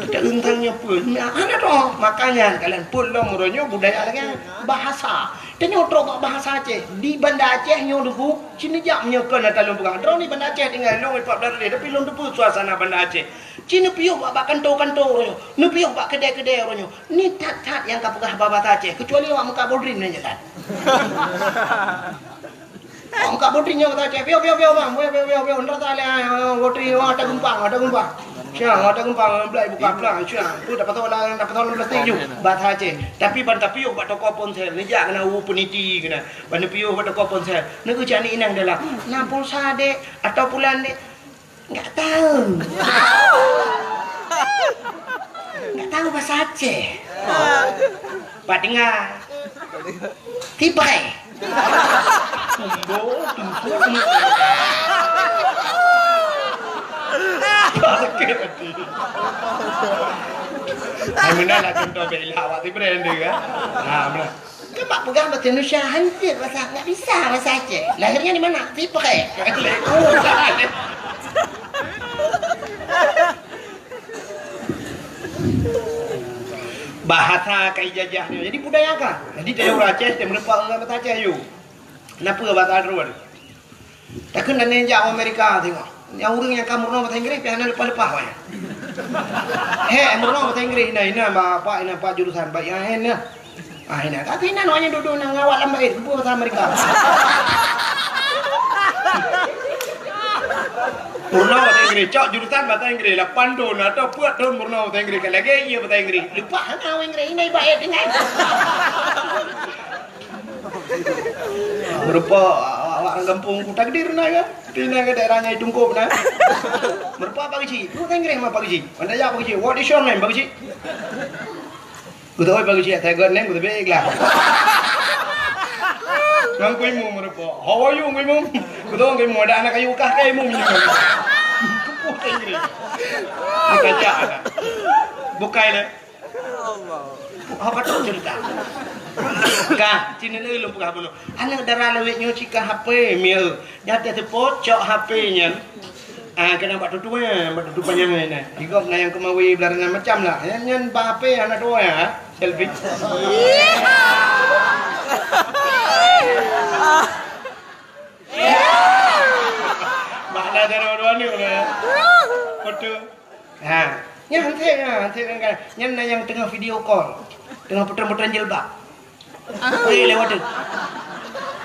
Kita euntang nyoe pun. Nah, hana droe. Makanya kalian pun lom uroe nyoe budaya lagée bahasa. Tanyoe trok bak bahasa Aceh. Di Banda Aceh nyoe dulu, cina jak meunyoe kon ata lôn peugah. Droe ni Banda Aceh tinggai lôn empat belas hari, tapi lôn teupeu suasana Banda Aceh. Cina piôh bak, bak kanto-kanto uroe nyoe. Neupiôh bak kedai-kedai uroe nyoe. Ni that-that nyang ka peugah bahasa Aceh. Kecuali awak muka bodrin nyan that. Ong ka butri nyoe kata ceh, "Piôh, piôh, piôh, bang. Piôh, piôh, piôh, piôh." Ntar tak lé, ah, butri, oh, ada gempang, ada gempang. Siang, ada gempang, belai buka pelang, siang. Tu dapat tahu lah, dapat tahu dalam plastik ju. Bahasa Aceh. Tapi ban tapiôh bak toko ponsel, neujak keunan u peniti keunan. Ban neupiôh bak toko ponsel. Neugeucak ni inang dalam. Na pulsa, dek, atau pulan, dek? Enggak tahu. Enggak tahu bahasa Aceh. Pak dengar. Tibai. Tumbo, tumbo, tumbo. Sakit hati. Hai, meunan lah contoh bela awak tibai dia, kan? Ha, meunan. Kan bak peugah bahasa Indonesia hancur bahasa, enggak bisa bahasa Aceh. Lahirnya di mana? Tipe. Bahasa ka ijajah nyoe. Jadi budaya ka. Jadi teuh ureueng Aceh teuh meurumpok ngon bahasa Aceh yue. Kenapa bahasa Aceh? Takheun dan jak Amerika tengok. Nyang ureueng nyang ka meurunoe bahasa Inggris pih hana leupah-leupah wayah. He, meurunoe bahasa Inggris ina, ina bapak, ina pak jurusan baik ya, ina. Ah, ina. Tapi ina nyoe dudu nang ngawat lam bait, buku bahasa Amerika. Meurunoe bahasa Inggris, cok jurusan bahasa Inggris, lapan thon atau peuet thon meurunoe bahasa Inggris, kan lagèe iya bahasa Inggris. Leupah hana Inggris, ina bait tinggai. Meurupa awak-awak ureueng gampông ku takdir na ya. Di na ke daerah nyai Tungkop na. Meurupa Pak Geuchik. Lu Inggris mah Pak Geuchik. Anda ya Pak Geuchik. What is your name, Pak Geuchik? Ku tahu Pak Geuchik, saya got name, ku tahu baik lah. Nang ku imum meurupa. How are you, ku imum? Ku tahu ku imum, ada anak kayu kah ke imum ni? Kupuh Inggris. Bukan cak lah. Bukai lah. Ha, ka trok cerita. Ka, sini lagèe lôn peugah bunoe. Aneuk dara lawét nyoe cika H P, mieu. Nyang teuseupôt cok H P nyan. Ah, keunan bak tutu, eh, bak tutu panyang nyan. Digop na nyang keumawi belarangan macam lah. Nyan, nyan bak H P hana dua ya, selfie. Bak na dara dua ni, eh. Foto. Ha, nyan hanse, ha, hanse kan, kan. Nyan na nyang teungoh video call. Teungoh putang-putang jilbab. Weh, lewat tu.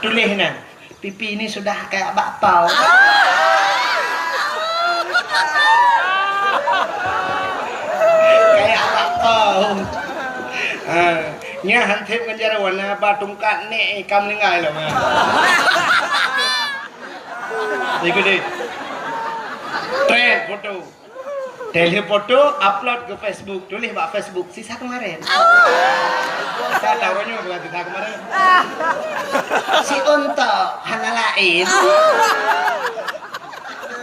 Tuléh na, "Pipi ini sudah kayak bakpao." Kayak bakpao. Ha, nyan hanse ngon jaroe na ba tungkat nek ka meuninggai lom, ha. Ikut deh. Trend foto. Teuh lheueh foto, upload keu Facebook, tuléh bak Facebook, "Sisa keumarén." Sa tahu nyoe bukan sisa keumarén. Si untok hana laén.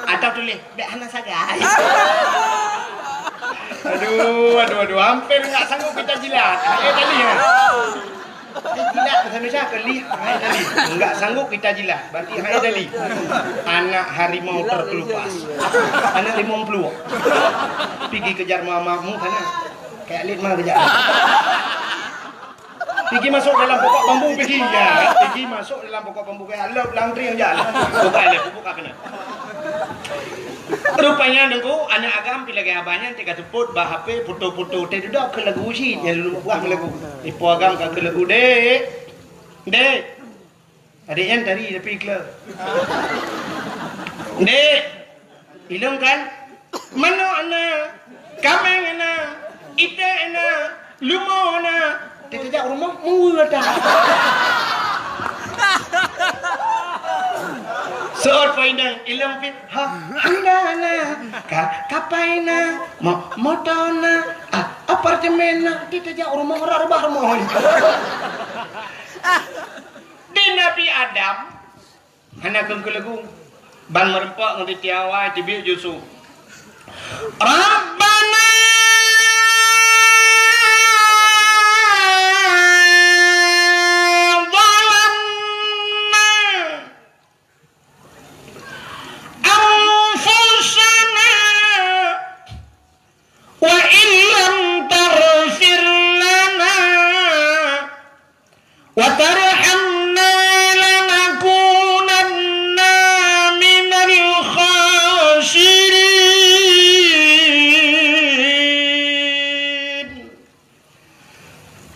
Atau tuléh, "Bèk hana sagai." Aduh, aduh, aduh, hampir nggak sanggup kita jilat. Hai tadi, ya. Eh, jilat bahasa Indonesia ke lih? Hai tadi. Nggak sanggup kita jilat. Berarti hai tadi. Anak harimau terkelupas. Anak limong puluh. Pigi kejar mamamu sana. Kayak lit mah kejar. Pigi masuk dalam pokok bambu, pigi. Ya, pigi masuk dalam pokok bambu, kayak laut langkring aja. Buka aja, buka kena. Rupanya Teungku, aneuk agam pi lagèe abah nyan teuka seupôt bak H P foto-foto teuh dudoe keu lagu cit, nyan lôn buah lagu. Ipo agam ka keu lagu, "Dek. Dek." Adek nyan tari tapi kle. "Dek. Ilong kan? Manok na, kaméng na, iték na, leumo na." Teuh tajak rumoh, meuweue that. Seuôt po inong, ilong pih, ha, honda na, ka, kapai na, mo-, moto na, a, apartemen na. Teuh tajak rumoh, rot reubah rumoh. Di Nabi Adam, hana keuneuk keu lagu. Ban meureumpok ngon Siti Hawa, teubiet ju su. Rabbana zalamna anfusana wa illam taghfir lana wa tarhamna lanakunanna minal khasirin.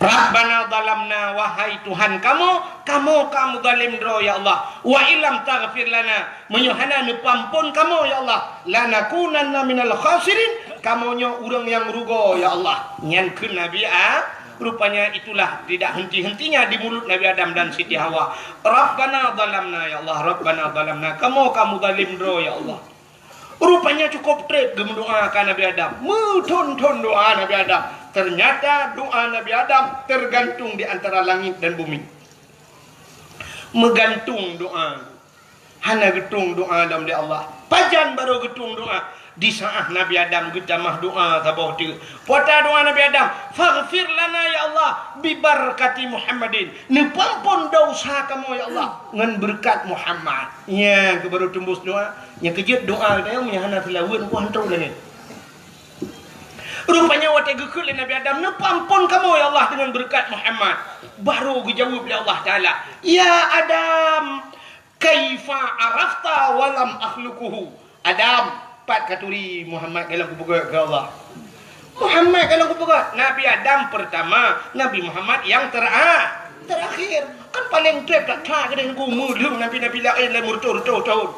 Rabbana zalamna, wahai Tuhan kamoe, kamoe ka meuzalim droe, ya Allah. Wa illam taghfir lana, meunyoe hana neupeuamphon kamoe, ya Allah, lanakunanna minal khasirin, kamoe nyoe ureuëng nyang rugoe, ya Allah. Nyan kheun Nabi A-, rupanya itulah tidak henti-hentinya di mulut Nabi Adam dan Siti Hawa. Rabbana zalamna, ya Allah, Rabbana zalamna, kamoe ka meuzalim droe, ya Allah. Rupanya cukup treb geumeudoa ka Nabi Adam. Meuthon-thon doa Nabi Adam. Ternyata doa Nabi Adam tergantung di antara langit dan bumi. Meugantung doa. Hana geutueng doa lom lé Allah. Pajan barô geutueng doa? Di saat Nabi Adam geutamah doa saboh teuk. Peue doa Nabi Adam? "Faghfir lana ya Allah, bi barakati Muhammadin." Neupeuamphon desya kamoe ya Allah ngon beureukat Muhammad. Nyan keuh barô teumbus doa. Nyang keujeuet doa geutanyoe meunyoe hana seulaweuet, nyan hantom lagée. Rupanya watée geukheun lé Nabi Adam, "Neupeuamphon kamoe ya Allah deungon beureukat Muhammad." Barô geujaweueb lé Allah Taala, "Ya Adam, kaifa arafta wa lam akhluquhu?" Adam, pat katuri Muhammad ka lôn kupeugét keu Allah? Muhammad ka lôn kupeugét. Nabi Adam peurtama, Nabi Muhammad nyang tera-, terakhir. Kan paleng treb that-that keudeh Teungku, meulheueng nabi-nabi laén lé meureutoh-reutoh thon.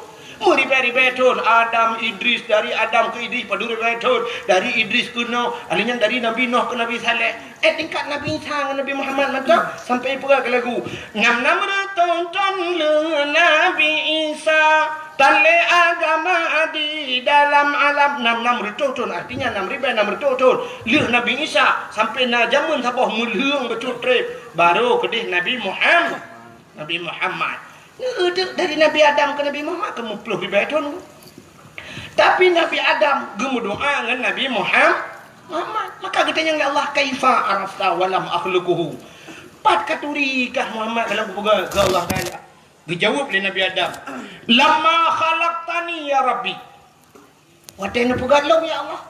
Meuribée-ribée thon. Adam, Idris, dari Adam keu Idris padum ribée thon. Dari Idris keu Noh, alheuh nyan dari Nabi Noh keu Nabi Saleh. Eh, tingkat Nabi Isa ngon Nabi Muhammad mantong sampai peugah keu lagu. Nam-nam reutôh thon lheueh Nabi Isa, tan lé agama di dalam alam. Nam-nam reutôh thon, artinya nam ribée nam reutôh thon lheueh Nabi Isa, sampai na jameun saboh meulheueng bacut treb, barô keudeh Nabi Muham-, Nabi Muhammad. Neudeuk dari Nabi Adam keu Nabi Muhammad keu meuploh ribée thon. Tapi Nabi Adam geumeudoa ngon Nabi Muham-, Muhammad. Maka geutanyong lé Allah, "Kaifa arafta wa lam akhluquhu?" Pat katuri kah Muhammad ka lôn kupeugét keu Allah Taala? Geujaweueb lé Nabi Adam, "Lamma khalaqtani ya Rabbi." Watée neupeugét lôn, ya Allah.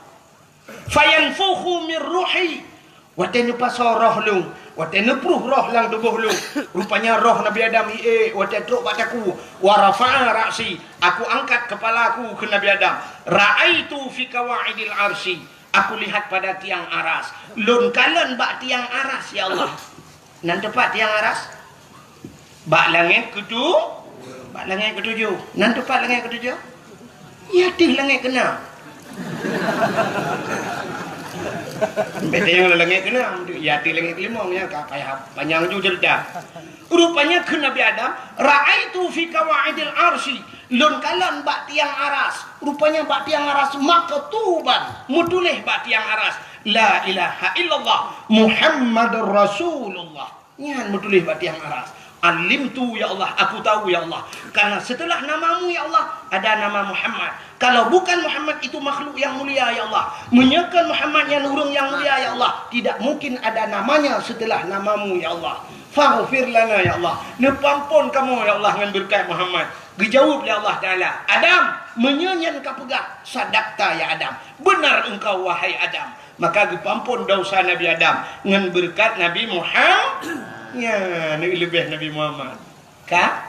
"Fayanfukhu min ruhi." Watée neupasoe roh lôn, watée neupruh roh lam tuboh lôn, rupanya roh Nabi Adam iék watée trok bak takue. "Wa rafa'a ra'si," aku angkat keupala aku keu Nabi Adam. "Ra'aitu fi qawaidil arsy," aku lihat pada tiang aras. Lôn kalon bak tiang aras, ya Allah. Nan teupat tiang aras? Bak langét keutu-, bak langét keutujoh. Nan teupat langét keutujoh? Ya, teuh langét keunam. Bèk tanyong lam langèt keunan, ya di langèt keulimong, ya ka payah panyang ju cerita. Rupanya kheun Nabi Adam, "Ra'aitu fi qawaidil arsy." Lôn kalon bak tiang aras. Rupanya bak tiang aras maktuban, meutuléh bak tiang aras, "La ilaha illallah Muhammadur Rasulullah." Nyan meutuléh bak tiang aras. "Alimtu, ya Allah, aku tahu, ya Allah. Karena setelah namamu, ya Allah, ada nama Muhammad. Kalau bukan Muhammad, itu makhluk yang mulia, ya Allah. Meunyoe kon Muhammad nyan ureueng nyang mulia, ya Allah, tidak mungkin ada namanya setelah namamu, ya Allah. Faghfir lana, ya Allah. Neupeuampon kamoe, ya Allah, ngon beureukat Muhammad." Geujaweueb lé Allah Taala, "Adam, meunyoe nyan kapeugah, sadaqta ya Adam. Benar engkau, wahai Adam." Maka geupeuampon desya Nabi Adam ngon beureukat Nabi Muhammad. Nyan, leubeh Nabi Muhammad. Ka?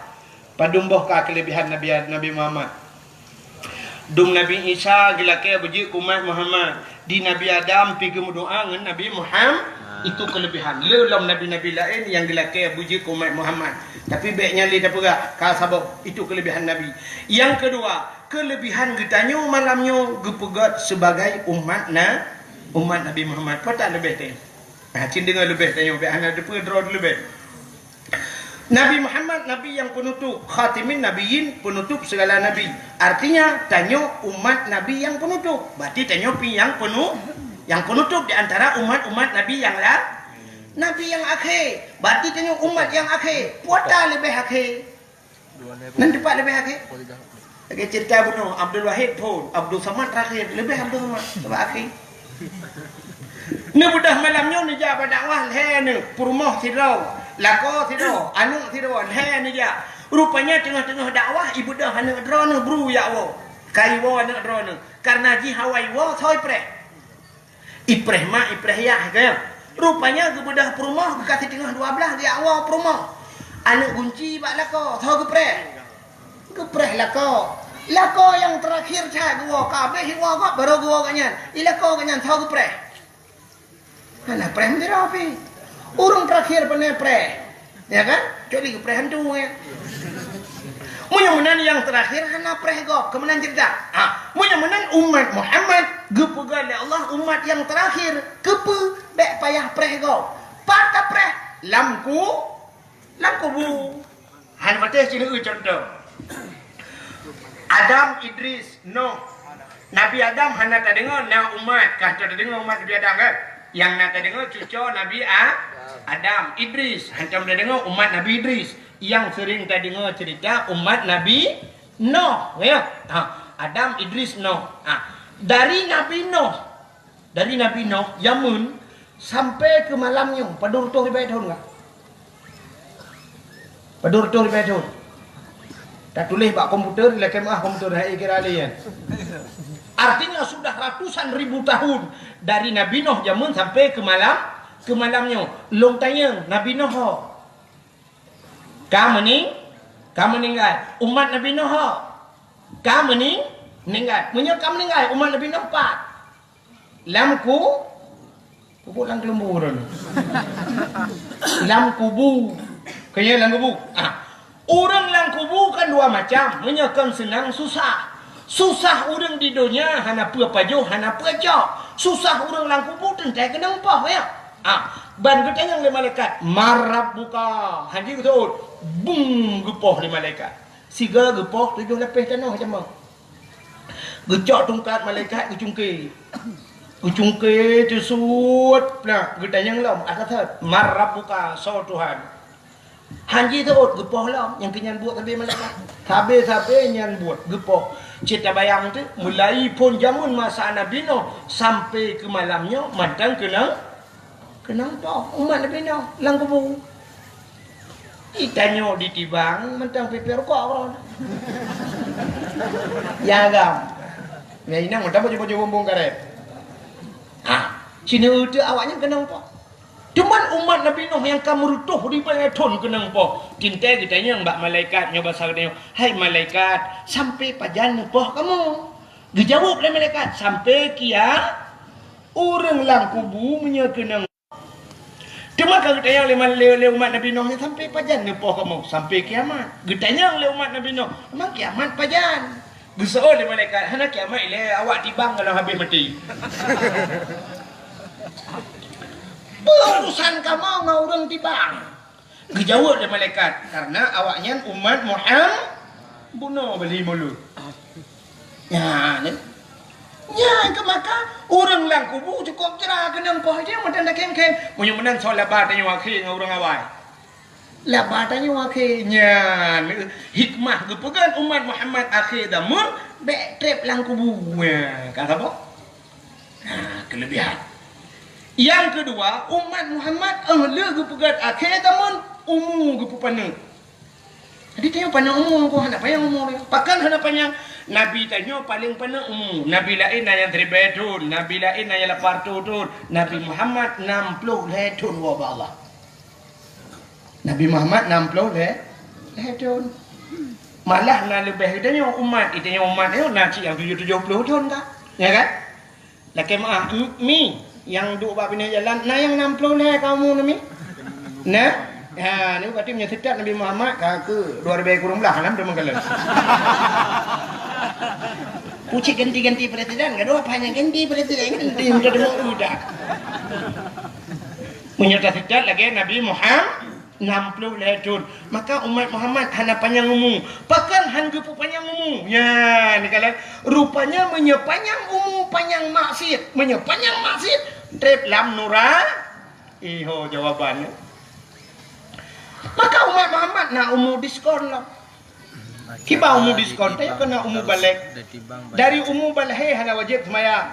Padum boh ka keuleubehan Nabi, Nabi Muhammad? Dum Nabi Isa geulakèe beujeuet keu umat Muhammad. Di Nabi Adam pi geumeudoa ngon Nabi Muhammad, itu keuleubehan. Le lom nabi-nabi laén nyang geulakèe beujeuet keu umat Muhammad. Tapi bèk nyan lé tapeugah, ka saboh, itu keuleubehan Nabi. Nyang keudua, keuleubehan geutanyoe malam nyoe geupeugèt sibagai umat na-, umat Nabi Muhammad. Peue that leubeh teuh? Nah, cit deungö leubeh tanyoe, bèk hana teupeue droe leubeh. Nabi Muhammad, Nabi nyang peunutôp, khatimin nabiyyin, peunutôp segala nabi. Artinya, tanyoe umat Nabi nyang peunutôp. Berarti tanyoe pi nyang peunu-, nyang peunutôp di antara umat-umat Nabi nyang la-, Nabi nyang akhé. Berarti tanyoe umat nyang akhé. Peue that leubeh akhé? Nan teumpat leubeh akhé? Lagèe cerita bunoe, Abdul Wahid phôn, Abdul Samad terakhir, leubeh Abdul Samad, sabab akhé. Neubeudôh malam nyoe neujak bak dakwah lhèe neuh, peurumoh sidroe, lakoe sidroe, aneuk sidroe, lhèe neujak. Rupanya teungoh-teungoh dakwah, ibeudôh aneuk droeneuh bru jak woe. Ka iwoe aneuk droeneuh. Karena jih awai woe, soe ipreh? Ipreh mak, ipreh yah, kan? Rupanya geubeudôh peurumoh, geukasih teungoh dua blaih, geujak woe peurumoh. Aneuk gunci bak lakoe, soe geupreh? Geupreh lakoe. Lakoe nyang terakhir that geuwoe, ka abéh iwoe gob, barô geuwoe gobnyan. I lakoe gobnyan, soe geupreh? Hana preh meudroe pih. Ureueng terakhir pane preh. Ya kan? Kecuali geupreh hantu, ya. Meunyoe meunan nyang terakhir hana preh gob, keu meunan cerita. Ha, meunyoe meunan umat Muhammad geupeugah lé Allah umat nyang terakhir, keupeue bèk payah preh gob? Pat tapreh? Lam ku-, lam kubu. Hana patéh sineuk contoh. Adam, Idris, Noh. Nabi Adam hana tadeungoe na umat, ka tadeungoe umat Nabi Adam kan? Nyang na tadeungoe cucoe Nabi A-, Adam, Idris, hantom tadeungoe umat Nabi Idris. Nyang sering tadeungoe cerita umat Nabi Noh, ya. Ha, Adam, Idris, Noh. Ha, dari Nabi Noh Dari Nabi Noh jameun sampai keu malam nyoe, padum reutôh ribèe thôn ka? Padum reutôh ribèe thôn? Tatuléh bak komputer, lakèe meu'ah komputer, hai kira lé nyan. Artinya sudah ratusan ribu tahun dari Nabi Noh jameun sampai keu malam, keu malam nyoe. Lôn tanyong, Nabi Noh ho? Ka meuning-, ka meuninggai. Umat Nabi Noh ho? Ka meuning-, meuninggai. Meunyoe ka meuninggai, umat Nabi Noh pat? Lam ku-, kubu lam keulumbu ureueng. Lam kubu. Keu nyan lam kubu. Ah. Ureueng lam kubu kan dua macam. Meunyoe kon seunang susah. Susah ureueng di donya hana peue pajoh, hana peue cok. Susah ureueng lam kubu teuntèe keunong poh, ya. Ah, ban geutanyong lé malaikat, "Man rabbuka?" Hana geuseuôt. Bum, geupoh lé malaikat. Sigoe geupoh tujoh lapéh tanoh jameun. Geucok tungkat malaikat geucungké. Geucungké teusuet, nah, geutanyong lom, ata that, "Man rabbuka, soe Tuhan?" Hana jiseuôt, geupoh lom, nyang keu nyan buet sabe malaikat. Sabe-sabe nyan buet, geupoh. Cit tabayang teuh, mulai phôn jameun masa Nabi Noh sampai keu malam nyoe mantong keunong, keunong poh umat Nabi Noh lam kubu. Itanyoe ditibang mantong pipée rukok droe. Ya agam. Ya inong mantong baju-baju bumbong karet. Ha, sineuk teuh awaknyan keunong poh. Cuman umat Nabi Nuh nyang ka meureutôh ribèe thôn keunong poh. Teuntèe geutanyong bak malaikat nyoe basa geutanyoe, "Hai malaikat, sampoe pajan neupoh kamoe?" Geujaweueb lé malaikat, "Sampoe kia-, ureueng lam kubu meunyoe keunong." Teuma ka geutanyong lé mal-, lé, lé umat Nabi Nuh nyan, "Sampoe pajan neupoh kamoe?" "Sampoe kiamat." Geutanyong lé umat Nabi Nuh, "Memang kiamat pajan?" Geuseuôt lé malaikat, "Hana kiamat ilèe, awak tibang ka lheueh habéh maté." Peue urusan kamoe ngon ureuëng tibang? Geujaweueb lé malaikat, "Karena awaknyan umat Muhammad." Bunoe beli mulut. Nyan, nyan keu maka ureuëng lam kubu cukôp jra keunong poh jih mantong takhém-khém. Meunyoe meunan soe laba tanyoe akhé ngon ureuëng awai. Laba tanyoe akhé nyan hikmah geupeugét umat Muhammad akhé zaman bék treb lam kubu. Nyan, ka saboh. Nah, keulebihan. Nyang keudua, umat Muhammad, eh, le geupeugét akhé zaman umu geupeupaneuk. Jadi tanyoe paneuk umu, hana panyang umu. Pakon hana panyang? Nabi tanyoe paleng paneuk umu. Nabi laén na nyang siribèe thon, nabi laén na nyang lapan reutôh thon, Nabi Muhammad nam ploh lhèe thon woe bak Allah. Nabi Muhammad nam ploh lhèe, lhèe thon. Malah na leubeh geutanyoe umat, geutanyoe umat nyoe na cit nyang tujoh, tujoh ploh thon ka. Ya kan? Lakèe meu'ah, m-, mi, nyang duek bak binéh jalan, na nyang nam ploh lhèe ka umu na mi? Na? Ha, ni berarti meunyoe seutôt Nabi Muhammad ka keu dua ribèe kureueng blah, lam teuma kalon. Kucik ganti-ganti presiden, gadoh apa nyang ganti presiden, ganti udah dua udah. Meunyoe taseutôt lagèe Nabi Muhammad, nam ploh lhèe thon. Maka umat Muhammad hana panyang umu. Pakon han geupeupanyang umu? Nyan, kalon. Rupanya meunyoe panyang umu, panyang maksiet. Meunyoe panyang maksiet, treb lam nura-, iho jawabannya. Maka umat Muhammad na umu diskon lah. Kiban umu diskon, tanyoe keuneuk umu balek. Dari umu balek hana wajéb seumayang.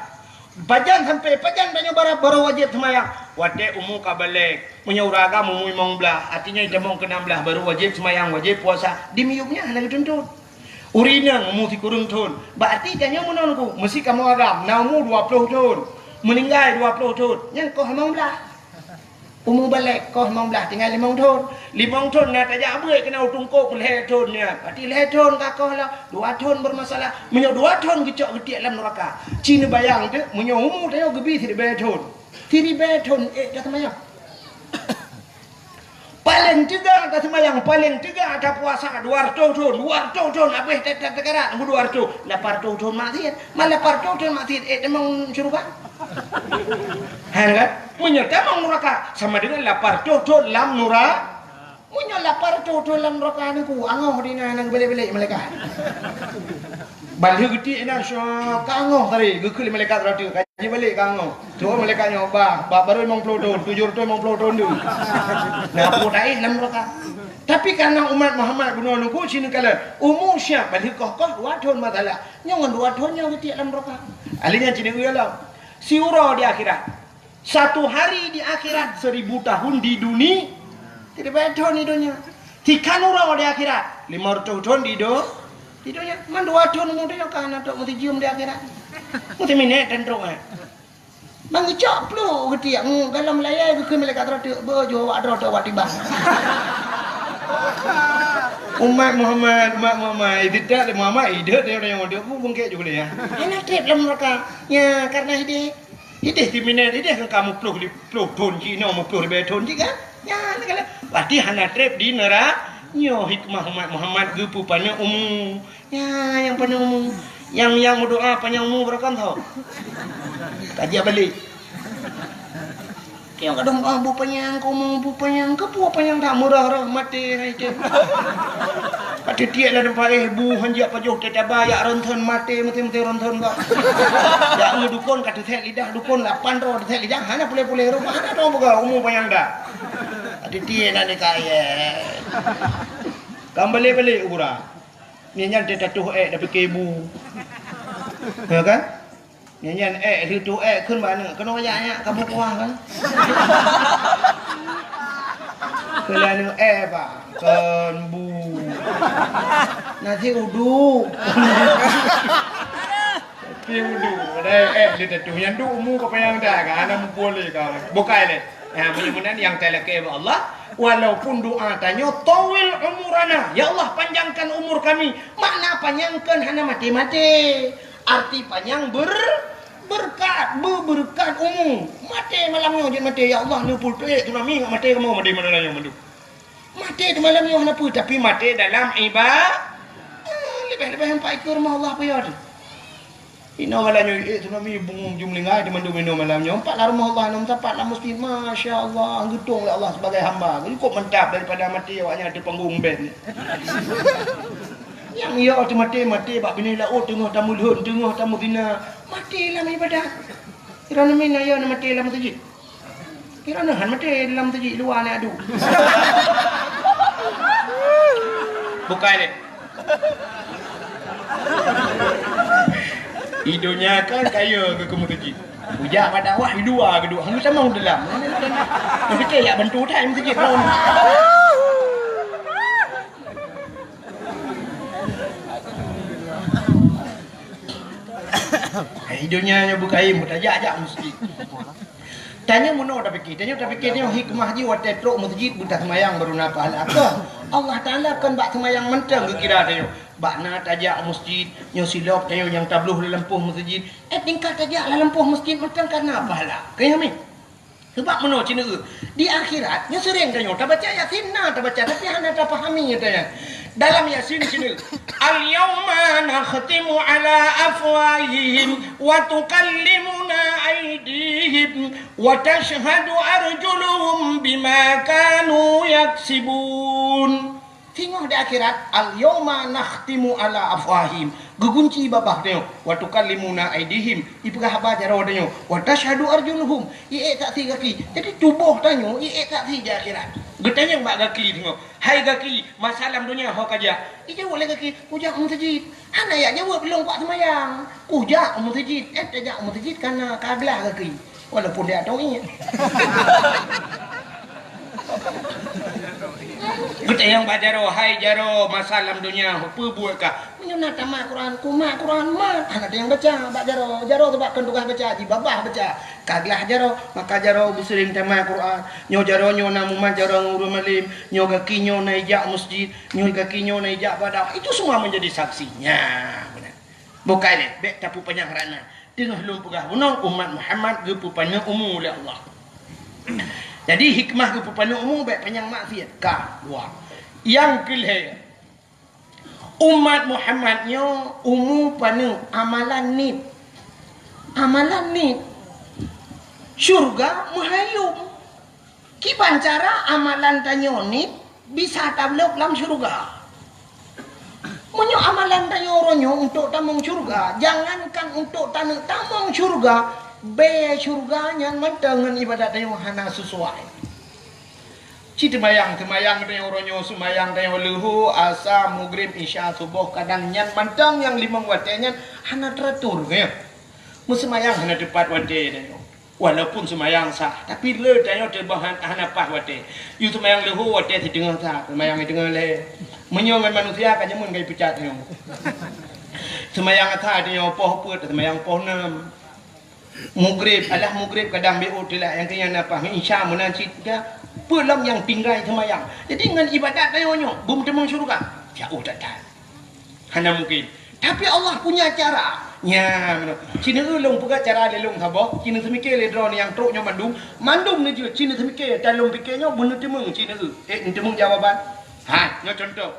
Pajan sampai pajan tanyoe bara-, baru wajéb seumayang? Watèe umu ka balek. Meunyoe ureueng agam umu limong blah, artinya jitamong keu nam blah, baru wajéb seumayang, wajéb puasa. Di miyueb nyan hana geutuntut. Ureueng inong umu sikureueng thon. Berarti tanyoe meunan ku, meusi kamoe agam, na umu dua ploh thon. Meuninggai dua ploh thon. Nyan koh limong blah. Umu balek koh limong blah, tinggai limong thon. Limong thon na tajak beuet keunan u teungku peuet lhèe thon nyan. Berarti lhèe thon ka koh lah, dua thon bermasalah. Meunyoe dua thon geucok geutiek lam neuraka. Ci neubayang teuk, meunyoe umu tanyoe geubi siribèe thon. Siribèe thon, eh, ka seumayang. Paleng teuga ka seumayang, paleng teuga ka puasa dua reutôh thon, dua reutôh thon, habéh that-that teukarat, dua reutôh, lapan reutôh thon maksiet. Man lapan reutôh thon maksiet, eh, tamong syeuruga. Hana kan? Meunyoe tamong nuraka, sama dengan lapan reutôh thon lam nura-, meunyoe lapan reutôh thon lam nuraka nyan ku, angoh di na, na geubalek-balek malaikat. Ban lheueh geutiek inan, syok, ka angoh tadi, geukheun lé malaikat rot, ka jibalek ka angoh. Tu'oh malaikat nyoe, bah, bah, baru limong ploh thon, tujoh reutôh limong ploh thon deuh. Na peue taéh lam nuraka. Tapi karena umat Muhammad bunoe nungku sineukala, umu siap ban lheueh koh-koh dua thon masalah. Nyoe ngon dua thon nyoe geutiek lam nuraka. Ahli nyan sineuk lom. Siuroe di akhirat. Satu hari di akhirat, seribu tahun di duni-, siribèe thon di donya. Tikan uroe di akhirat, lima reutôh thon di do-, di donya. Man dua thon umu tanyoe ka hana trok meusijeuem di akhirat. Meusi minèt tan trok, eh. Ban geucok pluek geutiek, ngu, galom layèe geukheun malaikat rot teuk, beuh, jeuet awak droe teuh awak tibang. Umat Muhammad, umat Muhammad, idéh lé Muhammad, idéh lé ureueng nyang udép, bu bungkét ju kuliah. Hana treb lam nuraka. Nya, karena idéh. Idéh siminèt, idéh kan ka meuploh li-, ploh thon cit, inoe meuploh ribèe thon cit kan? Nyan kan. Berarti hana treb di neura-, nyoe hikmah umat Muhammad geupeupaneuk umu. Nyan nyang paneuk umu. Nyang, nyang meudoa panyang umu barokon tho. Ka jiak balek. Nyang kadang, "Ah, bu panyang, keu umu bu panyang, keu peue panyang that meurah-rah maté hai teuh." Ka teutiek lam teumpat, eh, bu han jiak pajoh teuh taba, jak ronton maté, maté-maté ronton bah. Jak ngon dukon ka teuthèk lidah, dukon lapan droe teuthèk lidah, hana puléh-puléh rupa, hana droe buka umu panyang dah. Ka teutiek nan dikayèe. Kan balek-balek u gura. Nyan nyan teuh tatuh èk dah pike bu. Ya kan? Nyan nyan èk, lheueh tuh èk kheun bak aneuk, keunoe jak nyak ka bu kuah kan? Kheun lé aneuk, "Èk, Pak, kon bu. Nasi uduk." Tapi uduk, padahai èk lheueh tatuh. Nyan duek umu ka panyang dah kan, hana muphom lé ka. Bukai lé. Ha, meunyoe meunan nyang talakèe bak Allah, walaupun doa tanyoe, "Tawwil umurana," "Ya Allah, panjangkan umur kami." Makna panyang kon hana maté-maté. Arti panyang ber-, berkat, beubeureukat umu. Maté malam nyoe jeuet maté, "Ya Allah, neupeutuek tsunami ngat maté kamoe," maté malam nyoe mandum. Maté teuh malam nyoe hana peue, tapi maté dalam iba-, ah, leubeh-leubeh empat ikeu rumoh Allah peue teuh. Inoe malam nyoe, eh, tsunami bungong jumlinggai teumandum inoe malam nyoe. Empat lam rumoh Allah, inoe meusapat lam meuseujid. Masya Allah, geutong lé Allah sebagai hamba. Cukup mantap daripada maté awak nyan di panggung band. Nyang yo teumaté, maté bak binéh laôt, teungoh tameulhon, teungoh tameuzina. Maté lam ibadat. Droeneuh min ayo na maté lam meuseujid. Kira neuhan maté dalam meuseujid luwa na adu. Bukai deh. Idonya kan kaya ke ke meuseujid. Ujak pada awak di luwa ke duk. Hang sama dalam. Tapi ke yak bantu tai meuseujid lawan. Hai, donya nyoe beukaim, tajak-jak meuseujid. Tanyoe meunoe tapike, tanyoe tapike nyoe hikmah jih watée trok meuseujid beutaseumayang baru na pahala. Keu Allah Taala kon bak seumayang mantong geukira tanyoe. Bak na tajak meuseujid, nyoe silop tanyoe nyang tabloh lam lampôh meuseujid. Eh, tingkat tajak lam lampôh meuseujid mantong ka na pahala. Keu nyoe mi. Sabab meunoe ceuneuk di akhirat, nyoe seuréng tanyoe tabaca Yasin na tabaca, tapi hana tapahami nyata nyan. Dalam Yasin ceuneuk, "Al-yauma nakhtimu ala afwahihim wa tukallimuna aidihim wa tashhadu arjuluhum bima kanu yaksibun." Singoh di akhirat, "Al-yauma nakhtimu ala afwahihim." Geugunci babah tanyoe, "Wa tukallimuna aidihim." Ipeugah haba jaroe tanyoe, "Wa tashhadu arjuluhum." Iék saksi gaki. Jadi tuboh tanyoe iék saksi di akhirat. Geutanyong bak gaki singoh, "Hai gaki, masa lam donya ho kajak?" Ijaweueb lé gaki, "Kujak u meuseujid." Hana yak jaweueb lôn kuat seumayang. "Kujak u meuseujid." Eh, tajak u meuseujid kana ka glah gaki. Walaupun dia atong iék. Geutanyong bak jaroe, "Hai jaroe, masa lam donya peue buet kah?" "Meunyoe na tamat Quran, kumat Quran mat." Hana teunyang baca bak jaroe. Jaroe sabab kon tugaih baca, jibabah baca. Ka glah jaroe, maka jaroe beuseuring tamat Quran. Nyoe jaroe nyoe na mumat jaroe ngon ureuëng malém. Nyoe gaki nyoe na ijak meuseujid. Nyoe gaki nyoe na ijak bak dakwah. Itu semua menjadi saksi. Nya, beuna. Bukai lé, bék tapeupanyang rana. Teungoh lôn peugah bunoe, umat Muhammad geupeupaneuk umu lé Allah. Jadi hikmah geupeupaneuk umu bék panyang maksiat. Ka, dua. Nyang keulhée, umat Muhammad nyoe umu paneuk amalan niet. Amalan niet. Syurga meuhayom. Kiban cara amalan tanyoe niet bisa tablok lam syurga. Meunyoe amalan tanyoe uroe nyoe untuk tamong syurga, jangankan untuk taneuk tamong syurga, bée syurga nyan mantong ngon ibadat tanyoe hana sesuai. Ci teumayang, teumayang tanyoe uroe nyoe, seumayang tanyoe leuhô, asa, mugrib, isya, suboh, kadang nyan mantong nyang limong watée nyan hana teratur, ya. Meuseumayang hana teupat watée tanyoe. Walaupun seumayang sah, tapi le tanyoe teuboh han-, hana paih watée. Yue seumayang leuhô watée siteungoh sah, seumayang siteungoh lhée. Meunyoe ngon manusia ka jameun ka ipeucat nyoe. Seumayang asa tanyoe poh peuet, seumayang poh nam. Mugrib, alah mugrib kadang B O telat, nyang keu nyan na paih, isya meunan cit dah. Peue lom nyang tinggai seumayang. Jadi ngon ibadat tanyoe nyoe, beumeuteumong syurga. Jauh that-that. Hana mungkin. Tapi Allah punya cara. Nya, meunan. Ci neueu lôn peugah cara lé lôn saboh, ci neuseumiké lé droeneuh nyang trok nyoe mandum, mandum neujeuet ci neuseumiké, dan lôn piké nyoe beuneuteumong ci neueu. Eh, neuteumong jawaban. Ha, nyoe contoh.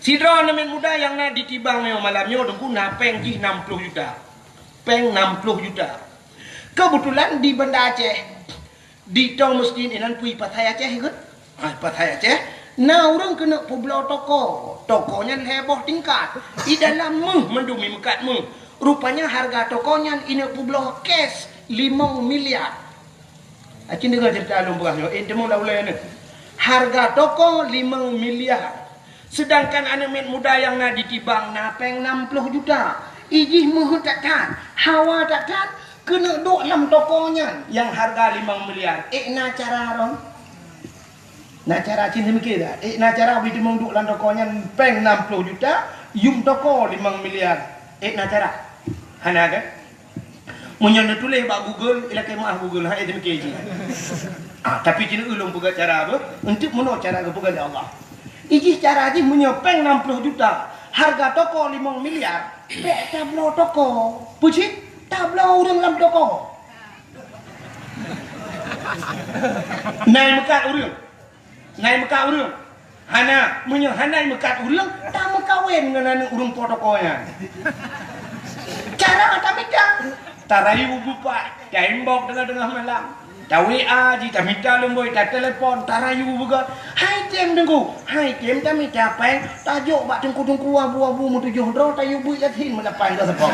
Sidroe aneuk muda nyang na di Tibang nyoe malam nyoe, Teungku, na péng jih nam ploh juta. Péng nam ploh juta. Keubeutulan di Banda Aceh, di tong meuseujid inan peue pasai Aceh ikot. Ha, pasai Aceh, na ureuëng keuneuk peubloe toko. Toko nyan lhée boh tingkat. Di dalam méuh mandum imeukat méuh. Rupanya hareuga toko nyan ineuk peubloe cash limong miliar. Acin deungoe ceurita lôn peugah nyoe, eh, teumong lam ulée nyoe. Hareuga toko limong miliar. Seudangkan aneuk miet muda nyang na di Tibang na péng nam ploh juta. Ijih meuheuet that-that, hawa that-that, keuneuk duek lam toko nyan nyang hareuga limong miliar. Ék na cara ron? Na cara cit seumiké dak? Ék na cara beuteumong duek lam toko nyan péng nam ploh juta, yum toko limong miliar. Ék na cara? Hana kan? Meunyoe neutuléh bak Google, ilakée meuah Google, hai seumiké jih. Ah, tapi cit ulôn peugah cara apa? Untuk meunoe cara geupeugah lé Allah. Ijih cara jih meunyoe péng nam ploh juta, hareuga toko limong miliar, bék tabloe toko. Peue cit? Tabloe ureuëng lam toko. Na imeukat ureuëng. Na imeukat ureuëng. Hana, meunyoe hana imeukat ureuëng, tameukawen ngon aneuk ureuëng po toko nyan. Cara tamita. Tarayu bupat, taimbok tengah-tengah malam. Ta-W A ji, tamita lumboi, tatelepon, tarayu beugöt. Hai tem Teungku, hai tem tamita péng, tajok bak teungku-teungku abu-abu meutujoh droe, tayue beuet Yasin meulapan droe seupôt.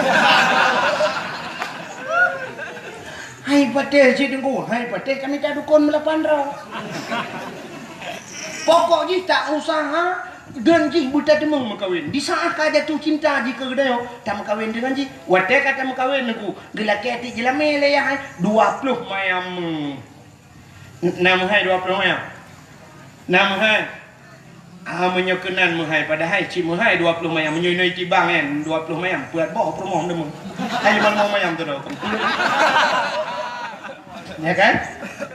Hai patéh cit Teungku, hai patéh tamita dukon meulapan droe. Pokok jih ta usaha, deun jih beutateumeung meukawen. Di saat ka jatuh cinta jih keu geutanyoe, tameukawen deungon jih. Watèe ka tameukawen Teungku, geulakèe tiep jeulamé lé yah hai, dua ploh mayam. Na meuhai dua ploh mayam? Na meuhai? Ah, meunyoe keunan meuhai, padahai cit meuhai dua ploh mayam. Meunyoe inoe itibang nyan, dua ploh mayam, peuet boh peurumoh meudeungoe. Hai lima mayam tu dah. Ya kan?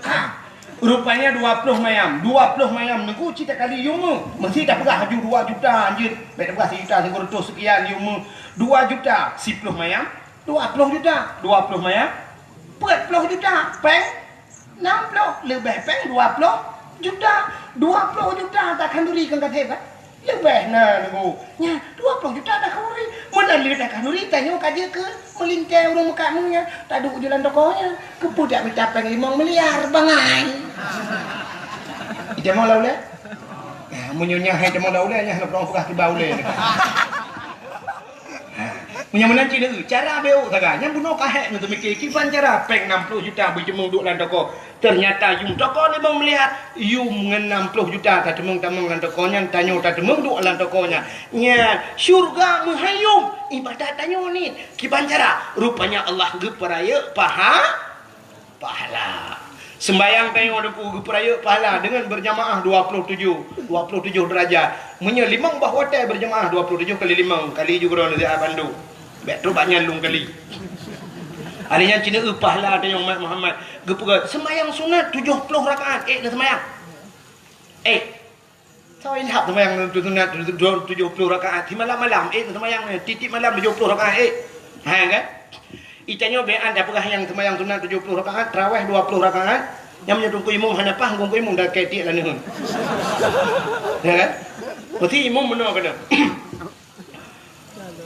Ha. Rupanya dua ploh mayam. Dua ploh mayam Teungku cit takali yum meu. Meusti tapeugah laju dua juta anjeut. Bèk tapeugah sijuta sikureueng reutôh seukian yum meu. Dua juta, siploh mayam, dua ploh juta. Dua ploh mayam, peuet ploh juta. Péng nam ploh, leubeh péng dua ploh juta. Dua ploh juta takhanduri kon ka sép kan? Leubeh na Teungku. Nyan, dua ploh juta takhanduri. Meunan lé takhanduri, tanyoe ka jeuet keu meulintèe ureueng meukat meunan. Taduek ju lam toko nyan. Keupeue dak mita péng limong miliar, bangai. Itamong lam ulèe? Nah, meunyoe nyan hai tamong lam ulèe, nyan hana peurong peugah kiban ulèe. Ha, meunyoe meunan cit neu, cara beuh sagai. Nyan bunoe ka hék ngon teumiké kiban cara péng nam ploh juta beujeumeung duek lam toko. Teunyata yum toko limong miliar, yum ngon nam ploh juta tateumeung-tamong lam toko nyan, tanyoe tateumeung duek lam toko nyan. Nyan, syeuruga meuhai yum, ibadat tanyoe niet. Kiban cara? Rupanya Allah geupeurayeuk paha- Pahala. Seumbahyang tanyoe Teungku geupeurayeuk pahala deungon beurjamaah dua ploh tujoh, dua ploh tujoh deurajat. Meunyoe limong boh watèe beurjamaah dua ploh tujoh kali limong, kali ju keudroe neusiat bandum. Bèk trok bak nyan lôn kali. Hari nyan cit neu pahala tanyoe umat Muhammad. Geupeugah seumbahyang sunat tujoh ploh rakaat, ék neuseumbahyang. Ék. Soe ilham seumayang sunat tujoh ploh rakaat, simalam-malam, ék seumayang tiep-tiep malam tujoh ploh rakaat, ék. Ha, kan? Itanyoe bèk an tapeugah nyang seumayang sunat tujoh ploh rakaat, tarawèh dua ploh rakaat, nyang meunyoe teungku imum hana paih, teungku imum dak kèe tiek laneuen. Ya, kan? Meusti imum meunoe keunoe.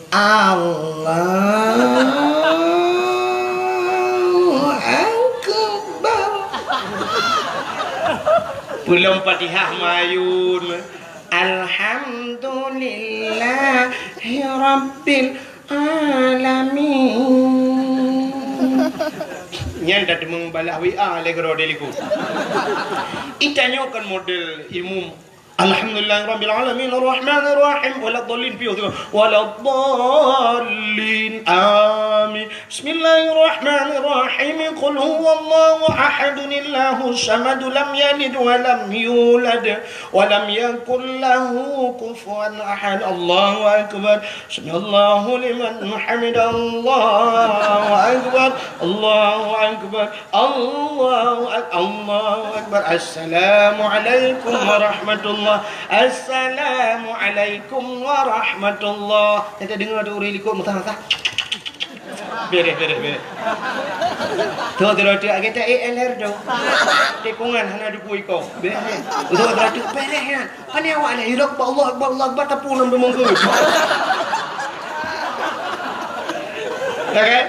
Allahu Akbar. Peulom Fatihah mayun. Alhamdulillahi Rabbil Alamin. Nyan dak teumeubalah W A lé keudroe di likot. Itanyoe kan model imum. Alhamdulillahirabbil alamin, arrahmanirrahim, waladdallin, piôh tu. Waladdallin, amin. Bismillahirrahmanirrahim. Qul huwallahu ahad, Allahus samad, lam yalid wa lam yulad, wa lam yakul lahu kufuwan ahad. Allahu akbar. Sami'allahu liman hamidah. Allahu akbar. Allahu akbar. Allahu ak-, Allahu Akbar. Assalamualaikum warahmatullah. Assalamualaikum warahmatullah. Teudeungoe tu ureueng likot meusaha-saha. Bereh, bereh, bereh. Tu, tu, tu, kita E L R tu. Tikungan hana duku iko. Bereh. Tu, tu, tu, bereh kan. Pane awak nyan, "Allahu Akbar, Allahu Akbar, Allahu Akbar," tapue lom deungon geuh. Ya kan?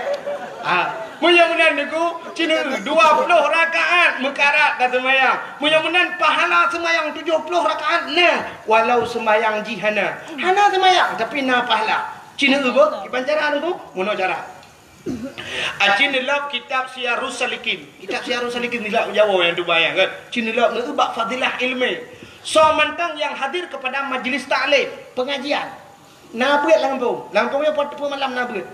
Ah, meunyoe meunan Teungku, cit neu dua ploh rakaat meukarat ka seumayang. Meunyoe meunan pahala seumayang tujoh ploh rakaat na, walau seumayang jih hana. Hana seumayang, tapi na pahala. Cit neu beuh, kiban cara Teungku, meunoe cara. Aci neulok kitab Siyarus Salikin. Kitab Siyarus Salikin nilak Jawa nyang tubai nyan kan. Ci neulok neu bak fadilah ilmu. Soe mantong nyang hadir kepada majlis taklim, pengajian. Na beuet lam gampông. Lam gampông nyoe pat peue malam na beuet.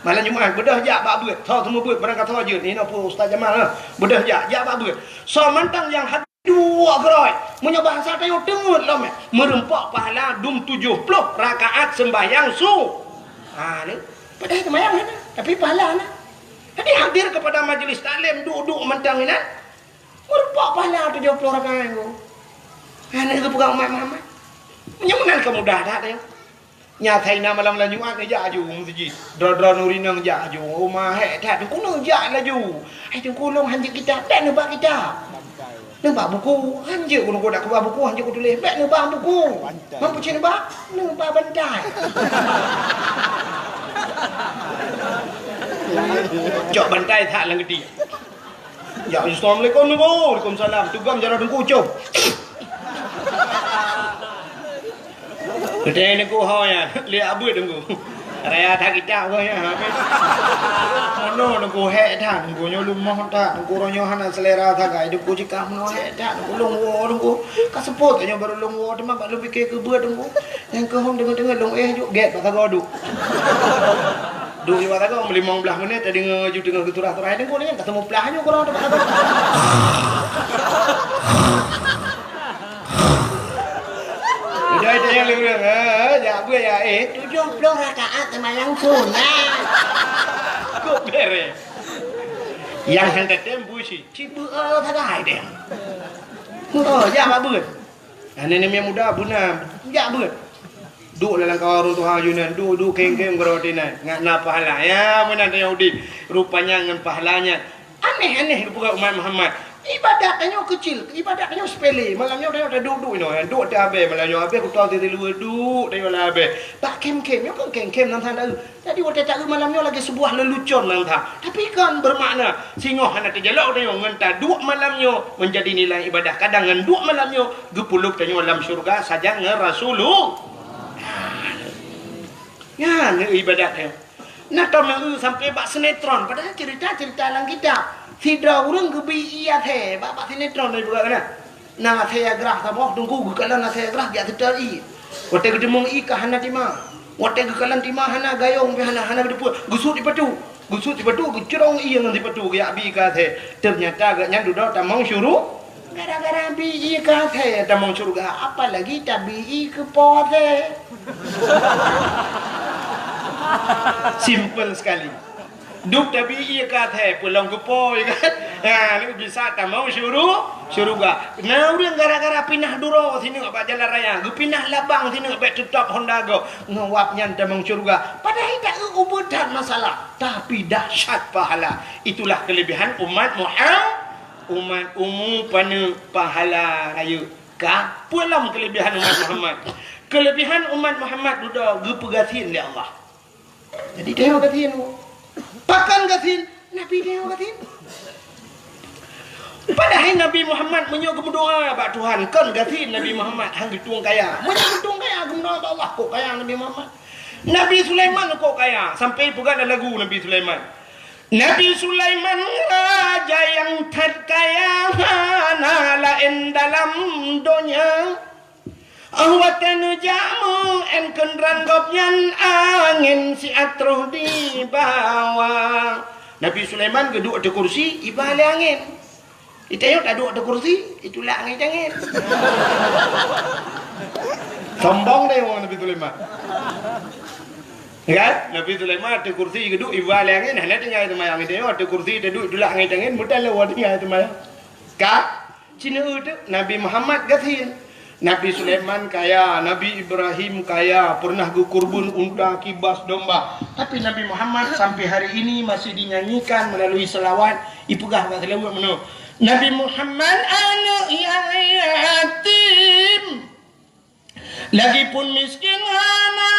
Malam Jumat beudôh jak bak beuet. Soe seumeubeuet barangkasoe jeuet. Inoe peue Ustaz Jamal, ha. Beudôh jak, jak bak beuet. Soe mantong nyang hadir Duek keudroe. Meunyoe bahasa tanyoe teungeut lom, eh. Meureumpok pahala dum tujoh ploh rakaat seumbahyang su-, ha, ni. Padahai seumbahyang hana, tapi pahala na. Jadi hadir kepada majlis taklim, duek-duek mantong inan. Meureumpok pahala tujoh ploh rakaat nyoe. Ha, ni geupeugah umat Muhammad. Meunyoe meunan ka mudah that, eh. Nyan asai na malam lam Jumat neujak aju u meuseujid. Droe-droe nuri nang jak aju. Uma hék that, Teungku neujak laju. Hai Teungku, lôn hanjeuet kitab, bèk neubak kitab. Neubak buku, hanjeuet ku, Teungku, dak kubah buku, hanjeuet kutuléh, bèk neubak buku. Bantai. Mampu cit neubak? Neubak bantai. Cok bantai that lam geuti. Ya, assalamualaikum Teungku. Waalaikumsalam. Tugam jaroe Teungku, com. Geutanyoe Teungku ho nyan, lé abeuet Teungku. Raya that kitab keuh nyan, habéh. Meunoe Teungku, hék that Teungku, nyoe leumoh that Teungku, uroe nyoe hana seulera sagai Teungku, jikah meunoe hék that Teungku, lôn woe Teungku. Ka seupôt tanyoe barô lôn woe, teuma bak lôn pike keu beuet Teungku. Nyang keuh hom deungon-deungon lôn éh juk gét bak sagoe duek. Duek bak sagoe limong blaih menit, tadeungoe ju teungoh geuturah-turah Teungku, nyan ka seumeuplah nyoe keudroe bak sagoe. Udah itu yang lurus, ha, jak beuet ya, eh, tujuh puluh rakaat sembahyang sunat. Kok beres? Yang hana tem busi, ci beuet sagai deh. Oh, jak bak beuet. Aneuk-aneuk muda beuna, jak beuet. Duek lam kawan ureueng tuha yunan, duek-duek keng-keng keudroe tinan, ngat na pahala. Ya, meunan tanyoe udeb, rupanya ngon pahala nyan. Aneh-aneh geupeugah umat Muhammad. Ibadat tanyoe keucil, ibadat tanyoe sepele. Malam nyoe tanyoe taduek-duek inoe, duek teuhabéh. Malam nyoe habéh kutoe teuh siluweue duek tanyoe lam habéh. Bak khem-khem, nyoe kon khem-khem nan hana eu. Jadi watée taeu malam nyoe lagée seubuah leulucon nan that. Tapi kon beumakna singoh hana teujalok tanyoe ngon taduek malam nyoe meunjadi nilai ibadah. Kadang ngon duek malam nyoe geupeuleueb tanyoe lam syeuruga sajan ngon Rasulullah. Nyan ibadat nyoe. Na tom nyang eu sampoe bak sinetron, padahai ceurita-ceurita lam kitab. Sidroe ureuëng geubi ié athée bak, bak sinetron lagée peugah keunan. Na athée grah saboh, teungku geukalon athée grah jak seutôt ié. Watée geuteumeung ié ka hana tima. Watée geukalon tima hana, gayong pih hana, hana geuteupeue. Geusut sipatu. Geusut sipatu, geucrong ié ngon sipatu geujak bi keu athée. Teunyata gobnyan dudoe tamong syuru-, gara-gara bi ié keu athée tamong syeuruga, apalagi tabi ié keu po athée. Simple sekali. Duek tabi ié keu athée, peulom keu po, ya kan? Ha, nyoe bisa tamong syuru-, syeuruga. Na ureuëng gara-gara pinah duroe sineuk bak jalan raya, geupinah labang sineuk bak teutap Honda gob, ngon wab nyan tamong syeuruga. Padahai taeu ubeut that masalah, tapi dahsyat pahala. Itulah kelebihan umat Muhammad. Umat umu paneuk pahala rayeuk ka. Peue lom kelebihan umat Muhammad? Kelebihan umat Muhammad dudoe geupeugasien lé Allah. Jadi tanyoe gasien. Pakon gasien? Nabi tanyoe gasien. Padahai Nabi Muhammad meunyoe geumeudoá bak Tuhan, kon gasien Nabi Muhammad han geutueng kaya. Meunyoe geutueng kaya geumeudoá bak Allah, kok kaya Nabi Muhammad. Nabi Sulaiman kok kaya, sampai peugah lam lagu Nabi Sulaiman. Nabi Sulaiman raja nyang that kaya, hana laén dalam donya. Óh watée neujak meu'én keudroe gobnyan, angén siat troh dibawa. Nabi Sulaiman geuduek ateueh kursi, iba lé angén. Di tanyoe taduek ateueh kursi, itulak angén-angén. Sombong deh wong Nabi Sulaiman. Ya kan? Nabi Sulaiman ateueh kursi geuduek, iba lé angén, hana tinggai seumayang. Di tanyoe ateueh kursi taduek, itulak angén-angén, meuteuleu tinggai seumayang. Ka? Cina teuk Nabi Muhammad gasien. Nabi Sulaiman kaya, Nabi Ibrahim kaya, pernah geukurban unta, kibas, domba. Tapi Nabi Muhammad sampai hari ini masih dinyanyikan melalui selawat. Ipeugah bak selawat meunoe, "Nabi Muhammad aneuk nyang yatim, lagipun miskin hana